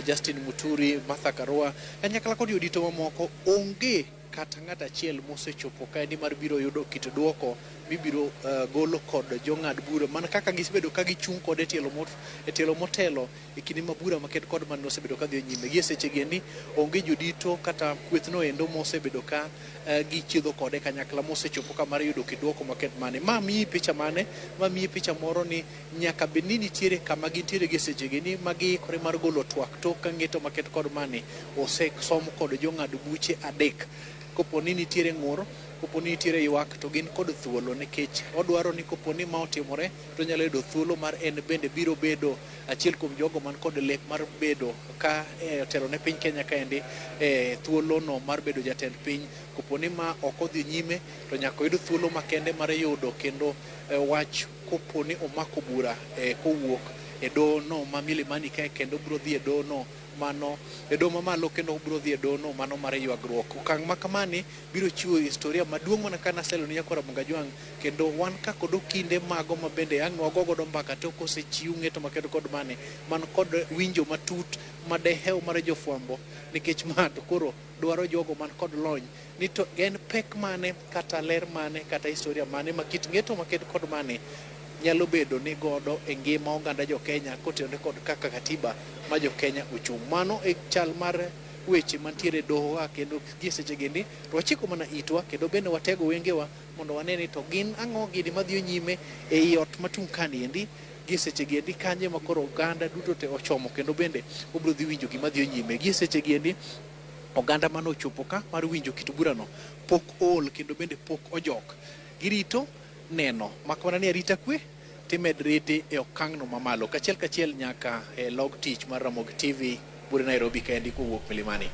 Justin Muturi, Martha Karua kanyakla kod jodito mamoko, onge kata ng'at achiel mosechopo kaendi mar biro yudo kit duoko mibiro golo kod jong'ad bura mana kaka gisebedo ka gichung' kode e tielo motelo e kinde ma bura maked kod mane osebedo ka dhi nyime. Gie sechegi endi onge jodito kata kwethno endo mosebedo ka gichiedho kode kanyakla mosechopo ka mar yudo kit duoko maked mane. Ma miyi picha mane? Ma miyi picha moro ni nyaka bed ni nitiere kama gintiere gie sechegi ni ma giikore mar golo twak tok ka ng'eto maked kod mane osesom kod jong'ad buche adek. Kopo ni nitiere ng'ur, kopo ni nitiere ywak, to gin kod thuolo, nikech odwaro ni kopo ni ma otimore to onyalo yudo thuolo mar en bende biro bedo achiel kuom jogo man kod lek mar bedo ka otelo ne piny Kenya kaendi thuolo no mar bedo jatend piny. Kopo ni ma ok odhi nyime to nyaka oyud thuolo makende mar yudo kendo wach kopo ni omako bura kowuok e doho no ma Milimani kae, kendo biro dhi e doho no mano e doho mamalo, kendo biro dhi e doho no mano mar ywagruok. Okang' ma kamani biro chiwo historia maduong' mana ka naselo ni nyakwar Ramogi Ajwang', kendo wan ka kod okinde mago ma bende ang' wago godo mbaka tok osechiw ng'eto makedo kod mane man kod winjo matut madehew mar jofwambo, nikech ma to koro dwaro jogo man kod lony ni to en pek mane kata ler mane kata historia mane ma kit ng'eto makedo kod mane nyalo bedo ni godo e ngima oganda jo Kenya kotenore kod kaka katiba ma jo Kenya ochung'. Mano e chal mar weche mantiere e doho ka, kendo gie seche gendi to wachiko mana itwa kendo bende watego wengewa mondo wane ni to gin ang'o gini madhi nyime ei ot matung' kani endi gie seche gendi kanye ma koro oganda duto te ochomo, kendo bende obiro dhi winjo gima dhi nyime gie seche gendi. Oganda mane ochopo ka mar winjo kit burano pok ool kendo bende pok ojok, girito neno mak mana ni arita kwe timed riti e okang'no mamalo kachiel kachiel nyaka e log tich mar Ramogi TV bure Nairobi kaendi kowuok Milimani.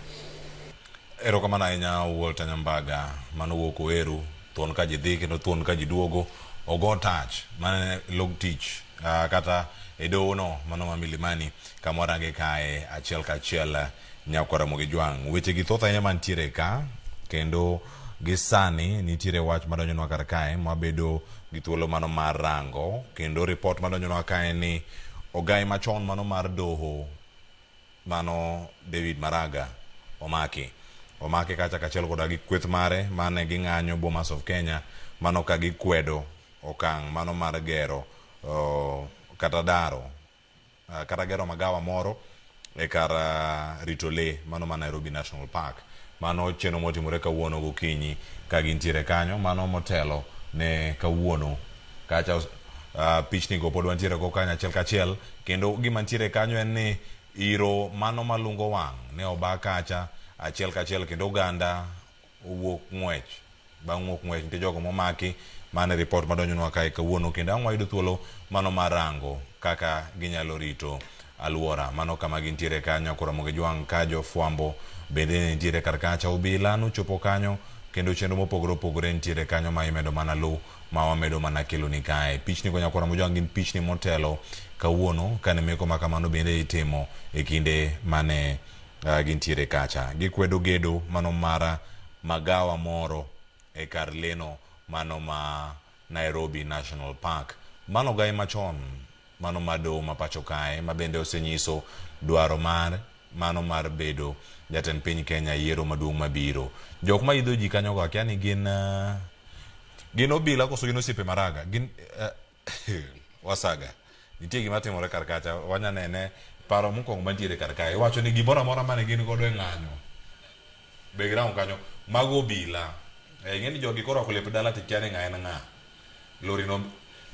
Erokamano ahinya Walter Nyambaga, mano wuok Oeru, thuon ka ji dhi kendo thuon ka ji duogo, ogo tach mane log tich kata e doho no mano ma Milimani kama warange kae achiel kachiel nyakwar Ramogi Jwang'. Weche gi thoth ahinya mantiere ka kendo gi sani nitiere wach madonjonwa kar kae mabedo gi thuolo mano mar rango, kendo ripot madonjonwa kae ni ogai machon mano mar doho mano David Maraga omaki kacha kachiel koda gi kweth mare mane ging'anyo Bomas of Kenya mano ka gikwedo okang' mano mar gero kata daro kata gero magawa moro e kar rito lee mano ma Nairobi National Park. Mano chenro motimore kawuono gokinyi ka gintiere kanyo, mano motelo ne kawuono kacha. Pichni go pod wantiere go kanyo achiel kachiel, kendo gima ntiere kanyo en ni iro mano malungo wang' ne oba kacha achiel kachiel, kendo oganda owuok ng'wech. Bang' wuok ng'wech nitie jogo momaki. Mano e ripot madonjonwa kae kawuono, kendo ang' wayudo thuolo mano mar rango kaka ginyalo rito aluora mano kama gintiere kanyo. Ramogi Jwang' ka jofwambo bende nitiere kar kacha, obila nochopo kanyo kendo chenro mopogore opogore nitiere kanyo ma imedo mana lu ma wamedo mana keloni kae. Pichni go nyakwar Ramogi Jwang' gin pichni motelo kawuono kane meko ma kamano bende itimo e kinde mane gintiere kacha. Gikwedo gedo mano mar magawa moro e kar leno mano ma Nairobi National Park. Mano gai machon mano mar doho ma pacho kae ma bende osenyiso dwaro mar mano mar bedo jatend piny Kenya yiero maduong' mabiro. Jok ma idho ji kanyo go akia ni gin obila koso gin osiepe Maraga. Gin wasaga. Nitie gima timore kar kacha, wanya nene paro mokwongo mantiere kar kae. Iwacho ni gimoro amora mane gin godo e ng'anyo background kanyo mago obila. Ing'e ni jogi korwako lep dala tikia ni ng'a en ng'a.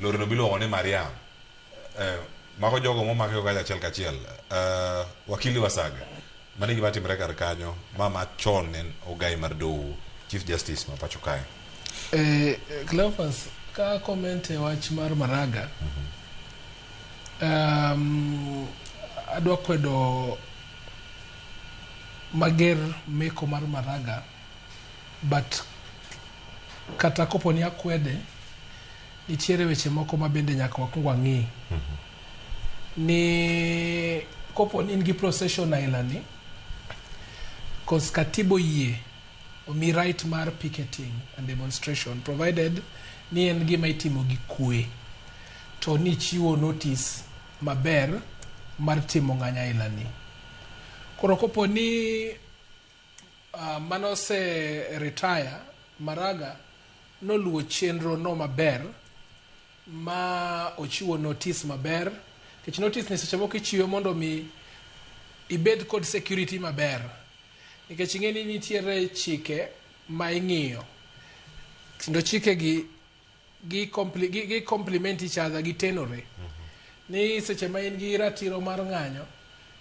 Lorino biluongo ni Mariam. Mago jogo momaki go kacha achiel kachiel. Wakili Wasaga. Mano e gima timore kar kanyo. Ma machon en ogai mar doho, Chief Justice ma pacho kae. Eh, Cleophas, ka comment e wach mar Maraga, adwa kwedo mager meko mar Maraga, but kata kopo ni akwede, nitiere weche moko ma bende nyaka wakwong wang'i. Ni kopo ni in gi procession aila ni, cause katiba oyie omi right mar picketing and demonstration provided ni en gima itimo gi kwe to ni chiwo notice maber mar timo ng'anyo aila ni. Koro kopo ni mano ose retire Maraga noluwo chenro no maber ma ochiwo notice maber nikech notice ni seche moko ichiwe mondo mi ibed kod security maber nikech ing'e ni nitiere chike ma ing'iyo kendo chike gi gi complement each other, gitenore ni seche ma in gi ratiro mar ng'anyo,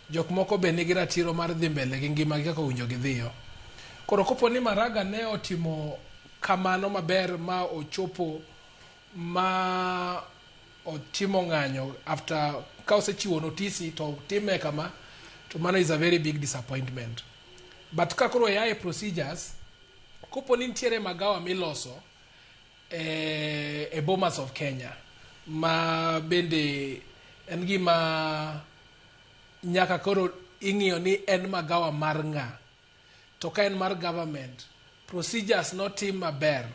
jok moko be nigi ratiro mar dhi mbele gi ngimagi kaka owinjo gidhiyo. Koro kopo ni Maraga ne otimo kamano maber ma ochopo ma otimo ng'anyo after ka osechiwo notisi to otime kama, to mano is a very big disappointment. But ka koro yae procedures, kopo ni nitiere magawa miloso e Bomas of Kenya ma bende en gima nyaka koro ing'iyo ni en magawa mar ng'a, to ka en mar government, procedures notim maber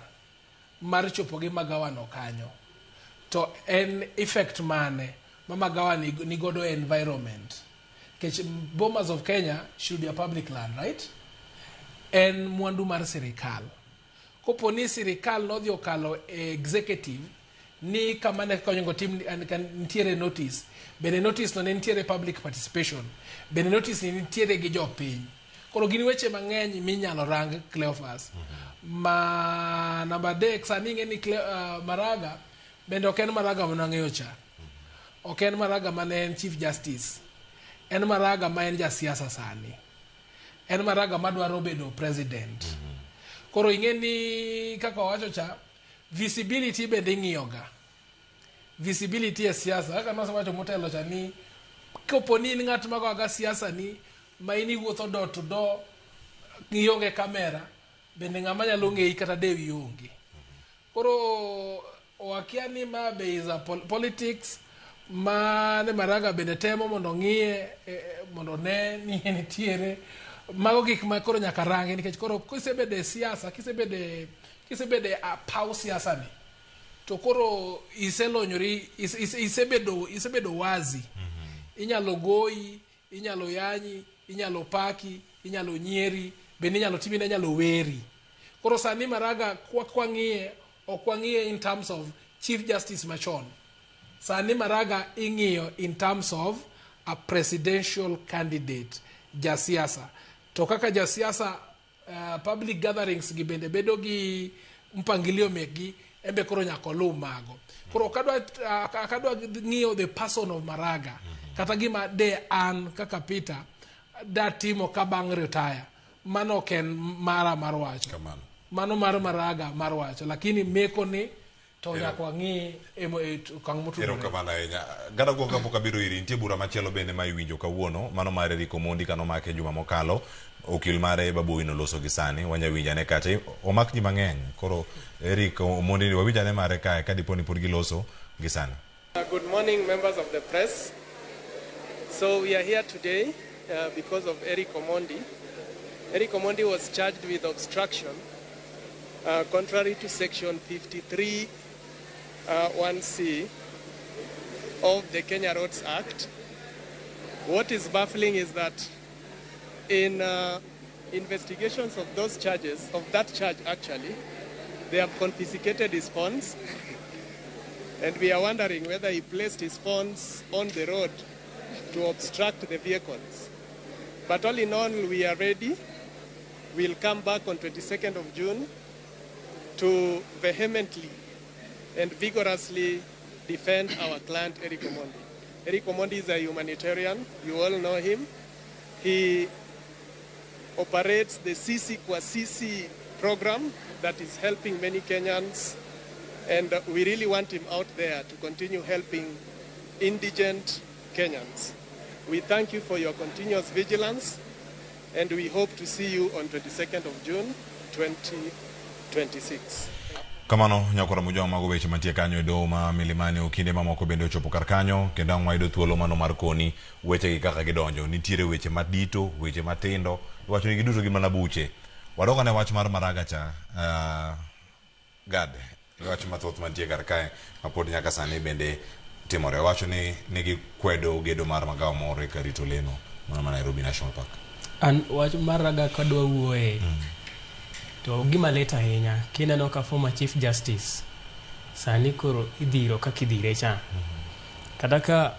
mar chopo gi magawa no kanyo, to en effect mane ma magawa ni nigodo e environment, nikech Bomas of Kenya should be a public land, right? En mwandu mar sirikal. Kopo ni sirikal nodhi okalo e executive ni kama ne kaka otim nitiere notice, bende notice no ne nitiere public participation, bende notice ni nitiere gi jopiny. Koro gin weche mang'eny minyalo rang, Cleophas. Ma namba adek, sani ing'e ni Maraga bende ok en Maraga manang'eyo cha, ok en Maraga mane en Chief Justice, en Maraga ma en jasiasa sani, en Maraga madwaro bedo president. Koro ing'e ni kaka owacho cha, visibility bende ing'iyo ga visibility e siasa kaka nosewacho motelo cha ni kopo ni in ng'at mago aga siasa ni ma in iwuotho door to door ionge kamera, bende ng'ama nyalo ng'eyi kata dewi onge. Koro wakia ni ma be is a politics ma ne Maraga bende temo mondo ng'iye mondo ne ni nitiere mago gik ma koro nyaka rangi, nikech koro kisebedo e siasa, kisebedo e paw siasa ni, to koro iselonyori, isebedo wazi. Inyalo goyi, inyalo yanyi, inyalo paki, inyalo nyieri, bende inyalo timine, inyalo weri. Koro sani Maraga kwang'iye, ok wang'iye in terms of Chief Justice machon. Sani Maraga ing'iyo in terms of a presidential candidate, jasiasa. To kaka jasiasa, public gatherings gi bende bedo gi mpangilio mekgi, embe koro nyaka oluw mago. Koro ok adwa ng'iyo the person of Maraga, kata gima de an kaka Peter datimo ka bang' retire, mano ok en mara mar wacho. Mano mar Maraga mar wacho, lakini meko ni to nyaka wang'i e okang' motudore. Erokamano ahinya. Gada guok kapok abiro iri, nitie bura machielo bende ma iwinjo kawuono, mano mar Eric Omondi kanomake juma mokalo. Okil mare Babu Owino loso gi sani, wanya winjo ane kacha. Omak ji mang'eny. Koro Eric Omondi ni wawinj ane mare kae ka dipo ni pod giloso gi sani. Good morning, members of the press. So we are here today because of Eric Omondi. Eric Omondi was charged with obstruction, contrary to Section 53 1C of the Kenya Roads Act. What is baffling is that in investigations of those charges, of that charge actually, they have confiscated his phones. And we are wondering whether he placed his phones on the road to obstruct the vehicles. But all in all, we are ready. We'll come back on 22nd of June to vehemently and vigorously defend our client, Eric Omondi. Eric Omondi is a humanitarian. You all know him. He operates the Sisi kwa Sisi program that is helping many Kenyans, and we really want him out there to continue helping indigent Kenyans. We thank you for your continuous vigilance, and we hope to see you on 22nd of June 2026. Kamano nyakwara Mujong mago weche mantie kanyo e doho ma Milimani okinde mamoko bende ochopo kar kanyo kendo ang' wayudo thuolo mano mar koni wechegi kaka gidonjo. Nitiere weche madito, weche matindo, iwacho ni giduto gin mana buche. Wadok ane wach mar Maraga cha, Gad, wach mathoth mantie kar kae mapod nyaka sani bende timore. Owacho ni nigi kwedo gedo mar magawa moro e kar rito leno mana ma Nairobi National Park. An wach Maraga kadwa wuoye to gima lit ahinya kineno ka former chief justice sani koro idhiro kaka idhire cha. Kata ka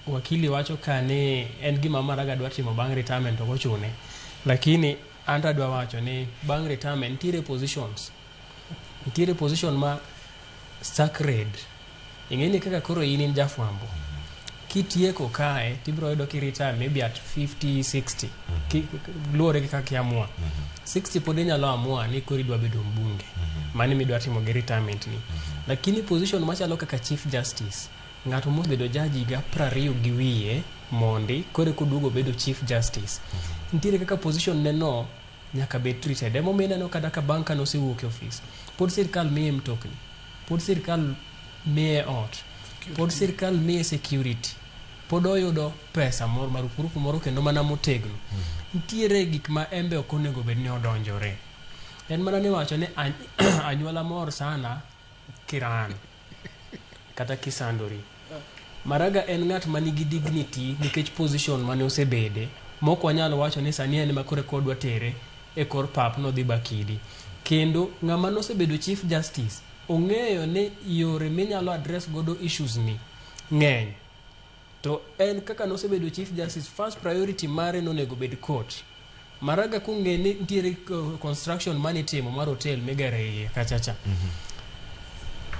wakili wacho ka ni en gima Maraga dwa timo bang' retirement ok ochune. Lakini an to adwa wacho ni bang' retirement nitiere positions. Nitiere position ma sacred. Ing'e ni kaka koro in in jafwambo. Kitieko kae tibiro yudo ki retire maybe at 50, 60. Luwore gi kaka iamua. 60 pod inyalo amua ni koro idwa bedo mbunge. Mano ema idwa timo gi retirement ni. Lakini position machalo kaka chief justice, ng'ato mosebedo judge higa 20 gi wiye mondi koro eka oduogo obedo chief justice. Nitiere kaka position ne no nyaka bed treated. Emomiyo ineno kata ka bang' kane osewuok e ofis, pod sirkal miye mtokni, pod sirkal miye ot, pod sirkal miye security, pod oyudo pesa moro marupurupu moro kendo mana motegno. Nitiere gik ma embe ok onego bed ni odonjore. En mana ni wacho ni anyuola mor sana kiran kata kisandori. Maraga en ng'at ma nigi dignity nikech position mane osebede mok wanyal wacho ni sani en ema koro eka wadwa tere e kor pap nodhi bakidi. Kendo ng'ama nosebedo chief justice ong'eyo ni yore minyalo address godo issues ni ng'eny. To en kaka nosebedo chief justice first priority mare nonego bed court. Maraga kong'e ni nitiere construction manitimo mar hotel migero e iye kacha cha.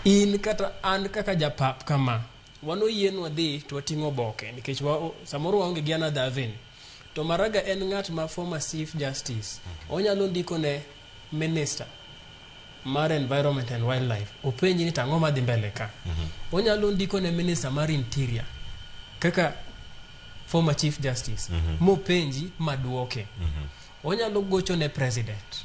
In kata an kaka japap kama, wan oyienwa dhi to wating'o oboke nikech samoro waonge gi another avenue. To Maraga en ng'at ma former chief justice. Onyalo ndiko ne minister mar environment and wildlife openji ni tang'o madhi mbele ka. Onyalo ndiko ne minister mar interior kaka former chief justice mopenji maduoke. Onyalo gocho ne president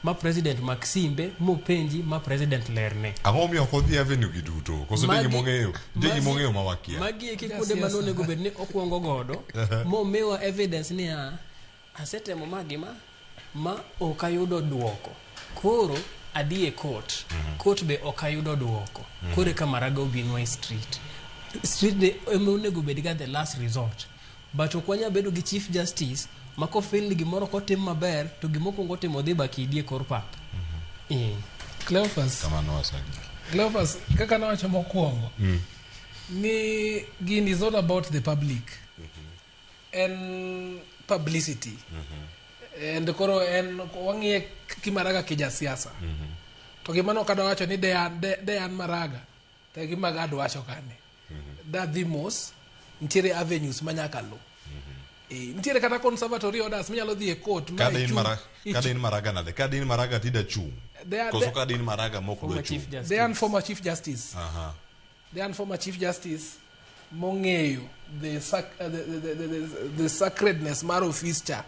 ma president mak simbe mopenji ma president lerne. Ang'o momiyo ok odhi avenue gi duto? Koso nitie gima ong'eyo? Nitie gima ong'eyo ma wakia? Magi eki kuonde ma nonego bed ni okwongo godo momiwa evidence niya asetemo ma gi ma ma ok ayudo duoko. Koro adhi e court. Court be ok ayudo duoko. Koro eka Maraga obinwa e street. Street be ema onego bed ga the last resort. But ok wanyal bedo gi chief justice ma kofeel ni gimoro ok otim maber to gima okwongo timo odhi bakidi e kor pap. Cleophas. Kamano Wasagi. Cleophas, kaka nawacho mokwongo, ni gini is all about the public. En publicity. And koro en wang'iye kimaraga kijasiasa. To gima nok adwa wacho ni de an Maraga, to gima adwa wacho kane. Dadhi mos, nitiere avenues manyaka luw. Nitiere kata conservatory orders minyalo dhi e court ma Ka din ichung- ka din Maraga nade? Ka din Maraga tida chung'. They Koso ka din Maraga mok dwa Former chung'. chief justice. They are former chief justice. Aha. They are former chief justice mong'eyo the sacredness mar office cha.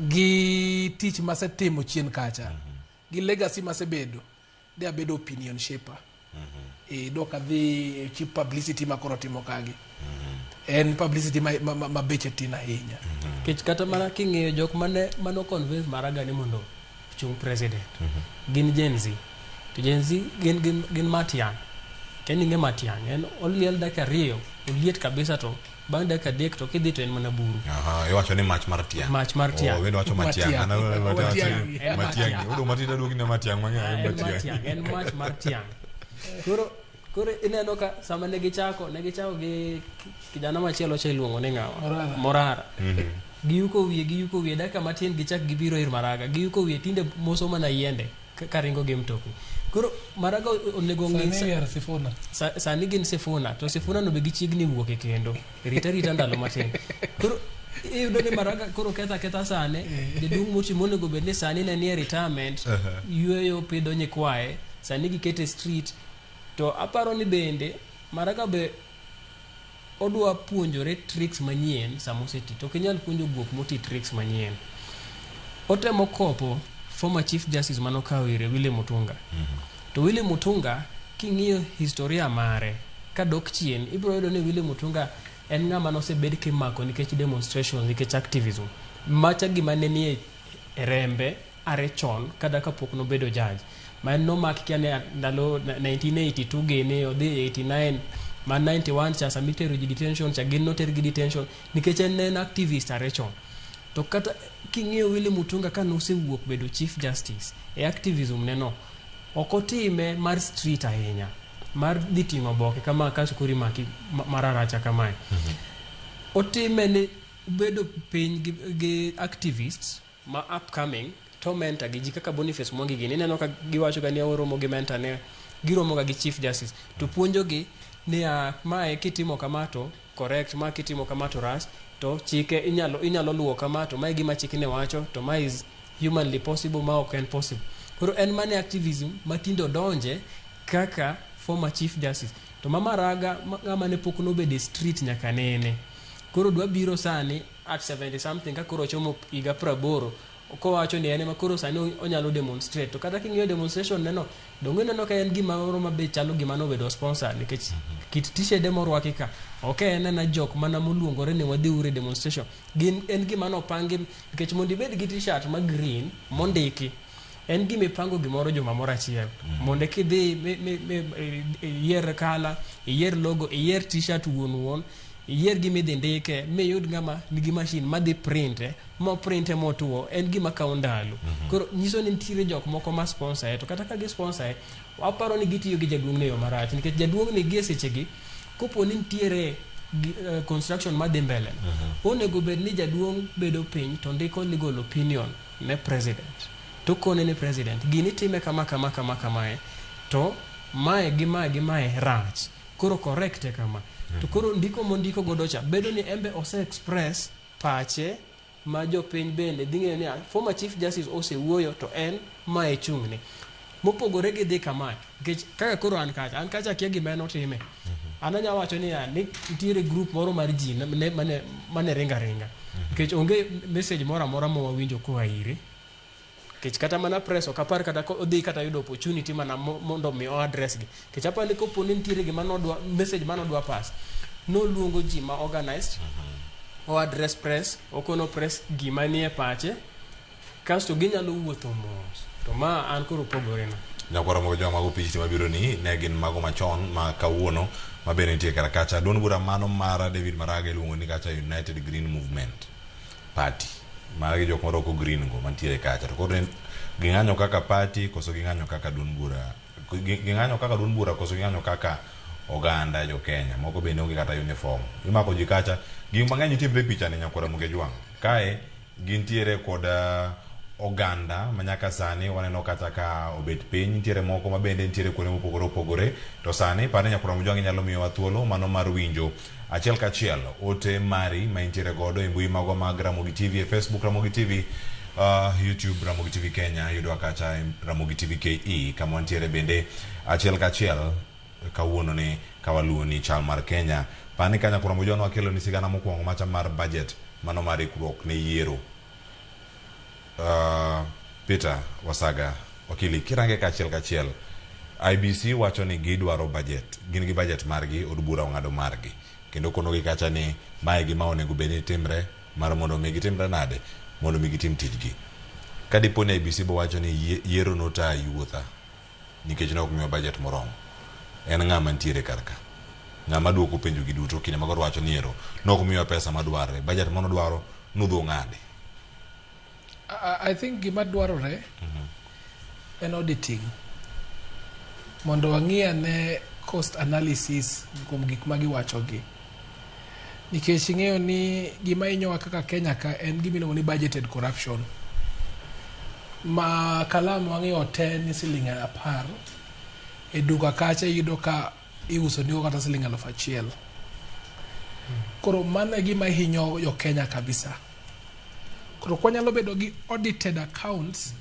Gi tich masetimo chien kacha. Gi legacy masebedo. De abedo opinion shaper. Dok adhi cheap publicity ma koro timo kagi. En publicity ma beche tin ahinya. Nikech kata mana king'iyo jok mane convince Maraga ni mondo ochung president. Gin Gen Z. To Gen Z gin matiang'. Kendo ing'e matiang' en oliel dakika 2 oliet kabisa to bang' dakika 3 to kidhi to en mana buru. Aha, iwacho ni mach mar tiang'. Mach mar tiang'. Oh, wendo wacho matiang'. Matiang'. An wacho Matiang'. En matiang'. matiang'. Odo matin aduogi ne matiang' mang'eny, En matiang'. matiang', en mach mar tiang'. Koro ineno ka sama ne gichako gi kijana machielo cha iluongo ni ng'awa? Morara. Morara. Giyuko wiye, dakika matin gichak gibiro ir Maraga. Giyuko wiye tinde moso mana yiende karingo gi mtokni. Koro Maraga onego ng'i Sani we are Sifuna. Sani gin Sifuna, to Sifuna no be gichiegni wuok e kendo. Rita rita ndalo matin. Koro Iyudo ni Maraga koro ketho aketha sane, jaduong' moti monego bed ni sani ne nie retirement, yweyo pidho nyikwaye, sani gikete street. To aparo ni bende Maraga be odwa puonjore tricks manyien sama oseti. To ok inyal puonjo guok moti tricks manyien. Otemo kopo former Chief Justice manokawo ire Willy Mutunga. To Willy Mutunga king'iyo historia mare kadok chien ibiro yudo ni Willy Mutunga en ng'ama nosebed kimako nikech demonstrations nikech activism. Macha gima ne nie e rembe are chon kata kapok nobedo judge. Ma en nomak kia ne ndalo 1982 gini odhi 89 ma 91 cha sama itero ji detention cha gin noter gi detention nikech en ne en activist are chon. To kata king'iyo Willy Mutunga ka nosewuok bedo Chief Justice e activism ne no, ok otime mar street ahinya, mar dhi ting'o oboke kama kasto koro imaki mararacha kamae. Otime ni bedo piny gi activists ma upcoming to mentor gi ji kaka Boniface Mwangi gini ineno ka giwacho ga ni oromo gi mentor ne giromo ga gi Chief Justice to puonjo gi ni mae kitimo kama to correct, ma kitimo kama to rach, to chike inyalo luwo kama to mae gima chik ne wacho to mae is humanly possible ma ok en possible. Koro en mane activism ma tinde odonje kaka former Chief Justice. To ma Maraga ng'ama ne pok nobedo e street nyaka nene. Koro dwa biro sani at 70 something ka koro ochomo higa 80 kowacho ni en ema koro sani onyalo demonstrate. To kata king'iyo demonstration neno, donge ineno ka en gima moro ma be chalo gima nobedo sponsor nikech kit tishede morwaki ka ok en ena jok mana moluongore ni wadhi uru e demonstration. Gin en gima nopangi nikech mondo ibed gi t-shirt ma green mondiki en gima ipango gimoro juma moro achiel mondo kidhi iyier kala, iyier logo, iyier t-shirt wuon wuon, iyier gima idhi ndike miyud ng'ama nigi machine madhi printe moprinte motuo en gima kawo ndalo. Koro nyiso ni nitiere jok moko ma sponsor to kata ka gi sponsor waparo ni gitiyo gi jaduong' e yo marach nikech jaduong' ni gie sechegi kopo ni nitiere construction madhi mbele onego bed ni jaduong' bedo piny to ndiko legal opinion ne president to kone ni president gini time kama kama kama kamae to mae gi mae gi mae rach koro correct e kama. To koro ndiko mondiko godo cha bedo ni embe ose express pache ma jopiny bende dhi ng'eyo ni former Chief Justice osewuoyo to en mae chung'ne. Mopogore gi dhi kamae nikech kaka koro an kacha akia gima en otime. An anya wacho ni nitiere group moro mar ji mane ringa ringa nikech onge message moro amora ma wawinjo koa ire. Nikech kata mana press ok apar kata odhi kata yudo opportunity mana mondo mi o address gi. Nikech apar ni kopo ni nitiere gima nodwa message manodwa pass noluongo ji ma organized o address press okono press gima nie pache kasto ginyalo wuotho mos. To ma an koro pogore na. Nyakwara mogo joma mago pichni mabiro ni ne gin mago machon ma kawuono ma bende nitie kar kacha. Duond bura mano mar David Maraga iluongo ni kacha United Green Movement Party. Magi jok morwako green go mantiere kacha. To koro ging'anyo kaka party koso ging'anyo kaka duond bura. Ging'anyo kaka duond bura koso ging'anyo kaka oganda jo Kenya. Moko bende onge kata uniform. Imako ji kacha. Gik mang'eny timre e picha ni nyakwara Muge Jwang'. Kae gintiere kod oganda ma nyaka sani waneno kata ka obet piny, nitiere moko ma bende nitiere kuonde mopogore opogore. To sani par ni nyakwara Mujwang' inyalo miyowa thuolo mano mar winjo achiel kachiel ote mari ma intiere godo e mbui magwa mag Ramogi TV e Facebook Ramogi TV, YouTube Ramogi TV Kenya, yudwa kacha Ramogi TV KE kama wantiere bende achiel kachiel kawuono ni kawaluwo ni chal mar Kenya. Par ni ka nyakwara Mujwang' wakelo ni sigana mokwongo macha mar budget mano mar ikruok ne yiero. Peter Wasaga wakili, kirange kachiel kachiel, IBC wacho ni gidwaro budget, gin gi budget margi, od bura ong'ado margi, kendo konogi kacha ni mae gima onego bed ni timre mar mondo mi gitimre nade, mondo mi gitim tijgi. Ka dipo ni IBC bo wacho ni yiero nota yuotha nikech ne ok miwa budget moromo, en ng'ama nitiere kar ka? Ng'ama duoko penjo gi duto kinde mago wacho ni ero ne ok miwa pesa madwarre, budget mano dwaro nudho ng'ade. I think gima dwarore en auditing mondo wang'i ane cost analysis kuom gik ma giwachogi. Nikech ing'eyo ni gima hinyowa kaka Kenya ka en gima iluongo ni budgeted corruption. Ma kalam wang'iyo te ni siling 10, e duka kacha iyudo ka iuso nigo kata siling 1000. Koro mano e gima hinyo jo Kenya kabisa. Koro kwanyalo bedo gi audited accounts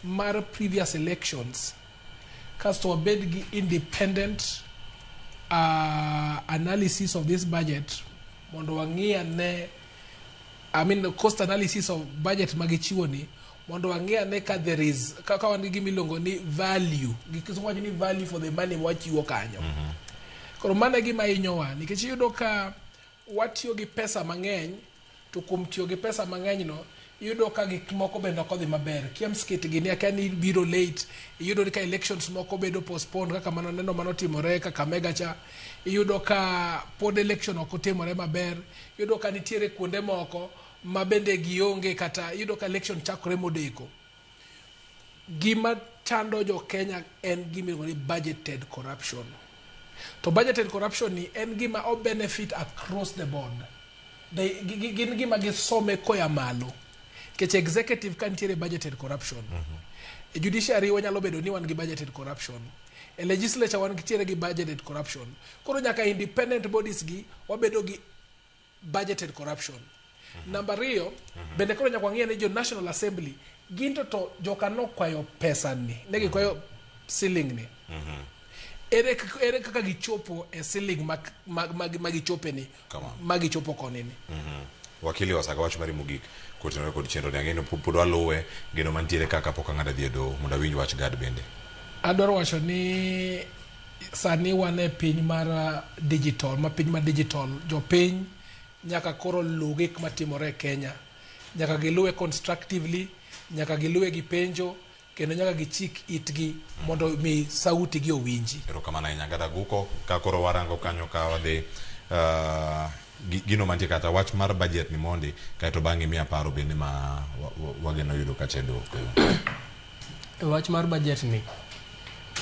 mar previous elections, kasto wabed gi independent analysis of this budget mondo wang'i ane, I mean the cost analysis of budget magichiwo ni, mondo wang'i ane ka there is ka wan gi gima iluongo ni value, gi kisungu wacho ni value for the money mwachiwo kanyo. Koro mano e gima hinyowa nikech iyudo ka watiyo gi pesa mang'eny, to kuom tiyo gi pesa mang'eny no iyudo ka gik moko bende ok odhi maber. KIEMS kit gini akia ni biro late, iyudo ni ka elections moko bedo postponed kaka mano neno mano timore Kakamega cha, iyudo ka pod election ok otimore maber, iyudo ka nitiere kuonde moko ma bende gionge kata iyudo ka election chakore modeko. Gima chando jo Kenya en gima iluongo ni budgeted corruption. To budgeted corruption ni en gima o benefit across the board. Gin gima gisome koya malo. Nikech executive ka nitiere budgeted corruption. E judiciary wanyalo bedo ni wan gi budgeted corruption. E legislature wan nitiere gi budgeted corruption. Koro nyaka independent bodies gi wabedo gi budgeted corruption. Namba ariyo, bende koro nyaka wang'e ni jo National Assembly gin to joka nokwayo pesa ni, ne gikwayo ceiling ni. Ere kaka gichopo e ceiling ma gichope ni, ma gichopo koni ni. Wakili Wasaka, wach mari mogik kotenore kod chenro ni, ang'eyo pod waluwe geno mantiere kaka pok ang'ado adhi e doho mondo awinj wach Gad bende. Adwaro wacho ni sani wan e piny mar digital, ma piny mar digital, jopiny nyaka koro luw gik matimore e Kenya. Nyaka giluwe constructively, nyaka giluwe gi penjo, kendo nyaka gichik itgi mondo mi sauti gi owinji. Erokamano ahinya Gada Guko. Ka koro warango kanyo ka wadhi gino mantie kata wach mar budget ni mondi, kaeto bang'e miya paro bende ma wageno yudo kacha e doho. Wach mar budget ni,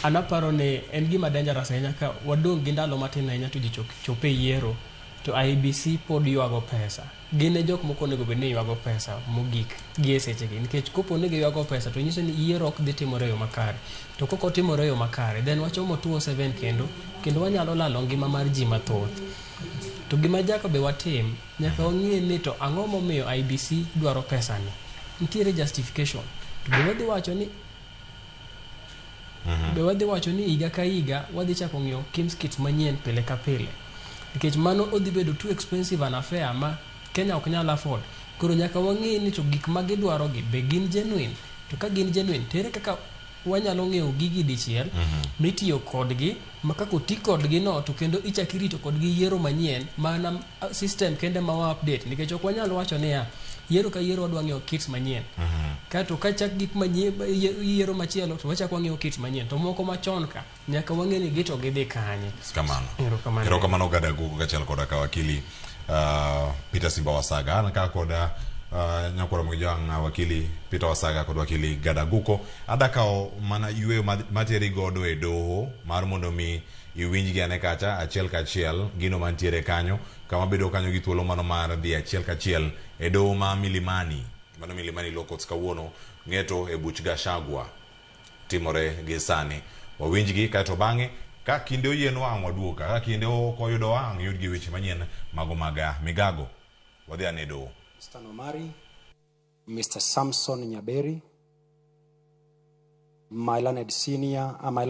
an aparo ni en gima dangerous ahinya ka wadong' gi ndalo matin ahinya to ji chop e yiero to IEBC pod ywago pesa. Gin e jok moko onego bed ni ywago pesa mogik gi e sechegi, nikech kopo ni giywago pesa to nyiso ni yiero ok dhi timore e yo makare. To kok otimore e yo makare, then wachomo 2007 kendo wanyalo lalo ngima mar ji mathoth. To gima nyaka be watim, nyaka wang'e ni to ang'o momiyo IEBC dwaro pesa ni. Nitiere justification. To be wadhi wacho ni be wadhi wacho ni higa ka higa wadhi chako ng'iewo KIEMS kits manyien pile ka pile, nikech mano odhi bedo too expensive an affair ma Kenya ok nyal afford. Koro nyaka wang'e ni to gik ma gidwaro gi be gin genuine, to ka gin genuine to ere kaka wanyalo ng'iewo gigi dichiel mitiyo kodgi, ma kaka oti kodgi no to kendo ichak irito kodgi yiero manyien, mana system kende ma wa update, nikech ok wanyal wacho niya yiero ka yiero wadwa ng'iewo kits manyien, kato kachak gik manyien yiero machielo to wachak wang'iewo kits manyien, to moko machon ka nyaka wang'e ni gi to gidhi kanye. Kamano. Erokamano. Erokamano Gada Guko kaachiel koda ka wakili Peter Simba Wasaga. An ka koda nyakwaro Mwijang' wakili Peter Wasaga kod wakili Gada Guko. Ada kawo mana yweyo materi godo e doho mar mondo mi iwinjgi ane kacha achiel kachiel gino mantiere kanyo, kama bedo kanyo gi thuolo mano mar dhi achiel kachiel e doho ma Milimani. Mano Milimani Law Courts kawuono ng'eto e buch Gachagua timore gi sani. Wawinjgi kaeto bang'e ka kinde oyienwa ang' waduog ka kinde ok oyudo ang' yud gi weche manyien mago mag migago. Wadhi ane doho. Mr. Nomari, Mr. Samson Nyaberi, my learned senior, my